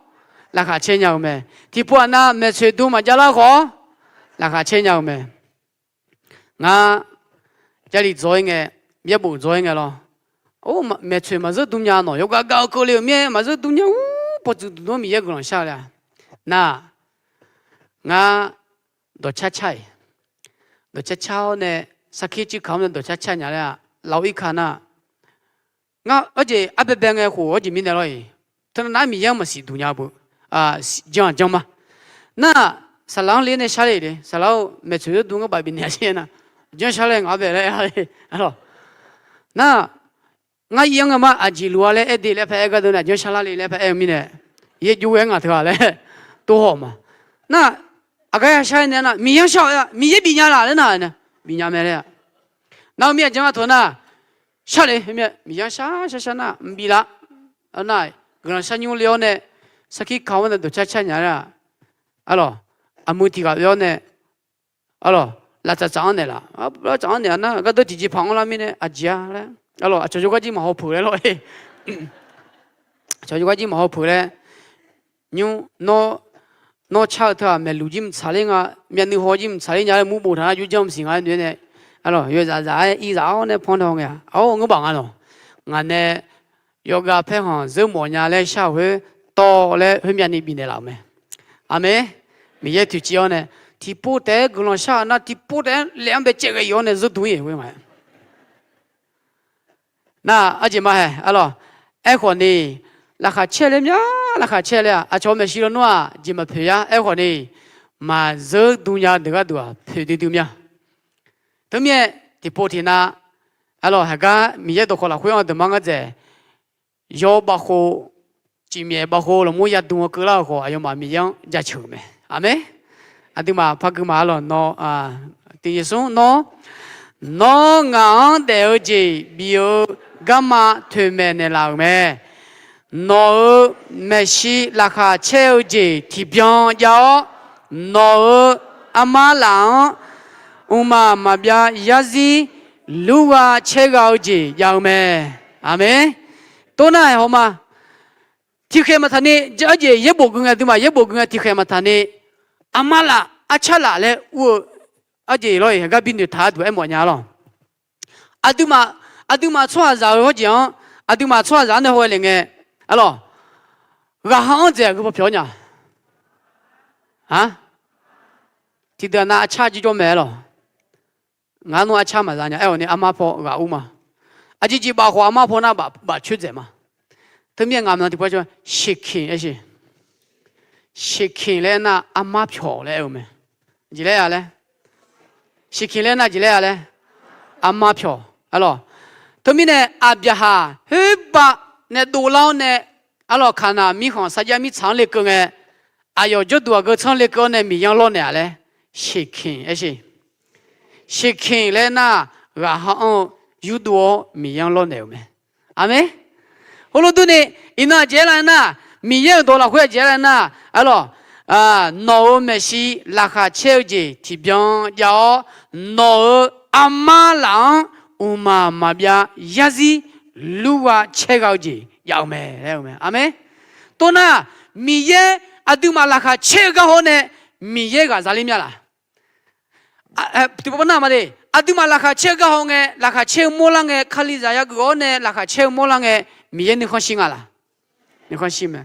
laqkhaq caer nya-eu mae. Tiqpov aqnav maeqtsoeq dm maqjav lar khawf, laqkhaq caer nya-eu mae. Ngar Jarlif dzaw-ir ngae, Yaerbof dzaw-ir ngae lawr. Or, maeqtsoeq maqzeur dm nya nawq, yawgav gav-eu keuvle-euq mir-aer maqzeur dm nya ur, pawqtsuif duq dm-anr Miqyaer guiqlanq shar-eu le-a. Nar, ngar dawqcar car-iq, dawqcar car-awr nae, sarkir cuiv kamq-anr nae dawqcar car nya laer-aq, laf-awr irka nar, ngar arjeq arbaebae ngae khof arjeq mirnae lawr-iq, teunav nav-aer Miqyaer-anr maqsiq duq nya beu, jan-aq jan ma. Nar, saqlaq-anr le nae shar le le, saqlaq-or, maeqtsoeq zeur dm ngar baf bifnaeq-a sher nar, janr shar laer ngaq-anr bae laer aer-a le. Nar, ngar ir-anr ngae ma, aqjeq luf-a laer aer de laer paq-aer gardeuv nae, janr shar lar le laer paq-aer-eu mirnae, yaerjov-aer ngaq teu-aq laer tov haw ma. Nar, aqgar ya shar-aer nae nar, Miqyaer-anr shar-awq, Miqyaer bifnya laf laer nar, bifnya mae laer-a. Nar-eu mir-aq janr-a tawq nar, shar le, Miqyaer-anr shar shar shar nar mqbif laf. Nar, guiqlanq shar nymr le-awr nae, sarkir ka-awr nae dawqcar car nya laer-aq, arlawq, aqmui tiq ghaq oe-awr nae, arlawq, laftsaf tsaf-anr naeqlaf, laftsaf-anr naeq-a nar, gardeuv tiqjeqpaq-anr lar mirnae aqjeq-a laer, arlawq, aqcawq jawrgar jir maqhaw peuq laer lawr-e. Aqcawq jawrgar jir maqhaw peuq laer, nymr, nawr car-eu teu-aq maeqluq jir mqtsaq ler nga, myavnuiv haw jir mqtsaq ler nya laer mur boftaq nar, jawrjanr mqsiq nga laer noeq-aer nae, arlawq, yawzaf zaf-aer ir zaf-awr nae pannaw ngae-a, ar, ngeur baf nga nawq. Ngaq nae yawqghaq paerkhanq zeur mawf nya laer shar-euq khoer tawv laer khoermyavni bifnaeq laf-euq mae. Aqmeq. Miqyaer toeqciv-awr nae, tiqpov taef-aer guiqlanq shar-eu nar, tiqpov taef-aer laef-anr bae caev ghae-awr nae zeur dm-ir-euq khoer nga. Nar, arjeq ma hae, arlawq. Aerkhawf ni, laqkhaq caer laer mya, laqkhaq caer laer-aq, aqcawq maeqshi lawnmr-aq jeq maqpoeq yar. Aerkhawf ni, maqzeur dm nya deuq gharduq-aq poeq duidui mya. Teumirnae, tiqpov tiqnav, arlawq, haiq gar Miqyaer dawqkawq lafkhoer-anr deuq mar ngar dzaeq, yaw bavkhov, cifmyaef bavkhov lafmur yadm-eu keuvlar-euq khawf, aqyawfmaf Miqyaer-anr jaceuq-euq mae. Aqmeq. Aqduimaf par guima arlawq, nawr, tiqnyiq smr nawr, nawr ngaq-anr daef-eu jeq bif-eu garma toeqmaeq naeqlaf-euq mae. Nawq-euq maeqshi laqkhaq caer-eu jeq tiqbyan jav-awr, nawq-euq armar laf-anr mqmaq maqbyav yarzir lurgha caergha-eu jeq jav-eu mae. Aqmeq. Tornar-aeq hawma, tiqkhaeq maqtaq ni, arjeq yaerbof gui ngae, aqduimaf yaerbof gui ngae tiqkhaeq maqtaq ni, armar laf arcar laf laer ur-eu arjeq lawr-iq, heugar bi noeqtaq-a duq aermawf nya lawq. Aqduimaf, aqduimaf tsawrhaqzaq-eu hawrjeq-anr, aqduimaf tsawrhaqzaq-anr nae haw ghae le ngae, arlawq, ghaqha-anr dzaeq aqgeu paw pyawq-awr nya. Tiqdeuq aqnav arcar jirjawr mae lawq. Ngar nawr arcar maqza nya aer-awq ni armar paw ghaq ur ma. Aqjeq jeq baf khawf armar paw nar baf coer dzaeq ma. Teumirnae ngaq maqnan tiqpov-aer, เศรษฐกิจ aer siq. เศรษฐกิจ laer aernar armar pyawq laer aer-eu mae. Jeq laer-a laer, เศรษฐกิจ laer aernar jeq laer-a laer, armar pyawq. Arlawq, teumirnae Aqbyaqhaq khoerbav nae dovlar-awr nae, arlawq, Kaqnaq mirkhanq sarjax mirtsaq-anr lekeuv ngae, aqyawf jawrduq aqgeu tsanr lekeuv-awr nae Miqyaer-anr lawrnaeq-a laer, เศรษฐกิจ aer siq. เศรษฐกิจ laer aernar, ghaqha anr-eu yurdov-awr Miqyaer-anr lawrnaeq-euq mae. Aqmeq. Heulof durni, iqnan aqjeq aerlar nar, Miqyaer-euq dawq lafkhoer aqjeq aerlar nar, arlawq, nawq-euq maeqshi laqkhaq caer-eu jeq tiqbyan jav-awr, nawq-euq armar laf-anr mqmaq maqbyav yarzir lurgha caer gha-eu jeq jav-eu mae laer-eu mae. Aqmeq. Toxnar, Miqyaer aqduimaf laqkhaq caer-eu garhawr nae Miqyaer ghaq zaler mya laq? Tiqpov nar ma de, aqduimaf laqkhaq caer-eu garhawr ngae, laqkhaq caer-eu mawrlar ngae, Kalizaq yageuf-awr nae laqkhaq caer-eu mawrlar ngae, Miqyaer nuikhanr shir nga laq? Nuikhanr shir mae.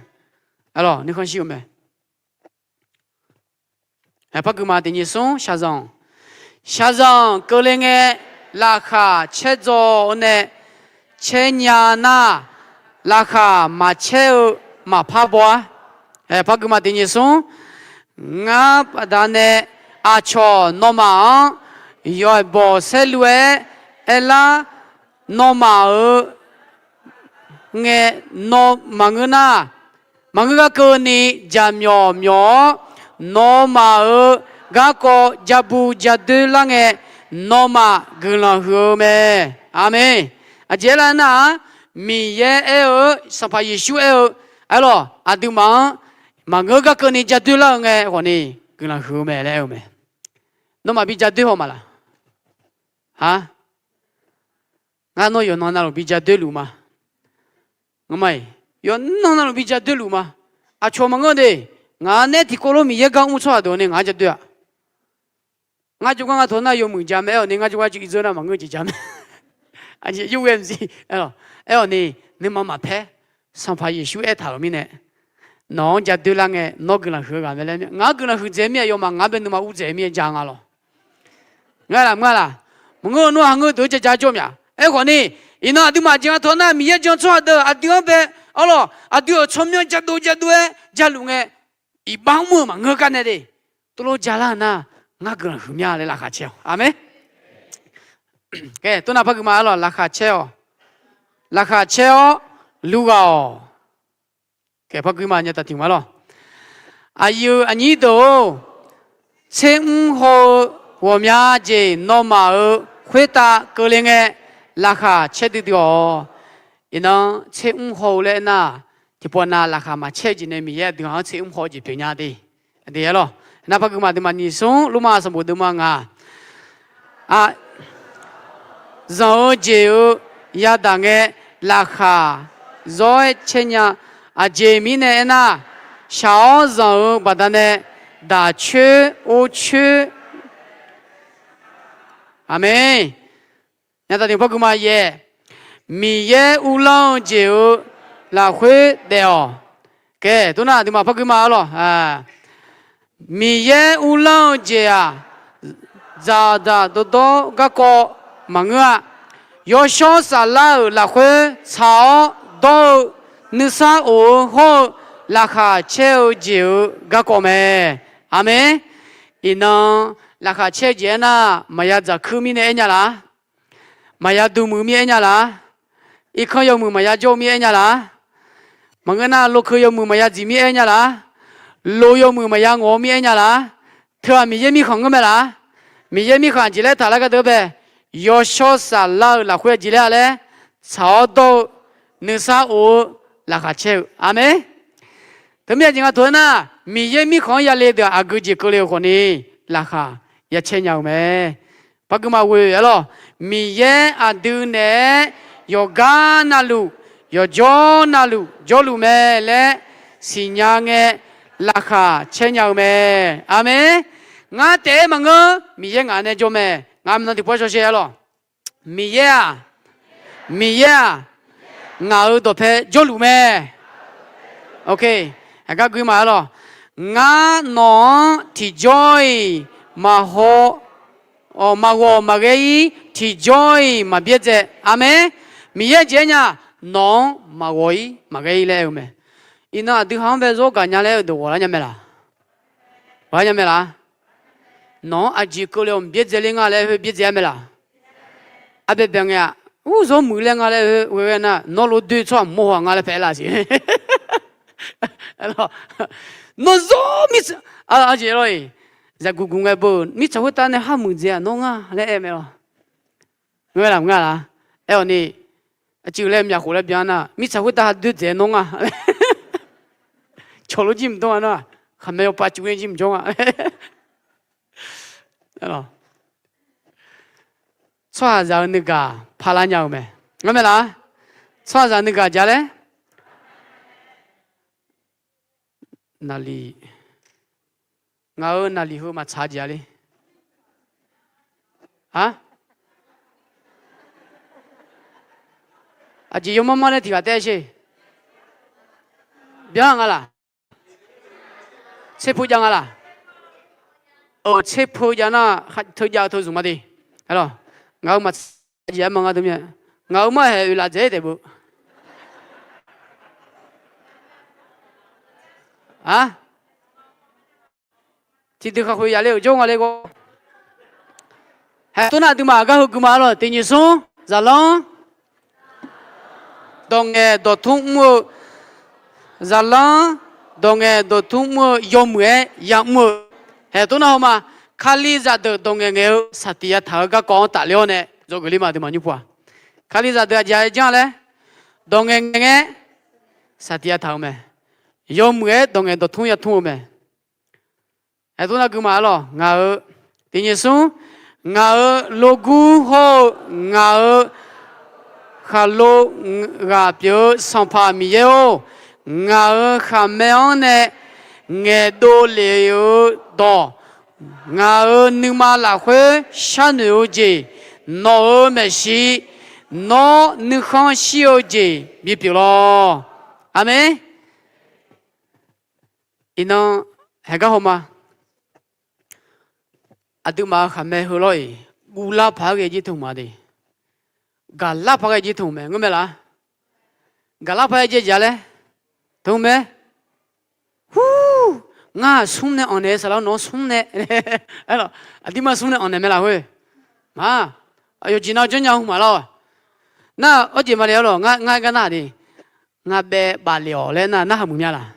Arlawq, nuikhanr shir-eu mae. Par gui ma, tiqnyif smr shaqzanq. Shaqzanq keuvle ngae, laqkhaq caerdzaw-eu nae caer nya nar, laqkhaq maqcaer-eu maqpar baw-ar. Par gui ma, tiqnyif smr. Ngar baqdanae aqcawq nawmaf-anr yawqbawq saerlu-aer aerlar, nawmaf-euq ngae nawr maqngeur nar, maqngeur gar keuvni jaqmyawf myawf-awr, nawmaf-euq garkawv jabu jadoer lar ngae, nawmaf guiqlanq huiq-eu mae. Aqmeq. Aqjeq aerlar nar-aq, Miqyaer aer-eu, Sanqpaq Yeqsur aer-eu, arlawq, aqduimaf-anr maqngeur gar keuvni jadoer lar-eu ngae khawfni guiqlanq huiq-eu mae laer aer-eu mae. Nawmaf bi jadoer haw ma laq? Ha, ngar nawr yawqnan navluf bi jadoer luf ma. Ngar ma-iq, yawqnan navluf bi jadoer luf ma. Aqcawq maqngeur de. Ngaq nae tiqkawv lof Miqyaer gar mr tsawrhaq deuq-awq ni ngaq-anr jadoer-aq, ngar jawrgar ngar tawq nar yawmuiq ja mae. Aer-awq ni, ngar jawrgar jir-ir dzeur nar maqngeur jeq ja mae. Aqjeq yur ghae mqsiq. Aer-awq ni, nuima maqpaer. Sanqpaq Yeqsur aertaq-euq mirnae, nawq-anr jadoer lar ngae nawr guiqlanq huiq-eu ghaq mae laer. Ngaq-anr guiqlanq huiqdzaeq mir-aq, yawmaf ngaq-anr bae nuima uvdzaeq mir-aer ja nga lawq. Ngar laf mr-a laq? Maqngeur, nawr haqngeur deuq-eu jaja jawr mya. Aerkhawf ni, iqnan aqduimaf jeq nga tawq nar Miqyaer jan tsawrhaq deuq aqdui-anr bae, arlawq, aqdui-euq tsawrmyanr jadov jadov-aer jaluf ngae, iqbax mr-euq maqngeur gar nae de. Tov lof ja lar nar, ngar guiqlanq huiq mya laer laqkhaq caer-awq. Aqmeq. Kae, tov nar par gui ma, arlawq, laqkhaq caer-awq. Laqkhaq caer-awr luv ghaq-awq. Kae, par gui ma, nya taq tiq ma lawq. Aqyuif aqnyir deuq-or, tser mr haw-eu ghawqmya jeq nawmaf-euq khoertav keuvle ngae, laqkhaq caer duidui-awq. Iqnan tser mr haw-eu laer aernar, tiqpawf nav laqkhaq maqcaer-eu jeq nae Miqyaer aqdui-anr tser mr haw-eu jeq pyeuf nya de. Aqdui-aer lawq. Nar par gui ma, aqduimaf nyiq smr, Lormav sanqbof deuvma ngaq, zanq-eu jeq-euq yadaq ngae, laqkhaq zawr-aer caer nya. Aqjeq mirnae aernar, shaq-awr zanq-eu baqdanae daq coer or coer. Aqmeq. Nya taq tiq par gui ma, yaeq. Miqyaer uvlanr-eu jeq-euq lafkhoer daef-awq. Kae, tov nar aqduimaf par gui ma, arlawq. Miqyaer uvlanr-eu jeq-aq, dzaqdzaq dawrdawr garkawv maqngeur-a. Yawshawr saflar-euq lafkhoer tsaq-awr dawr-eu, nuisar of-eu hawr-eu, laqkhaq caer-eu jeq-euq garkawv mae. Aqmeq. Iqnan laqkhaq caer-eu jeq aernar, maqya dzaqkuir mirnae aer nya laq? Maqya duq muiq mir aer nya laq? Irkanr yawmuiq maqya jawr-eu mir aer nya laq? Maqngeur nar, lokeu yawmuiq maqya dziq mir aer nya laq? Loq yawmuiq maqya ngawq-eu mir aer nya laq? Teu-aq Miqyaer mirkhanq ngeur mae laq? Miqyaer mirkhanq aqjeq laer taq lar gharduq bae, yawshawr saflar-euq lafkhoer aqjeq laer-a laer, tsaq-awr dawr-eu, nuisar of-eu, laqkhaq caer-eu. Aqmeq. Teumirnae jeq nga taq-aer nar, Miqyaer mirkhanq-anr yale deuq-aq aqgeu jeq keuvle-eu khawfni, laqkhaq ya caer nya-eu mae. Par gui ma ghoe-a lawq. Miqyaer aqdui naeq-aer yawqgar navluf, yawqjawr navluf jawrluf mae laer siqnya ngae, laqkhaq caer nya-eu mae. Aqmeq. Ngar taef-aer maqngeur, Miqyaer ngaq nae jawr mae. Ngaq minav tiqpov-aer shawshae-a lawq. Miqyaer-aq, Miqyaer-aq, ngaq-euq dawqpae jawrluf mae. Aqgar gui ma-a lawq. Ngar nawq-anr tiqjawr-iq maqhaw maqghawq maqghae-ir, tiqjawr-iq maqbyaerdzae. Aqmeq. Miqyaer jeq-aer nya, nawq-anr maqghawq-ir maqghae-ir laer aer-eu mae. Iqnan aqdui ha-anr bae zawr gaqnya laer-eu deuq ghawqlar nya mae laq? Ghawqlar nya mae laq? Nawq-anr aqjeq keuvle-awq byaerdzae ler nga laer khoer byaerdzae-ar mae laq? Arbae bae ngae-aq, ur zawr muiq laer nga laer khoer ghae nar, nawr lof doe tsawrhaq mawr haw nga laer paef-aer laf siq. Nawr zawr mir, aqjeq lawr-iq, zaqguq guq ngae beu mirtsaq khoertav nae har muiqdzae-aq nawr nga laer aer mae lawr. Ngeur laf mq nga laq? Aer-awq ni, aqcuiv laer myaq khof laer byan nar, mirtsaq khoertav ha doer dzaeq nawr nga. Cawq lof jir mqdawr-a nar, khaqmae yawpav cuf-ir jir mqjawr nga. Tsawrhaqzaq-eu nuigaq parlar nya-eu mae. Ngar mae laq? Tsawrhaqzaq nuigaq ja laer? Naqliq, ngaq-euq naqliq heu maqtsaq jeq-a le. A, aqjeq yawmar mar laer tiq ghaq taef-aer sher. Byan nga laq? Tserpeu jav nga laq? Euq, tserpeu jav nar, teu jav-eu teu zmq ma de. Aer lawq, ngaq-euq maqtsaq jeq-aer ma ngar deuq mir-a. Ngaq-euq mar haeq oeq laf dzaeq-ir taef beu. A, tiqdui khaqkhoeq yaf le-euq jawr nga le gawr. Haeq tov nar aqduimaf gar heu gui ma lawq. Tiq nyiq smr, zaqlanr dawq ngaeq dawq tmr mr-eu, zaqlanr dawq ngaeq dawq tmr mr-eu yawmuiq-aer yamr-eu. Haeq tov nar haw ma, Kalizaq deuq dawq ngaeq ngaeq-eu saqtiq yataq-eu garkawv-anr tafler-awr nae dzawgeuf ler ma aqduimaf nymr pu-aq. Kalizaq deuq aqjeq-a janr laer, dawq ngaeq ngaeq ngae saqtiq yataq-eu mae. Yawmuiq-aer dawq ngaeq dawq tmr yatmr-eu mae. Aer tov nar gui ma-ar lawq. Ngaq-euq tiq nyiq smr, ngaq-euq logur hawr-eu ngaq-euq khaqlo ghaq pyeuf-eu Sanqpaq Miqyaer-or, ngaq-euq khaqmae-anr nae ngaeqdov lef-eu dawq, ngaq-euq nuima lafkhoer sharnoeq-eu jeq, nawq-euq maeqshi, nawr nuikhanr shir-eu jeq bipyeuf lawr. Aqmeq. Iqnan haeqgar haw ma. Aqduimaf-euq khaqmae heu lawr-iq, guvlar paq-aer ghae jir teu hmq-a de. Gaqlar paq-aer ghae jir teu hmq mae, ngeur mae laf? Gaqlar paq-aer jaev jaq laer teu hmq mae. Hur, ngar smr nae anq naeq-eu saqlaq nawq-anr smr nae. Aqduimaf smr nae anq naeq mae laf khoer? Maq, aqyawf jeq nav janrnya hmq maq lawr. Nar, arjeq maqle-a lawq, ngar, ngar gar nar de. Ngar baev baf le-awq laer nar narhaq muiq mya laf?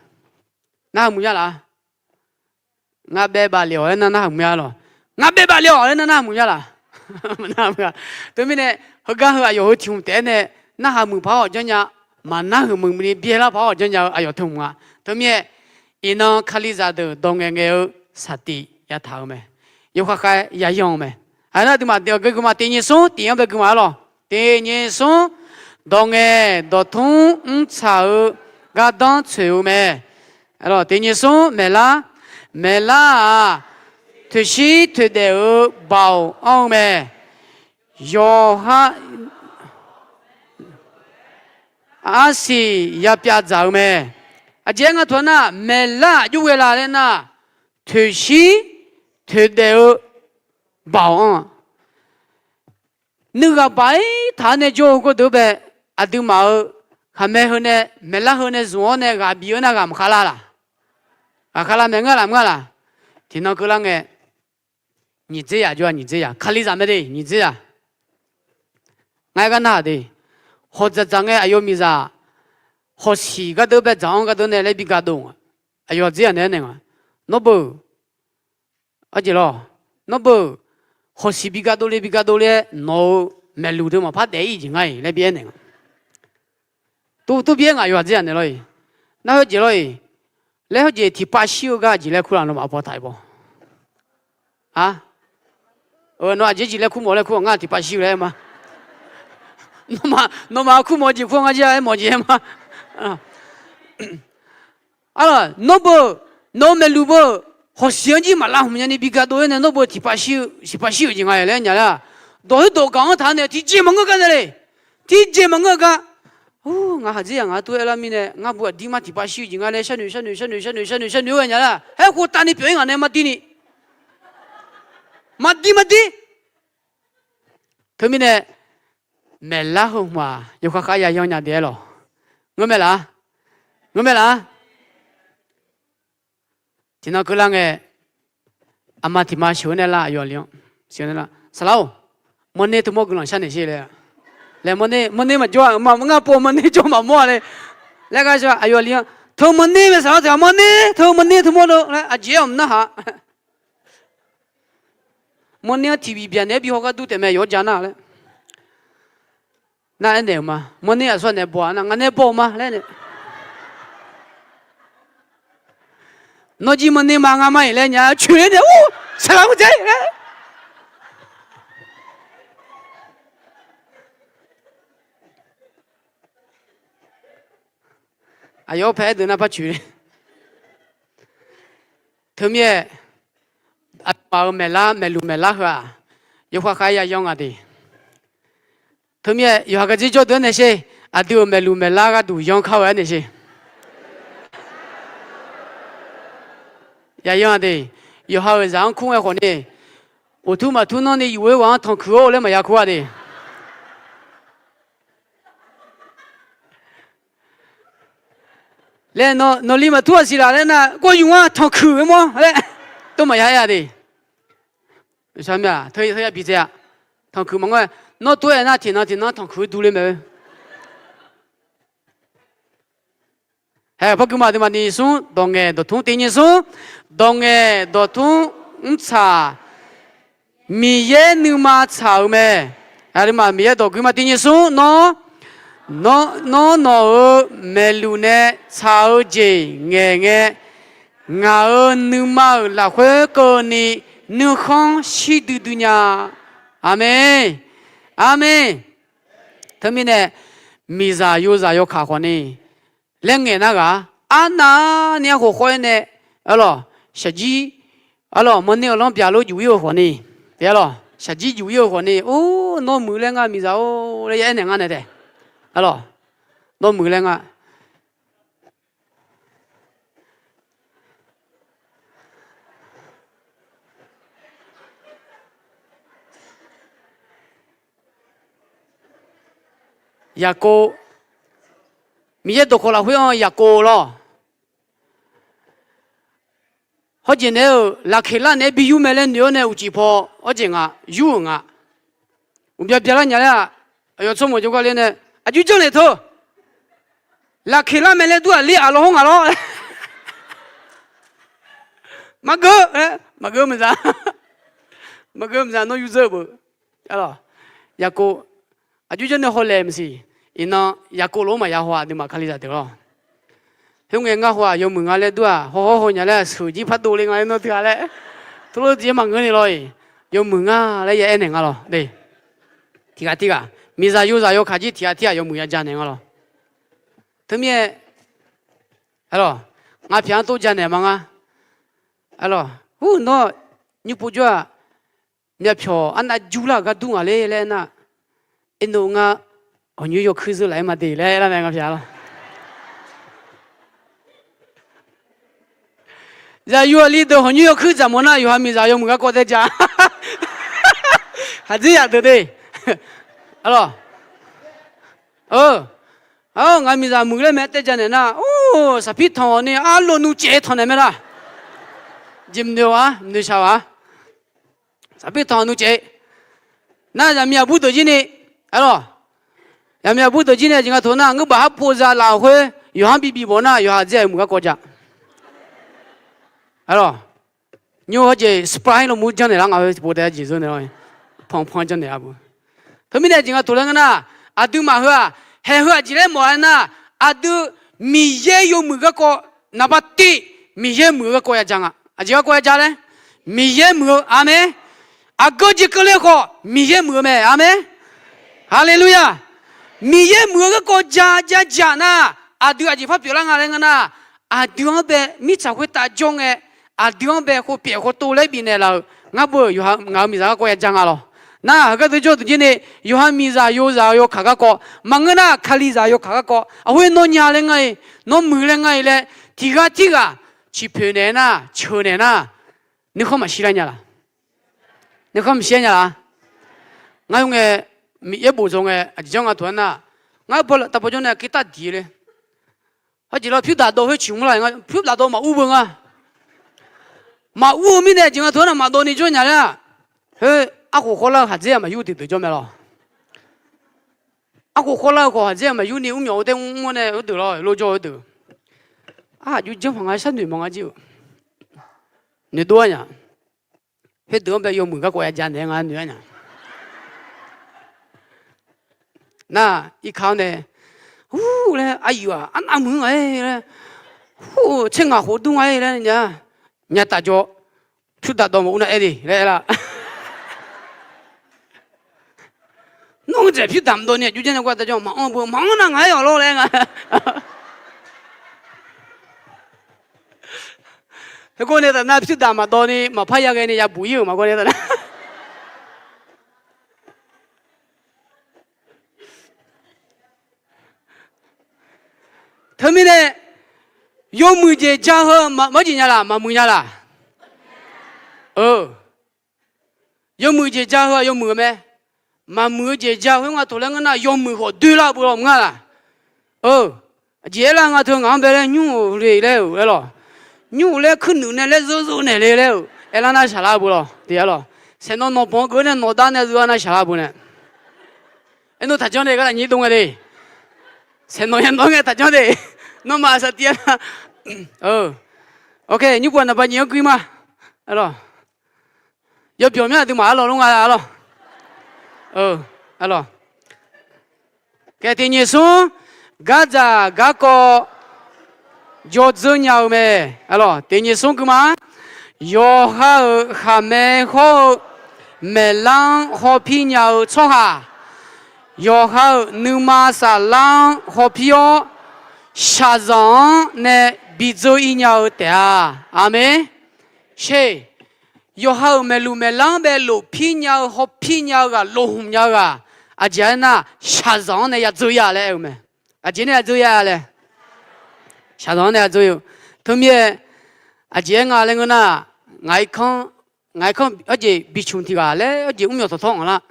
Narhaq muiq mya laf? Ngar baev baf le-awq laer nar narhaq muiq mya lawq? Ngar baev baf le-awq laer nar narhaq muiq mya laf? Teumirnae, heugar heu aqyawf heu tiq hmq taef-aer nae narhaq muiq paq-awr janrnya, maqnar heuq muiq ni byaelar paq-awr janrnya-eu aqyawf teu hmq nga. Teumirnae, iqnan Kalizaq deuq dawq ngaeq ngaeq-eu saqtiq yataq-eu mae. Yawkhav khav-aer yayan-eu mae. Aqnar aqduimaf aqgeu gui ma, tiq nyiq smr tiq-anr bae gui ma-ar lawq. Tiq nyiq smr, dawq ngaeq dawq tmr mrtsaq-eu gardanr tsoeq-eu mae. Tiq nyiq smr, maeqlar, maeqlar-aq, toeqshir toeqdaef-eu baoq anr-eu mae. Yawqha arsiq yapyav dzaq-eu mae. Aqjeq-aer nga taq-aer nar, maeqlar-aq jov ghae la laer nar, toeqshir toeqdaef-eu baoq anr-a. Nuighaq baq-ir taq-aer nae jawr-eu gawrdeuq bae, aqduimaf-euq khaqmae heu nae, maeqlar heu nae zmq-awr nae ghaq bif-eu nar ghaq maqkhav lar laq? Ghaq khav lar mae, ngeur laf mr-a laq? Tiqnan keuvlar ngae, nyiq dzer yaq jov-a, nyiq dzer yaq, Kalizaq mae de, nyiq dzer yaq. Ngar-aer gar nar-aq de, hawq dzaqdzaq ngae aqyawf miqzaq hawq siq gardeur bae dzaq-anr gardeur nae laer bi ga dov nga. Aqyawf dzer-aq naeq-aer naeq nga. Nawr beu, arjeq lawr, nawr beu, hawq siq bi ga dovle bi ga dovle-aer nawq-euq maeqluq deuq maqpar daef-ir jeq nga-iq laer bi aernaeq nga. Tov tov bi aer nga, aqyawf-aq dzer-aq naeq lawr-iq, nar hawjeq lawr-iq, laer hawjeq tiqpav shir-eu gar jeq laer kur laf, nawmaf paw taq-iq baw. A, nawr aqjeq jeq laer kur mawf laer kur-aq, ngar tiqpav shir-eu laer aer ma. Nawmaf kur mawf jeq kur-aq, ngar jir-a aer mawf jeq aer ma. Arlawq, nawr beu, nawq-eu maeqluq beu, hawq siq-anr jir maq lav hmq nyani bi ga dov-aer nae nawr beu tiqpav shir-eu, tiqpav shir-euq jeq nga-iq laer aer nya lar. Dawq khoer dawq gaq-anr taq naeq tiqjeq maqngeur gar nae le. Tiqjeq maqngeur-eu gar. Ur, ngaq haq dzer-aq ngaq-anr tov aer lar mirnae, ngar beu aqdir mar tiqpav shir-eu jeq nga laer sharnoeq sharnoeq sharnoeq sharnoeq sharnoeq sharnoeq-aer nya lar. Aer khof tavni pyeuf-ir ngaq nae mar dir ni. Maq dir maq dir. Teumirnae, maeqlar heu hmq-aq yawkhav khav yayan nya de-aer lawq. Ngeurmae laf-a? Ngeurmae laf-a? Tiqnan keuvlar ngae, aqma tiqma sheuq-eu nae lar, aqyawf aqli-anr sheuq-eu nae lar, saqlaq-or, mawrner teumawr guiqlanq sharnaeq sher laer. Laer mawrner, mawrner maqjawr-a, ngar pov mawrner jawr maqmawr-a laer. Laer gar sheuq-a, aqyawf aqli-anr teu mawrner mae, saqlaq teu-aq mawrner, teu mawrner teumawr deuq laer aqjeq-aer mq narhaq. Mawrner-anr tiqbif byaqnaeq-aer bi haw gar dur taef mae, yawr ja nar laer. Nar aernaeq-euq ma, mawrner aqsur ghaq nae baw-a nar, ngaq nae baw-euq ma laer nae. Nawr jir mawrner ma, ngar mar-iq laer nya coeq-aer nae, ur, saqlaq mr dzae-ir laer. Aqyawf-anr pae aerdeuq nar par coeq. Teumirnae, aqduimaf-euq maeqlar, maeqluq maeqlar heu-aq, yawkhav khav-aer yayan nga de. Teumirnae yawqha gardzer jawr deuq-aer naeq sher. Aqdui-euq maeqluq maeqlar gharduq yan kar-eu aernaeq sher. Yayan-a de. Yawqha-euq zaq-anr kur ngae khawf ni, uqtur maqtur nanr ni yuf-eu ghaq-anr tanqkuiq-or laer maqya kur-a de. Laer nawqli maqtur-aq siq laf laer nar, gawr yuf-anr tanqkuiq-aer mawr laer, tov maqya aer-a de. Teu ya bi dzae-a. Tanqkuiq maqngeur-a. Nawr tov-aer nar tiqnan tiqnan tanqkuiq-aer durler mae-eu. Hae, par gui ma, aqduimaf ni smr, dawq ngaeq dawq tmr tiq nyiq smr, dawq ngaeq dawq tmr mrtsaq, Miqyaer nuima tsaq-euq mae. Aqduimaf Miqyaer dawq gui ma, tiq nyiq smr, nawr, nawr nawq-euq maeqluq nae tsaq-eu jeq ngaeq ngae, ngaq-euq nuima-euq lafkhoer keuvni nuikhanr shir duidui nya. Aqmeq. Aqmeq. Teumirnae, miqzaq yozaq yawkaq khawfni laer ngaeq nar ghaq, arnavni arkhof khawf-aer nae, arlawq, shaqjir, arlawq, mawrner-eu lanr byaqlof juf-ir-eu khawfni, arlawq, shaqjir juf-ir-eu khawfni, or, nawr muiq laer nga miqzaq-or laer ya aernaeq nga nae taef. Arlawq, nawr muiq laer nga. Yaqkov, Miqyaer dawqkawq lafkhoer-anr Yaqkov lawr. Hawjeq naeq-euq Laqkeqlar naeq-aer bi yur mae laer noeq-awr nae uqcif paw hawjeq nga, yur-euq nga. Uqbya byalar nya laer-aq, aqyawf tsawrmawq jawrgar ler nae, aqjox janrnaeq teu. Laqkeqlar mae laer dur-aq ler-aq lawr hawr ngaq lawr. Maqgeur, maqgeur maqzaq, maqgeur maqzaq nawr yurdzeur-eu beu. Arlawq, Yaqkov, aqjox janrnaeq hawlaeq maqsiq. Iqnan Yaqkov lof-aer maqya haw-aq, nuima Kalizaq deuq lawr. Khoerngae ngar haw-aq yawmuiq nga laer dur-aq, haw hawr haw nya laer-aq, sheuq jir par dovle nga laer nawr teughaq laer, teulof tiq-aer maqngeur ni lawr-iq, yawmuiq nga laer ya aernaeq nga lawr. Tiqghaq tirghaq, miqzaq yozaq yawkaq jir tiqghaq tirghaq yawmuiq ya janaeq nga lawr. Teumirnae, arlawq, ngaq pyaq-anr tov janaeq ma ngar. Arlawq, ur, nawr nymr pov jawr-aq, myavpyawq arnav jur lar-euq gar dur ngaq ler laer aernar, Ernov ngar hawqnymr yawkuir zeur laf-aer ma de laer aerlar mae ngaq pyaq lawr. Zaqyo aqli deuq hawqnymr yawkuir dzaq mawf nar, yawqha miqzaq yawmuiq garkawv taeja. Khaqdzerzaq deuq de. Arlawq, ngaq miqzaq muiq laer mae taeja naeq nar, or, saqpir tanq-awq ni arlov nuv caev tanq naeq mae lar. Jeq mqnoeq-a, mqnoeq shaq-a. Saqpir tanq nuv caev. Nar zaqmiq aqbur deuq jir ni, arlawq, zaqmiq aqbur deuq jir ni jeq nga taq nar, ngeur baq har pov za laf-euq khoer yawqha-anr bi bif bawq nar, yawqha dzer-aer muiq garkawv ja. Arlawq, nymr hawjeq Sprite lawmur janrnaeq lar nga, heu tiqpov dae jeq zeur naeq lawr, panpan janrnaeq-a beu. Teumirnae jeq nga taq laer ngeur nar, aqduimaf heu-aq, haeq heu aqjeq laer mawf-aer nar, aqdui Miqyaer yawmuiq garkawv, naqba tiv, Miqyaer muiq-eu garkawv ya ja nga. Aqjeq garkawv ya ja laer, Miqyaer muiq-eu, aqmeq. Aqgeu jeq keuvle khawf Miqyaer muiq-eu mae, aqmeq. Haleluya! Miqyaer muiq-eu garkawv ja ja jaq nar, aqdui aqjeq par pyeuflar nga laer ngeur nar, aqdui-anr bae mirtsaq khoertav jawr ngae, aqdui-anr bae khov pyaeq khov tov laer bifnaeq laf-euq ngar beu-euq yawqha ngaq-euq miqzaq garkawv ya ja nga lawq. Nar heugar dui jawr deuq jir ni, yawqha miqzaq yozaq-eu yawkaq garkawv maqngeur nar, Kalizaq yawkaq garkawv aqhoer nawr nya laer ngar-iq, nawr muiq laer ngar-iq laer, tiqghaq tirghaq ciqpoeq naeq nar, ceuq naeq nar, nuikhanr maqshir lar nya laq? Nuikhanr maqshir nya laq? Ngar-eu ngae, Miqyaer bof dzaw ngae aqjeq janr nga taq-aer nar, ngar-eu baw taq baw jawr nae aqkir tar diq le. Hawjeq lawr pyurdaq dawv khoer ciq mr la nga, pyurdaq dawv maqur beu nga. Maqur-eu mirnae aqjeq nga taq-aer nar maqdawv ni jawr nya laer-aq, khoer arkhof khawrlar-eu khaqdzer-aq maqyur tiqdeuq jawr mae lawr. Arkhof khawrlar-eu khawf khaqdzer-aq maqyur ni mrmyawf-eu taer mr-awr nae heudeuq lawr lor jawr-eu heudeuq. Arhaq jov janr paq nga sharnoeq mawf nga jir-euq. Noeqdov-aer nya. Khoerdeuq-anr bae yawmuiq garkawv ya ja naeq-aer nga noeq-aer nya. Nar, irkar-awr nae, ur laer aqyuif-aq arnav muiq-anr nga-aer laer, ur tser ngaq khof dur nga-aer laer nya. Nya taf jawr, pyurdaq dawv maqur nar aer de laer aer lar. Nawr-eu dzaeq pyurdaq maqdawv ni aqjox janr nae gar taf jawr maqanr beu maqanr nar ngaq-aer awq lawr laer nga. Heugar nae taf nar pyurdaq maqdawv ni maqpar yaghae ni yabuq ir-euq maqgawr nae taf nar. Teumirnae, yawmuiq jeq ja heu maqjeq nya laq, maqmuiq nya laq? Yawmuiq jeq ja heu-aq yawmuiq-eu mae. Maqmuiq-eu jeq ja khoer nga taq laer ngeur nar yawmuiq khawf doerlar beu lawr mr nga laq? Aqjeq aerlar nga teu ngaq-anr bae laer nymr-euq le laer-euq aer lawq. Nymr-euq laer kuirnuiq nae laer zeur zeur naeq le laer-euq aerlar nar shaqlar beu lawq. Tiq aer lawq. Saeqnawv nawq banq-eu geu nae nawq dar nae zeur-a nar shaqlar beu nae. Aernar taqjanr de gar lafnyir dov ngae de. Saeqnawq ya nawq ngae taqjanr de. Nawmaf saqtiv-a nar. Ok, nymr pov naqba nyiq-anr guir ma. Aer lawq. Yawbyawq myanr aqduimaf arlawq lor nga laq arlawq. Aer lawq. Kae tiq nyiq smr, gardzaq garkawv jawr dzeur nya-eu mae. Aer lawq, tiq nyiq smr gui ma. Yawqha-euq khaqmae hawr-eu maeqlar-anr hawpir nya-eu tsawrhaq, yawqha-euq nuima saflar-anr hawpir-awr, shaqzanq-anr nae bidzeur ir nya-eu taef-a. Aqmeq. Sher, yawqha-euq maeqluq maeqlar-anr bae lofpir nya-eu hawpir nya-eu ghaq lofhmq nya-eu ghaq, aqjeq aernar shaqzanq-anr nae yadzeur ya laer aer-eu mae. Aqjeq nae yadzeur ya laer, shaqzanq-anr nae yadzeur-eu. Teumirnae aqjeq aer nga laer ngeur nar, ngaq-ir kanr, ngaq-ir kanr arjeq bicmq tiq ghaq laer arjeq mrmyawf tawqtawr anq lar.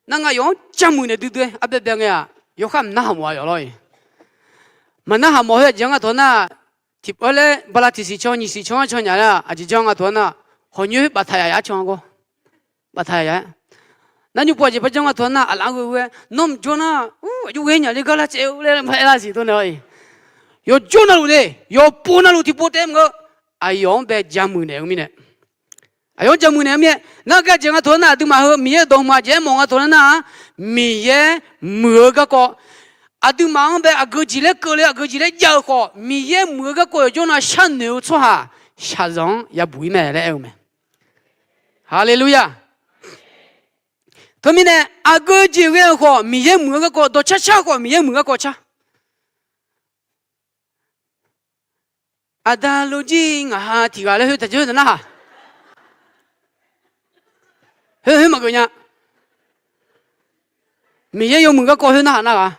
Nar nga yawf-anr jamuiq naeq duidui-aer arbaebae ngae-aq yawkhav maqnarhaq mawf-a yawf lawr-iq. Maqnarhaq mawf khoer aqjeq-anr nga tawq nar, tiq-aer laer bala tiqsiq caw nyiq siq caw-anr caw nya nar aqjeq janr nga tawq nar, hawq nyoer baftaq yaf yaf-aer caw-a gawr. Baftaq yaf yaf-aer. Nar nymr pov aqjeq par janr nga tawq nar aqlaf-anr ghoe ghoe-aer nawr mqjawr nar, ur aqjox ghae nya le gar lar caev-eu laer aerlar siq tawr nae lawr-iq. Yawqjawr navluf de, yawqpov navluf tiqpov taef maqngeur. Aqyawf-anr bae jamuiq naeq-eu mirnae. Aqyawf-anr jamuiq naeq-eu mirnae. Nar gaq jeq nga tawq nar aqduimaf heu Miqyaer-euq dawqhmq aqjeq aermawf nga tawq nar nar-aq, Miqyaer muiq-eu garkawv, aqduimaf-anr bae aqgeu jeq laer keuvle aqgeu jeq laer jav-eu khawf Miqyaer muiq-eu garkawv yawqjawr nav sharnoeq-eu tsawrhaq shaqzanq-anr yabuq ir mae laer aer-eu mae. Haleluya. Teumirnae aqgeu jeq ghae-eu khawf Miqyaer muiq-eu garkawv, dawqcar car khawf Miqyaer muiq-eu garkawv car. Aqda lojir ngaq ha tiq ghaq laer khoer taqjawr taq narhaq. Khoer khoer maqgeuf nya. Miqyaer yawmuiq garkawv khoer narhaq nar ghaq.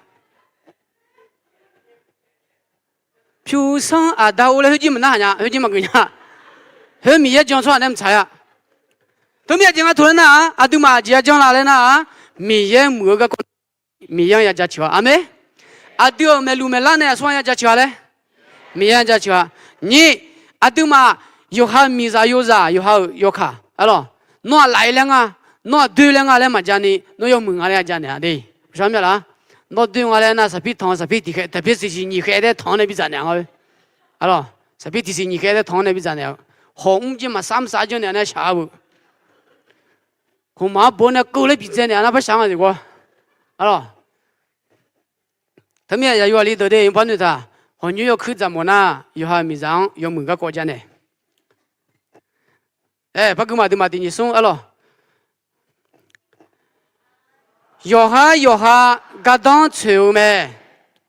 Pyursanr aqda-or laer khoer jir maqnarhaq nya, khoer jir maqgeuf nya. Khoer Miqyaer jan tsawrhaq nae maqtsaq-a. Teumirnae aqjeq nga taq laer nar-aq, aqduimaf aqjeq ya janr la laer nar-aq, Miqyaer muiq-eu garkawv Miqyaer-anr ya jaceuq-a. Aqmeq. Aqdui-euq maeqluq maeqlar nae aqsur-anr ya jaceuq-a laer, Miqyaer-anr jaceuq-a. Nyiq, aqduimaf yawqha miqzaq yozaq yawqha-euq yawkaq arlawq, nawr-aq laf-ir laer nga, nawr-aq doer laer nga laer maqja ni nawr yawmuiq nga laer ya janaeq-a de. Nawr doer nga laer nar saqpir tanq saqpir tiq khaeq taqpir tiqsiq nyiq khaeq taer tanq-anr nae bidzaq naeq nga. Arlawq, saqpir tiqsiq nyiq khaeq taer tanq-anr nae bidzaq naeq-a. Hawq mr jir maqsar maqsar janrnaeq-a nae shaq-a beu. Khmqmaq-anr bawr nae keuv laer bidzae naeq-a nar par shaq nga jeq gawr. Arlawq, teumirnae yaqyo aqli deuq de par noeqtaq, hawq nyoer yawkuir dzaq mawf nar yawqha miqzaq-anr yawmuiq garkawv janaeq. Aer, par gui maqdui maqtiq nyiq smr arlawq. Yawqhar yawqha gardanr tsoeq-eu mae.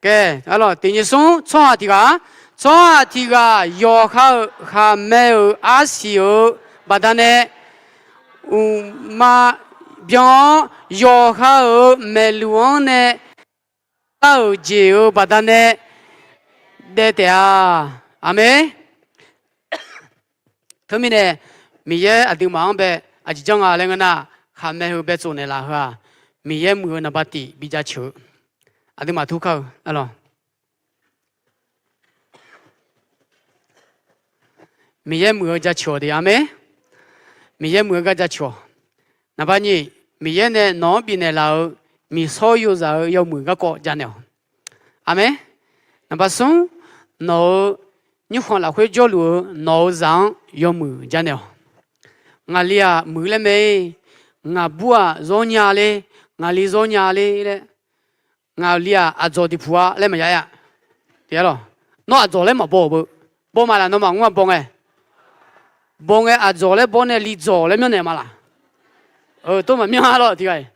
Kae, arlawq, tiq nyiq smr tsawrhaq tiq ghaq, tsawrhaq tiq ghaq yawqha-euq khaqmae-euq arsiq-euq baqdanae, uqma byan-awr yawqha-euq maeqluq-anr nae lar-euq jeq-euq baqdanae daev taef-a. Aqmeq. Teumirnae Miqyaer aqduimaf-anr bae aqjeq janr nga laer ngeur nar, khaqmae heu baetsof naeqlaf heu-aq, Miqyaer muiq-eu naqba tiq bi jaceuq-eu, aqduimaf tur kar-eu arlawq. Miqyaer muiq-eu jaceuq-awq de, aqmeq. Miqyaer muiq-eu gar jaceuq-awq. Naqba nyiq, Miqyaer nae nawq-anr bifnaeq laf-euq miqsawr yozaq-eu yawmuiq garkawv janaeq-awq. Aqmeq. Naqba smr, nawq-euq nymrkhanq lafkhoer jawrluf-eu nawq-euq zaq-anr yawmuiq janaeq-awq. Ngaqli-aq muiq laer mae-ir, ngaqbur-aq zawr nya ler, ngaqli zawr nya ler laer, ngaqli-aq aqdzawq tiqpuq-a laer maqya-a. Tiqgar lawq, nawr aqdzawq laer maqbaw-euq beu, baw ma laf nawmaf ngar baw ngae, baw ngae aqdzawq laer baw nae li dzawq laer myanrnaeq ma laf. Tov maqmyanr-a lawq tiqghaq-iq.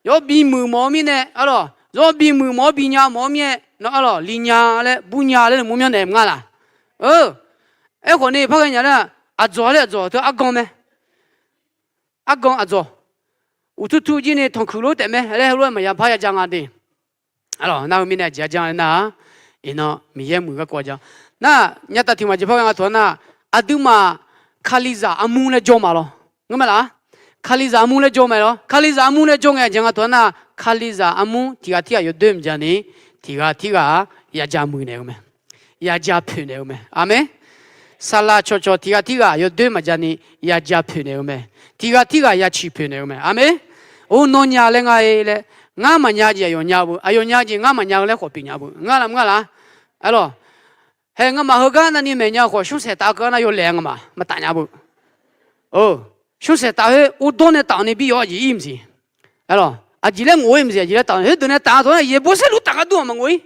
Yawr bimuiq mawf-eu mirnae arlawq, yawr bimuiq mawf-awr binya mawf-awr mirnae, nawr arlawq li nya laer bur nya laer noeqmur myanrnaeq mnga laf. Aerkhawf ni par ghae nya laer, aqdzawq laer aqdzawq teu argan mae. Argan aqdzawq. Uqtur tur jir ni tanqkuiq lof taef mae laer heulof-aer maqya par ya ja nga de. Arlawq, nar heu mirnae aqjeq-a janr-aer nar-aq, iqnan Miqyaer muiq garkawv ja. Nar, nyataf tiq maqjeq par ghae nga taq-anr nar, aqduimaf Kalizaq armur laer jawr ma lawr. Ngeur ma laf-a? Kalizaq armur laer jawr ma lawr. Kalizaq armur laer jawr ngae aqjeq nga taq-anr nar, Kalizaq armur tiq ghaq tirghaq yawdoer maqja ni, tiq ghaq tirghaq-aq yaja muiq naeq-eu mae. Yaja poeq naeq-eu mae. Aqmeq. Saqlaq cawqcawq tiq ghaq tirghaq yawdoer maqja ni yaja poeq naeq-eu mae. Tiq ghaq tirghaq yaciq poeq naeq-eu mae. Aqmeq. Or, nawr nya laer ngar-e laer, ngar maqnya jeq aqyawf nya-eu beu, aqyawf nya jeq ngar maqnya-eu laer khawf pyeuf nya beu. Ngar la mngar laf-a? Arlawq, hae ngamaf heugar navni maeq nya khawf shmrsaeq taf-eu keuv-anr nar yawlaeq-a ngamaf maqtaf nya beu. Shmrsaeq taf khoer urdawr nae taf-awq ni bi yawr aqjeq ir maqsiq. Arlawq, aqjeq laer ngof-ir maqsiq, aqjeq laer taf-awq khoerdeuq nae taf-a tawq-anr yaeqbawr saerlu taf gar dur-aq maqngof-ir.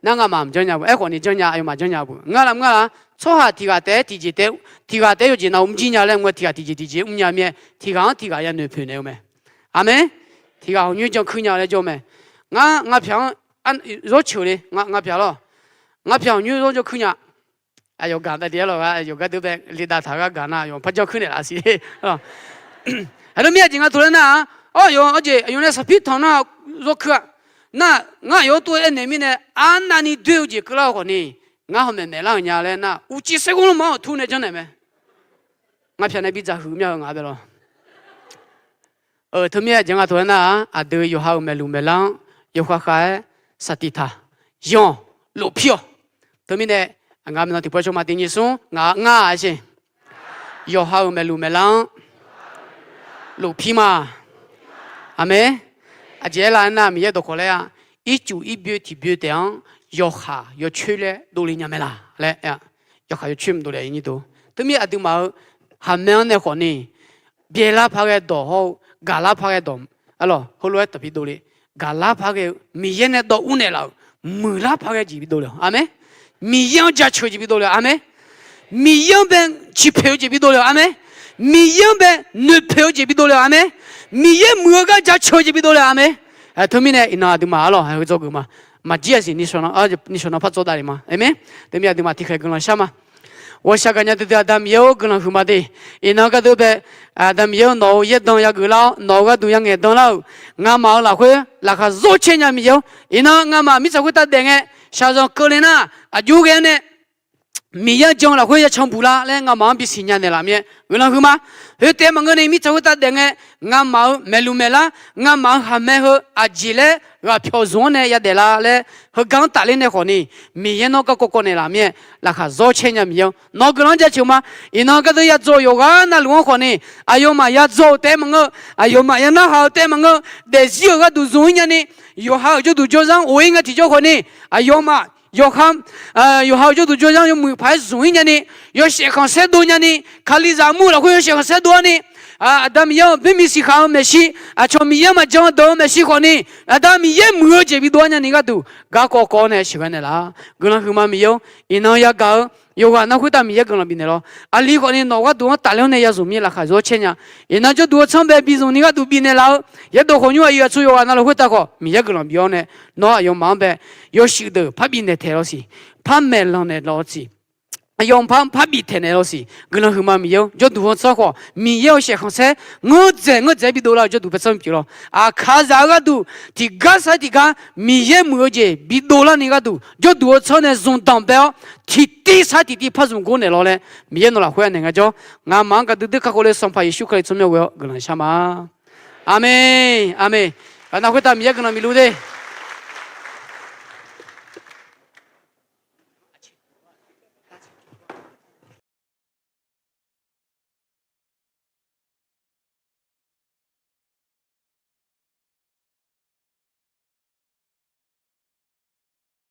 Nar ngamaf maqjanr nya beu, aerkhawf ni janr nya, aqyawfmaf janr nya beu. Ngar la mngar laf-a? Tsawrhaq tiq ghaq taef-aer tiqjeq taef, tiq ghaq taef-aer yawjeq nav-euq mrjir nya laer mr-eu tiq ghaq tiqjeq tiqjeq mr nya mir-aer, tiq ghaq-anr tiq ghaq ya noeq poeq naeq-eu mae. Aqmeq. Tiq ghaq hawq nyoer janr kuir nya laer jawr mae. Ngar ngapyaq-anr zawr ceuq le, ngapyaq lawr. Ngapyaq hawq nyoer zawr janr kuir nya. Aqyawf gaq dav diq-aer lawq gha, yawqgar deuq bae lidav taq gar gaq nar, yawf par janr kuir naeq laf siq. Aqdui mir aqjeq nga taq laer nar-aq, awr yawf aqjeq aqyawf nae saqpir tanq nar zawr kuir-a. Nar, ngar aqyawf-anr tov-aer aernaeq mirnae, arnavni doer-eu jeq keuvlar-eu khawf ni, ngar hawmaeq maeqlar-euq nya laer nar, uqcif saerghanr lanma-anr awq tur nae janrnaeq mae. Ngapyaq nae bidzaq huiq mya-eu ngaq bae lawr. Teumirnae aqjeq nga taq laer nar-aq, aqdui yawqha-euq maeqluq maeqlar-anr yawkhav khav-aer saqtiq taq, yanq, lofpir-awq. Teumirnae, ngaq minav tiqpov cawma tiq nyiq smr ngaq ngar-a siq. Yawqha-euq maeqluq maeqlar-anr lofpir ma. Aqmeq. Aqjeq aerlar aernar, Miqyaer dawqkawq laer-a, ircuf irbyoe tiqbyoe taef-anr yawkhav yawcoer laer dovle nya mae laq laer, yawkhav yawcoer maqdov le-a. Teumirnae aqduimaf-euq haqmae-anr nae khawf ni, byaelar par ghae dawq hawr-eu, gaqlar par ghae dawq, arlawq, heulof-aer taq bidov le. Gaqlar par ghae-eu Miqyaer nae dawv ur naeqlaf-euq, muiqlar par ghae jeq bidov le-awq. Aqmeq. Miqyaer-anr jaceuq jeq bidov le-awq. Aqmeq. Miqyaer-anr bae ciqpoeq-eu jeq bidov le-awq. Aqmeq. Miqyaer-anr bae noeqpoeq-eu jeq bidov le-awq. Aqmeq. Miqyaer muiq-eu gar jaceuq-eu jeq bidov le-awq. Aqmeq. Teumirnae iqnan aqduimaf arlawq, heudzawgeuf ma. Maqjir-aq siq, nishawq nan par dzawr davle ma. Aqmeq. Teumirnae aqduimaf tiqkhaeq guiqlanq shar ma. Ghawqshaq gaqnya duidui Aqda Miqyaer-or, guiqlanq huiqma de. Iqnan gardeuv bae, Aqda Miqyaer-or, nawq-euq yaerdawq yageuq lar-awr, nawq-euq gharduq yangaeq dan lar-euq, ngamaf-euq lafkhoer laqkhaq zawr caer nya Miqyaer-or. Iqnan ngamaf mirtsaq khoertav daef ngae, shaqzanq keuvle nar, aqjox ghae-awr nae Miqyaer-anr jan-eu lafkhoer yacan buq lar laer ngamaf-anr bisiq nya naeqlaf mir-aer guiqlanq huiqma. Khoertav maqngeur ni mirtsaq khoertav daef ngae, ngamaf-euq maeqluq maeqlar, ngamaf-euq haqmae heu aqjeq laer ghaqpyawq zmq-anr nae yadaef la laer heugar-anr tafler nae khawf ni, Miqyaer nawr garkawv kawv naeqlaf mir-aer laqkhaq zawr caer nya Miqyaer-or, nawq-eu guiqlanq-anr jaceuq ma. Iqnan gardeuv yadzaw-eu yawqghaq navluf-anr khawf ni, aqyawfmaf yadzaw-euq taef-aer maqngeur, aqyawfmaf ya narhaq-eu taef-aer maqngeur, daefzir-euq gharduq zmq-ir nyani, yawqha-euq jawrduq jawrzanr of-ir nga tiqjawr khawf ni, aqyawfmaf yawqha, yawqha-euq jawrduq jawrzanr yawmuiq paq-aer zmq-ir nyani, yawshaef khanqsaer dov nyani, Kalizaq mur lafkhoer yawshaef khanqsaer dov-awr ni, Aqda Miqyaer-or, boermiq siqkhaq-eu maeqshi, aqcawq Miqyaer maqjan-eu dawq-eu maeqshi khawf ni, Aqda Miqyaer muiq-eu jeq bidov-ar nyani gharduq garkawv kawv-awr nae sheuqghae naeqlaf. Guiqlanq huiqma Miqyaer-or, iqnan yagaq-eu yawqghaq nar khoertav Miqyaer guiqlanq bifnaeq lawr. Aqli khawf ni nawq-euq gharduq-anr tafler-awr nae yazmq mir laqkhaq zawr caer nya. Iqnan jawrduq-eu tsanr bae bizmq ni gharduq bifnaeq laf-eu, yaerdawq khawqnymr aqyuif aqtsu yawqghaq navluf khoertav khawf Miqyaer guiqlanq bif-awr nae, nawr aqyawfmaf-anr bae yawshuif deuq par bifnaeq taeq lawr siq, par maeqlanq naeq lawr siq, aqyawfmaf-anr par biftaq naeq lawr siq. Guiqlanq huiqma Miqyaer-or, jawrduq-anr tsanr khawf Miqyaer-euq shaef khanqsaer ngeurdzaeq ngeurdzaeq-aer bidov lar-eu jawrduq paer tsanr pyeuf lawr. Aqkaqzaq-eu gharduq tiqgar sar tiqgar Miqyaer muiq-eu jeq bidov larni gharduq jawrduq-eu tsanr nae zmqdanq bae-awr, tiqtiv sar tiqtiv par zmq gor naeq lawr laer Miqyaer nawq lafkhoer anaeq ngaejawr, ngamaf-anr gaqdui dui kakhof le Sanqpaq Yeqsur Kali tsawrmyanr ghoe-awr guiqlanq shar ma. Aqmeq, aqmeq. Ghaqnav khoertav Miqyaer guiqlanq bifluf de.